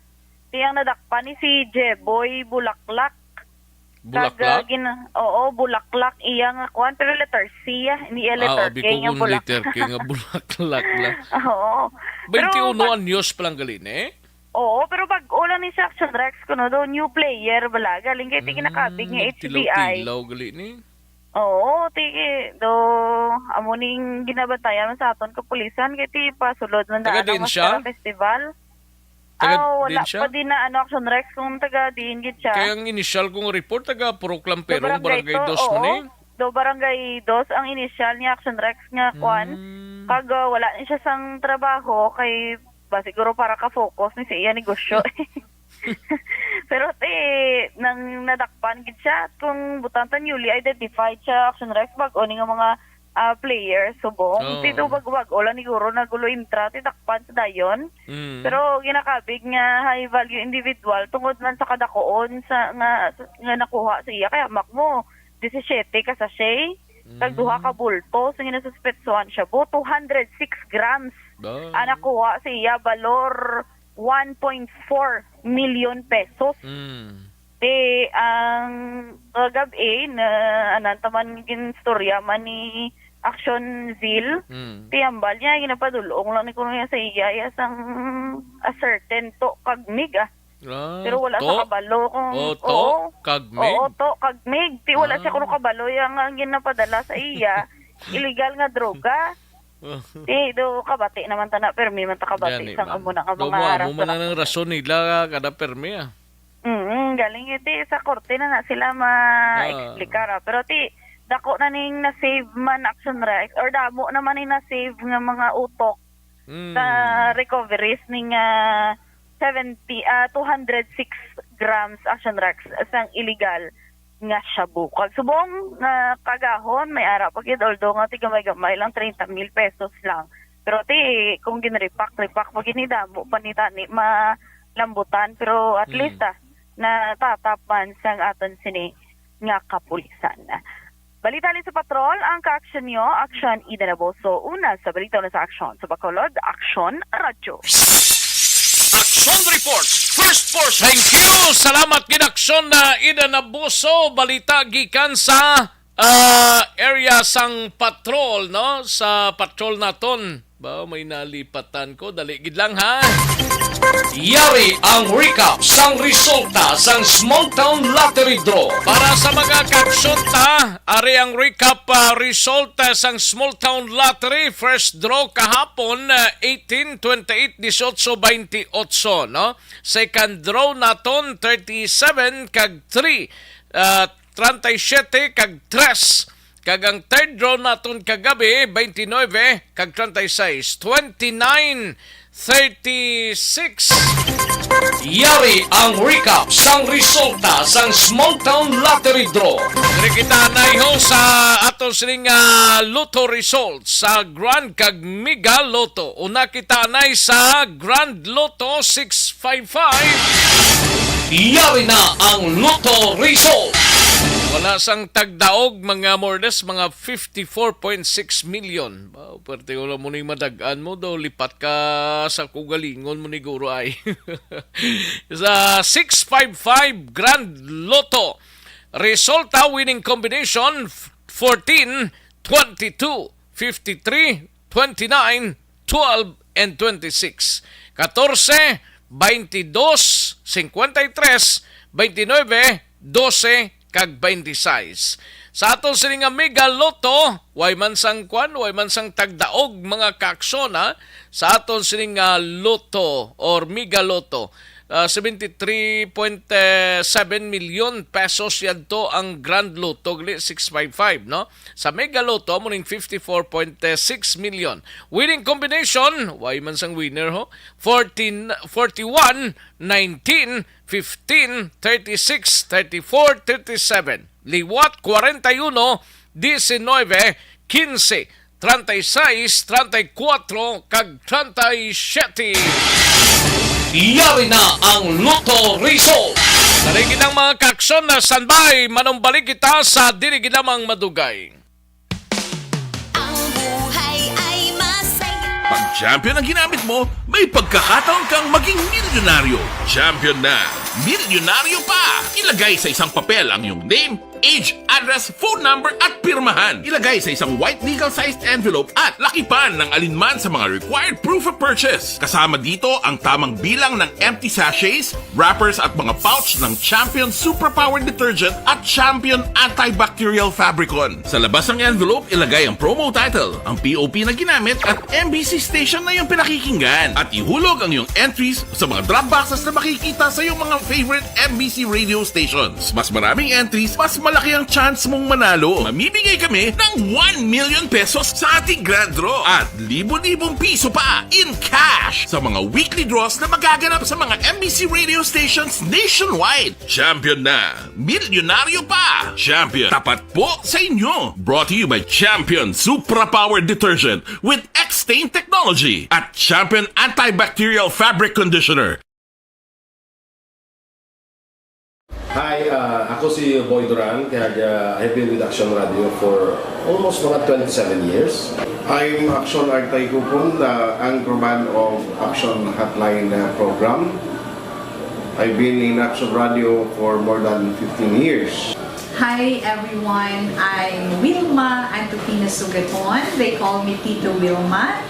Ti ang nadakpan ni si Jeboy Bulaklak. Bulaklak? Kag, ah, gin-, oo, Bulaklak iya nga kuan, pero letter C, ah, hindi iya Ah, letter abi K ko nga kung Bulaklak. Letter K nga Bulaklak lang. Oo. Pero Twenty-one pag anyos pa lang gali ni? Oo, pero bag-o lang ni siya, Action Rex, kuno daw new player bala, galing kay ti ginakabig nga Mm, H B I. Tilaw-tilaw gali ni. Oo, ti, do, amo ning ginabantayan man sa aton kapulisan, kay ti pasulod man Taga daan ang diin siya? Mascara Festival. Taga Ah, wala diin siya? pa din na, ano, Action Rex, kung taga diin gid siya. Kay ang initial kong report, taga Purok Do Lamperong, Barangay Barangay Dos, Dos man oo. eh. Do Barangay Dos ang initial ni Action Rex nga kwan. Mm. Kag, ah, wala ni siya sang trabaho kay ba siguro para ka-focus ni sa iya negosyo. Pero ti, nang nadakpan gid siya, kung butang ta newly identified siya, Action Rex, bag-o ni nga mga, ah, players subong. Oo. Ti do bag-o lang ni guro nagulo intra, ti dakpan sa dayon. Mm. Pero ginakabig nga high value individual tungod man sa kadakuon sa, nga, nga nakuha sa iya. Kay hamak mo, disisiete ka sachet, kag Mm. duha ka bulto sa ginasuspetsuhan shabu, two hundred six grams Ba? ang nakuha sa iya, balor one point four million pesos. Mm. Ti ang kagab-i na anan taman ginstorya man ni Action Zil. Mm. Ti hambal niya, ginapadul-ong lang ni kuno niya sa iya, iya sang a certain to kag mig, ah. Ah, Pero wala to? sa kabalo kung, Oh, to? oo. Kag mig? Oo, to, kag mig. Ti wala siya Ah. kuno kabalo yang ang ginapadala sa iya. Illegal nga droga. Ti do kabati naman ta na, permi man ta kabati Gani sang man. amo na nga Do mga mo, amo man rason. Ang rason nila kada permi, ah. Mm, galing iti sa korte na na sila ma-explicar, ah. Pero ti, dako na ning na-save man, Action Rex, or damo naman ni na-save nga mga utok Mm. sa recoveries ning, ah, seventy, ah, two hundred six grams, Action Rex, sang illegal nga shabu. Kag subong nga kagahon, may ara pa gid, although nga tigamay-gamay lang, treinta mil pesos lang. Pero ti, kung ginripak-ripak pa gid ni, damo pa ni tani malambutan. Pero at Mm. least, ah, natatap man sang aton sini nga kapulisan. Balita halin sa patrol, ang kaaksyon nyo, Aksyon Ida Naboso. Una sa balita, una sa aksyon. Sa Bacolod, Aksyon Radyo. Action Report, first person. Thank you. Salamat gid, Aksyon na Ida Naboso. Balita gikan sa, ah, area sang patrol, no? Sa patrol naton. Ba, may nalipatan ko. Dali gid lang, ha? Yari ang recap sang resulta sang Small Town Lottery Draw. Para sa mga kaaksyon ta, ari ang recap, ah, result, ah, sang Small Town Lottery. First draw kahapon, ah, eighteen, twenty-eight, dieciocho, veintiocho, no? Second draw naton, thirty-seven kag three, ah, treinta y siete kag tres. Kag ang third draw naton kagabi, twenty-nine kag treinta y seis, twenty-nine, thirty-six. Yari ang recap sang resulta sang Small Town Lottery Draw. Diri kita anay ho sa aton sining, ah, Lotto result sa Grand kag Mega Lotto. Una kita anay sa Grand Lotto six five five. Yari na ang Lotto result. Wala sang tagdaog, mga more or less, mga fifty-four point six million. Wow, pwerte ko lang mo ning madag-an mo daw, lipat ka sa kugalingon mo ni guro ay. Sa six five five Grand Lotto, resulta winning combination, fourteen, twenty-two, fifty-three, twenty-nine, twelve, and twenty-six. Katorse, baintidos, singkwenta y tres, baintinuybe, dose, kag baintisais. Sa aton sini nga Mega Lotto, way man sang kwan, way man sang tagdaog, mga kaaksyon, ha? Sa aton sini nga Lotto or Mega Lotto, ah, seventy-three point seven million pesos yadto ang Grand Lotto, gali six five five, no? Sa Mega Lotto, amo ning fifty-four point six million. Winning combination, way man sang winner, ho? Fourteen, forty-one, nineteen, fifteen, thirty-six, thirty-four, thirty-seven. liwat, kwarenta y uno, diecinueve, quince, treinta y seis, treinta y cuatro, kag treinta y siete. Yari na ang Lotto Result. Dali gid ang mga kaaksyon na standby. Manumbalik kita sa dili gid lamang madugay. Ang buhay ay masaya. Pag champion ang ginamit mo, may pagkakataon kang maging milyonaryo. Champion na, milyonaryo pa! Ilagay sa isang papel ang iyong name, age, address, phone number, at pirmahan. Ilagay sa isang white legal-sized envelope at lakipan ng alinman sa mga required proof of purchase. Kasama dito ang tamang bilang ng empty sachets, wrappers, at mga pouch ng Champion Superpower Detergent at Champion Antibacterial Fabricon. Sa labas ng envelope, ilagay ang promo title, ang P O P na ginamit, at M B C station na iyong pinakikinggan. At ihulog ang iyong entries sa mga drop boxes na makikita sa iyong mga favorite M B C radio stations. Mas maraming entries, mas malaki ang chance mong manalo. Mamimigay kami ng one million pesos sa ating grand draw at libo-libong piso pa in cash sa mga weekly draws na magaganap sa mga M B C radio stations nationwide. Champion na! Milyonaryo pa! Champion, tapat po sa inyo! Brought to you by Champion Supra Power Detergent with X-Stain Technology at Champion Antibacterial Fabric Conditioner. Hi, ah, ako si Boy Duran, kag, ah, I've been with Action Radio for almost mga twenty-seven years. I'm Action Artay Kupon, the anchorman of Action Hotline, ah, program. I've been in Action Radio for more than fifteen years. Hi everyone, I'm Wilma Antofina Sugaton. They call me Tito Wilma.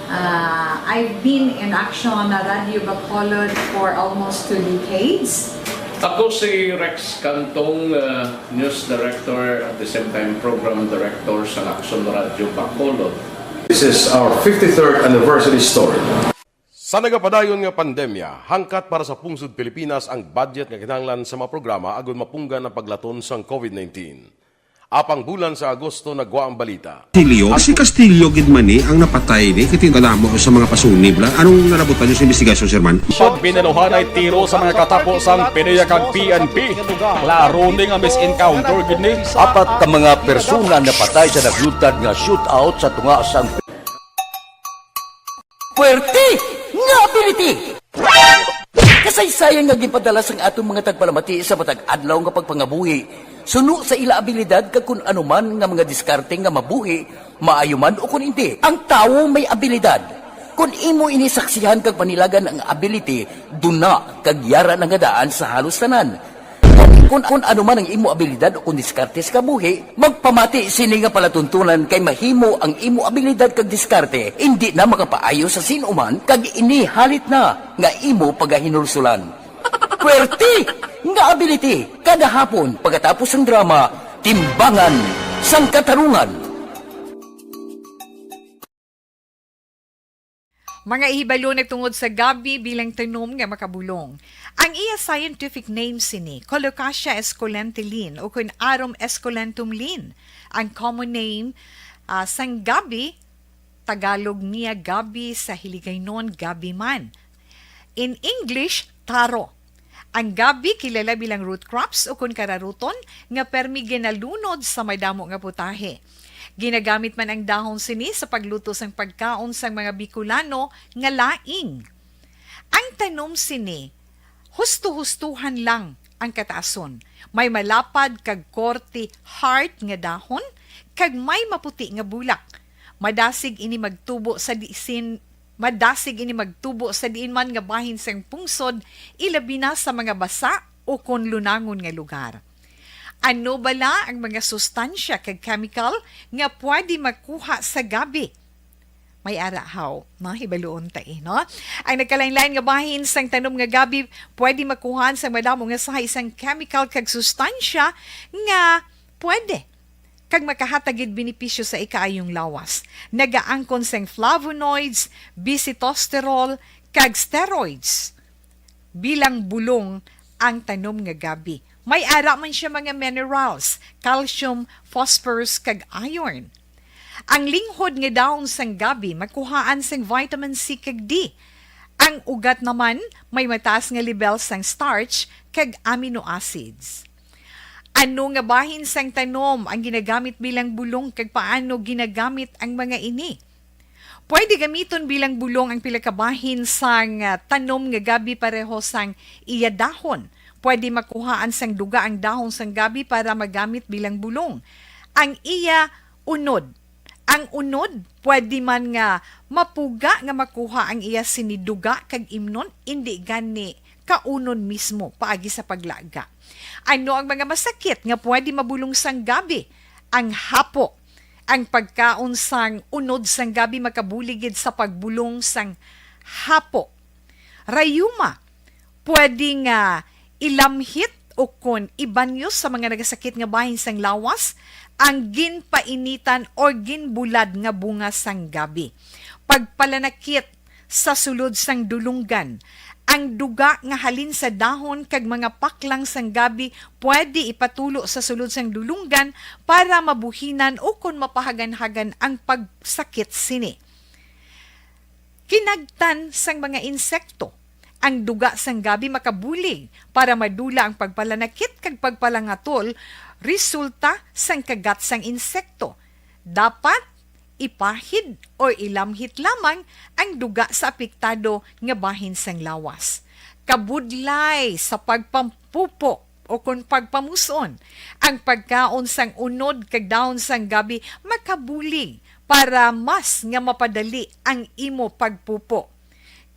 Uh, I've been in Action Radio Bacolod for almost two decades. Ako si Rex Cantong, uh, news director, at the same time program director sa Action Radio Bacolod. This is our fifty-third anniversary story. Sa nagapadayon nga pandemya, hangkat para sa pungsod Pilipinas ang budget nga kinahanglan sa mga programa agud mapunggan ang paglaton sang COVID nineteen. Apang bulan sa Agosto nagwa ang balita. Castillo? Si Castillo gid man ni ang napatay ni, kay kadamo sa mga pasunib la. Anong nalabutan niyo sa investigasyon, Sir Man? Pagbinaluhanay tiro sa mga katapo sang PDEA kag P N P. Klaro ni nga mis-encounter gid ni. Apat ka mga persona napatay sa naglutad nga shootout sa tunga sang Puwerte nga ability! Kasaysayan nga ginpadala sang aton mga tagpalamati sa matag adlaw nga pagpangabuhi, suno sa ila abilidad kag kun ano man nga mga diskarte nga mabuhi, maayo man o kun indi. Ang tawo may abilidad. Kun imo ini saksihan kag panilagan ang ability, duna kag yara na nga daan sa halos tanan. Kun, kun ano man ang imo abilidad o kun diskarte sa kabuhi, magpamati sini nga palatuntunan kay mahimo ang imo abilidad kag diskarte indi na makapaayo sa sin-o man kag ini halit na nga imo pagahinulsulan. Puwerte nga ability kada hapon pagkatapos sang drama, Timbangan sang Katarungan. Mga hibalo nagtungod sa gabi bilang tanom nga makabulong. Ang iya scientific name sini, Colocasia esculenta Lin, ukon Arum esculentum Lin. Ang common name, ah, sang gabi, Tagalog niya gabi, sa Hiligaynon gabi man. In English, taro. Ang gabi kilala bilang root crops ukon kararuton nga permi ginalunod sa madamo nga putahe. Ginagamit man ang dahon sini sa pagluto sang pagkaon sang mga Bicolano nga laing. Ang tanom sini, husto-hustohan lang ang kataason. May malapad kag korte heart nga dahon kag may maputi nga bulak. Madasig ini magtubo sa disin Madasig ini magtubo sa diin man nga bahin sang pungsod, ilabi na sa mga basa o kon lunangon nga lugar. Ano bala ang mga sustansya kag chemical nga pwede makuha sa gabi? May ara haw, no? Hibaluon ta, eh, no? Ang nagkalain-lain nga bahin sang tanom nga gabi pwede makuhaan sang madamo nga sahi sang chemical kag sustansya nga pwede kag makahatag gid benepisyo sa ikaayong lawas. Nagaangkon sang flavonoids, bisitosterol, kag steroids bilang bulong ang tanom nga gabi. May ara man siya mga minerals, calcium, phosphorus, kag iron. Ang linghod nga dahon sang gabi makuhaan sang vitamin C kag D. Ang ugat naman may mataas nga lebel sang starch kag amino acids. Ano nga bahin sang tanom ang ginagamit bilang bulong, kag paano ginagamit ang mga ini? Pwede gamiton bilang bulong ang pila ka bahin sang, ah, tanom nga gabi pareho sang iya dahon. Pwede makuhaan sang duga ang dahon sang gabi para magamit bilang bulong. Ang iya unod. Ang unod, pwede man nga mapuga nga makuha ang iya sini duga kag imnon, indi gani kaunon mismo paagi sa paglaga. Ano ang mga masakit nga pwede mabulong sang gabi? Ang hapo. Ang pagkaon sang unod sang gabi makabulig gid sa pagbulong sang hapo. Rayuma, pwede nga ilamhit o kon ibanyos sa mga nagasakit nga bahin sang lawas ang ginpainitan or ginbulad nga bunga sang gabi. Pagpalanakit sa sulod sang dulunggan. Ang duga nga halin sa dahon kag mga paklang sang gabi pwede ipatulo sa sulod sang dulunggan para mabuhinan o kon mapahaganhagan ang pagsakit sini. Kinagtan sang mga insekto. Ang duga sang gabi makabulig para madula ang pagpalanakit kag pagpalangatol resulta sang kagat sang insekto. Dapat ipahid o ilamhit lamang ang duga sa apektado nga bahin sang lawas. Kabudlay sa pagpampupo o kon pagpamus-on, ang pagkaon sang unod kag dahon sang gabi makabulig para mas nga mapadali ang imo pagpupo.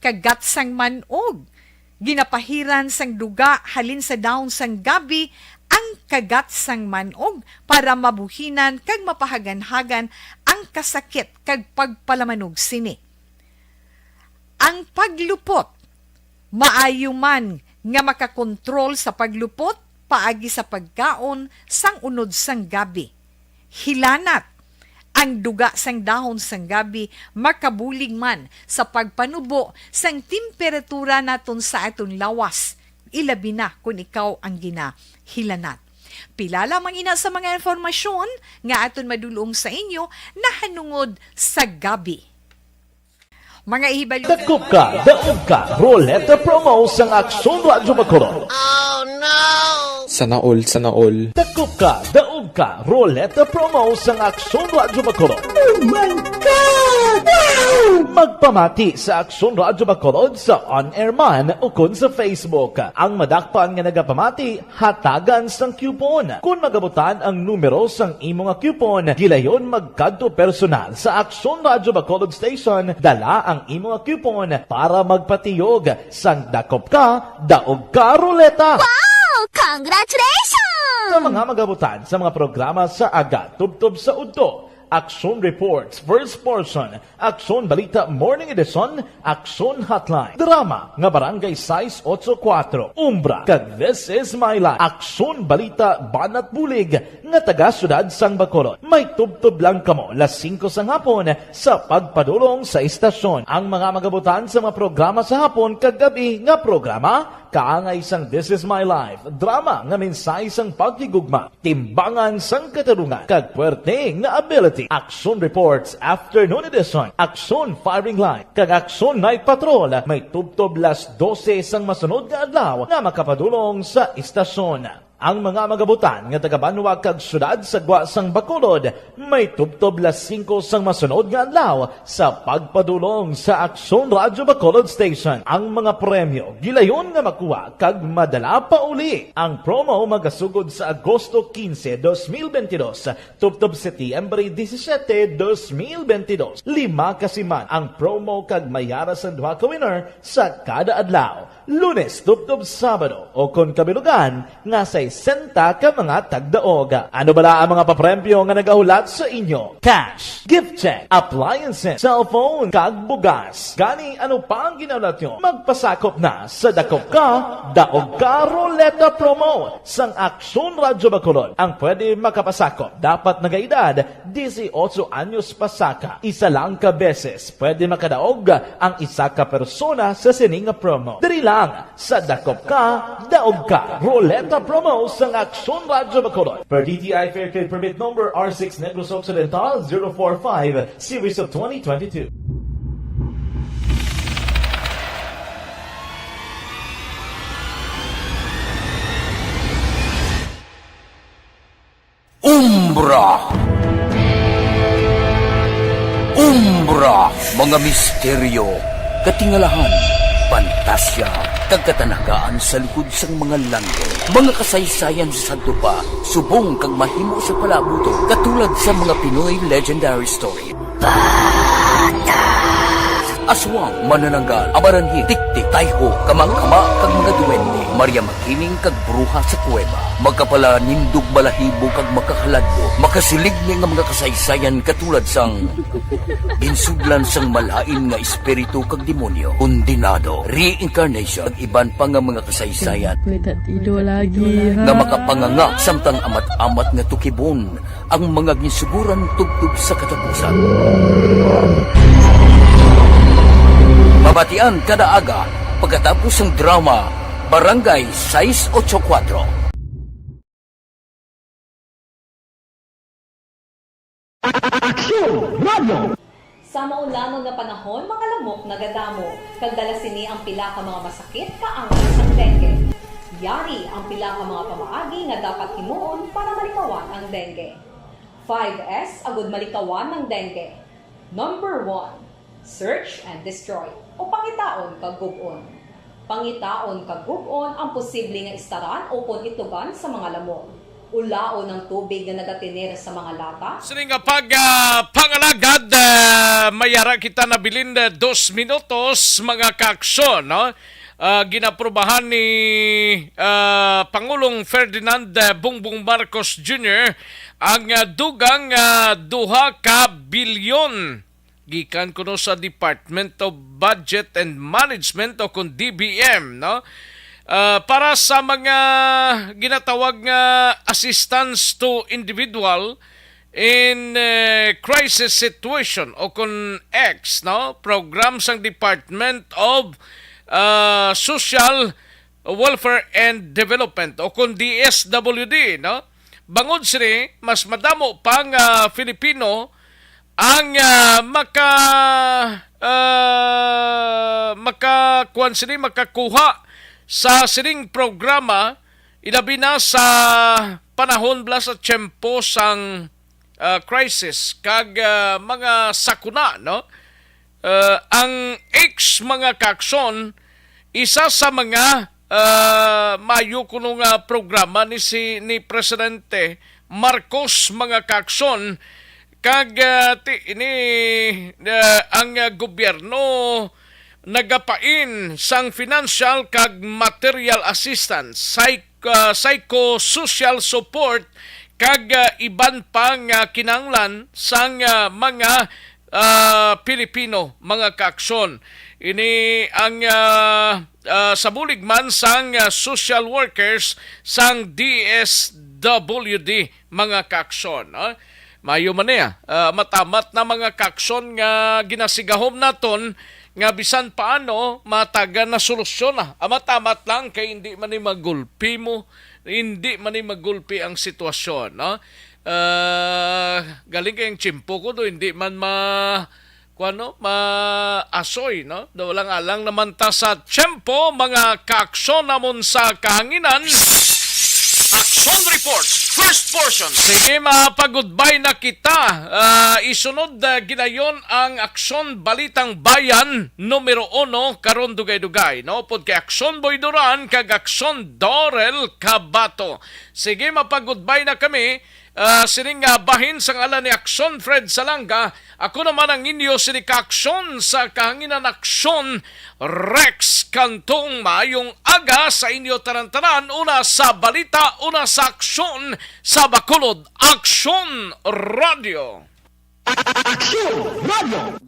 Kagat sang man-og. Ginapahiran sang duga halin sa dahon sang gabi ang kagat sang man-og para mabuhinan kag mapahaganhagan ang kasakit kag pagpalamanog sini. Ang paglupot. Maayo man nga makakontrol sa paglupot paagi sa pagkaon sang unod sang gabi. Hilanat. Ang duga sang dahon sang gabi makabulig man sa pagpanubo sang temperatura naton sa aton lawas, ilabi na kon ikaw ang ginahilanat. Pila lamang ina sa mga impormasyon nga aton madulong sa inyo nahanungod sa gabi. Mga ihibalo. Dakop ka, daog ka, Roleta Promo sang Aksyon Radyo Bacolod. Sana all, sana all. Dakop ka, daog ka, Roleta Promo sang Aksyon Radyo Bacolod. Oh my God! Wow! Magpamati sa Aksyon Radyo Bacolod sa on-air man o kon sa Facebook. Ang madakpan nga nagapamati, hatagan sang coupon. Kon magabutan ang numero sang imo nga coupon, gilayon magkadto personal sa Aksyon Radyo Bacolod Station, dala ang imo nga coupon para magpatiyog sang dakop ka, daog ka ruleta. Wow! Congratulations! Sa mga magabutan sa mga programa sa aga tubtob sa udto, Aksyon Reports, First Portion, Aksyon Balita Morning Edition, Aksyon Hotline. Drama nga Barangay sais ocho kuatro, Umbra, kag This Is My Life. Aksyon Balita Banat Bulig nga taga Siyudad sang Bacolod. May tubtob lang kamo las singko sang hapon sa pagpadulong sa istasyon. Ang mga magabutan sa mga programa sa hapon kag gab-i nga programa, kaangay sang This Is My Life, drama nga mensahe sang paghigugma, timbangan sang katarungan, kag puwerte nga ability. Aksyon Reports Afternoon Edition, Aksyon Firing Line, kag Aksyon Night Patrol may tubtob las dose sang masunod nga adlaw nga makapadulong sa istasyon. Ang mga magabutan nga taga-banwa kag siyudad sa gwa sang Bacolod may tubtob las singko sang masunod nga adlaw sa pagpadulong sa Aksyon Radyo Bacolod Station. Ang mga premyo gilayon nga makuha kag madala pauli. Ang promo magasugod sa Agosto quince, dos mil veintidós, tubtob Setyembre disisiete, dos mil veintidós. Lima ka siman ang promo kag may ara sang duha ka winner sa kada adlaw. Lunes tubtob Sabado, o kon kabilugan nga sesenta ka mga tagdaog. Ano bala ang mga papremyo nga nagahulat sa inyo? Cash, gift check, appliances, cellphone, kag bugas. Gani, ano pa ang ginahulat nyo? Magpasakop na sa Dakop Ka, Daog Ka Roleta Promo sang Aksyon Radyo Bacolod. Ang pwede makapasakop dapat nagaedad disiotso anyos pasaka. Isa lang ka beses pwede makadaog ang isa ka persona sa sini nga promo. Diri lang sa Dakop Ka, Daog Ka Roleta Promo sang Aksyon Radyo Bacolod. Per D T I Fair Trade Permit Number R six Negros Occidental zero four five, Series of twenty twenty-two. Umbra. Umbra, mga misteryo, katingalahan, pantasya, kag katanagaan sa likod sang mga langit. Mga kasaysayan sa sadto pa, subong kag mahimo sa palabuto, katulad sa mga Pinoy legendary story. Aswang, manananggal, amaranhi, tiktik, tayho, kamakama, kag mga duwende, Maria Makiling, kag bruha sa kuweba, makapalanindog balahibo kag makakaladlok, makasiligni nga mga kasaysayan katulad sang ginsudlan sang malain nga espiritu kag demonyo, kondenado, reincarnation, kag iban pa nga mga kasaysayan May tatido lagi, ha? nga makapanganga samtang amat-amat nga tukibon ang mga ginsuguran tubtob sa katapusan. Mabatian kada aga pagkatapos sang drama Barangay sais ocho kuwatro. Aksyon Radio. Sa maulanon nga panahon, mga lamok nagadamo, kag dala sini ang pila ka mga masakit kaangay sang dengue. Yari ang pila ka mga pamaagi nga dapat himuon para malikawan ang dengue. Five S agud malikawan ang dengue. Number one, search and destroy, o pangitaon kag gub-on. Pangitaon kag gub-on ang posible nga istaran ukon itugan sa mga lamok. Ulaon ang tubig nga nagatener sa mga lata. Sini nga pag, ah, pangalagad, ah, may ara kita nabilin, ah, dos minutos, mga kaaksyon, no? Ah, ginaprubahan ni, ah, Pangulong Ferdinand, ah, Bongbong Marcos Junior ang, ah, dugang, ah, duha ka bilyon gikan kuno sa Department of Budget and Management o kon D B M, no? Ah, para sa mga ginatawag nga assistance to individual in, eh, crisis situation o kon X, no? Program sang Department of, ah, Social Welfare and Development o kon D S W D, no? Bangod sini, mas madamo pa nga Filipino ang, ah, maka, ah, maka, kuwan sini, makakuha sa sining programa, ilabi na sa panahon bala sa tiyempo sang, ah, crisis kag, ah, mga sakuna, no? Ah, ang X, mga kaaksyon, isa sa mga, ah, mayo kuno nga programa ni si, ni Presidente Marcos, mga kaaksyon, kag, ah, ti-, ini, ah, ang, ah, gobyerno nagapain sang financial kag material assistance, psych-, ah, psychosocial support, kag, ah, iban pa nga kinahanglan sang, ah, mga, ah, Pilipino, mga kaaksyon. Ini ang, ah, ah, sa bulig man sang, ah, social workers sang D S W D, mga kaaksyon, no? Mayo man niya, ah, matamat na, mga kaaksyon, nga ginasigahom naton nga bisan paano matagan na solusyon na. Ah, matamat lang kay hindi man ni magulpi mo, hindi man ni magulpi ang sitwasyon, no? Ah, galing kay ang tiyempo ko do, hindi man ma-, kuwan, no? Maasoy, no? Do, alang-alang naman ta sa tiyempo, mga kaaksyon namon sa kahanginan. Action Report, first portion. Sige, mapagudbay na kita. Ah, isunod, ah, ginayon ang Aksyon Balitang Bayan numero uno karon dugay-dugay, no? Upod kay Aksyon Boy Duran kag Aksyon Dorel Cabato. Sige, mapagudbay na kami. Ah, sining, ah, bahin sa ngalan ni Aksyon Fred Salanga, ako naman ang inyo sini ka Aksyon sa kahanginan, Aksyon Rex Cantong. Maayong aga sa inyo tanan-tanan. Una sa balita, una sa aksyon, sa Bacolod Aksyon Radio. Aksyon Radio.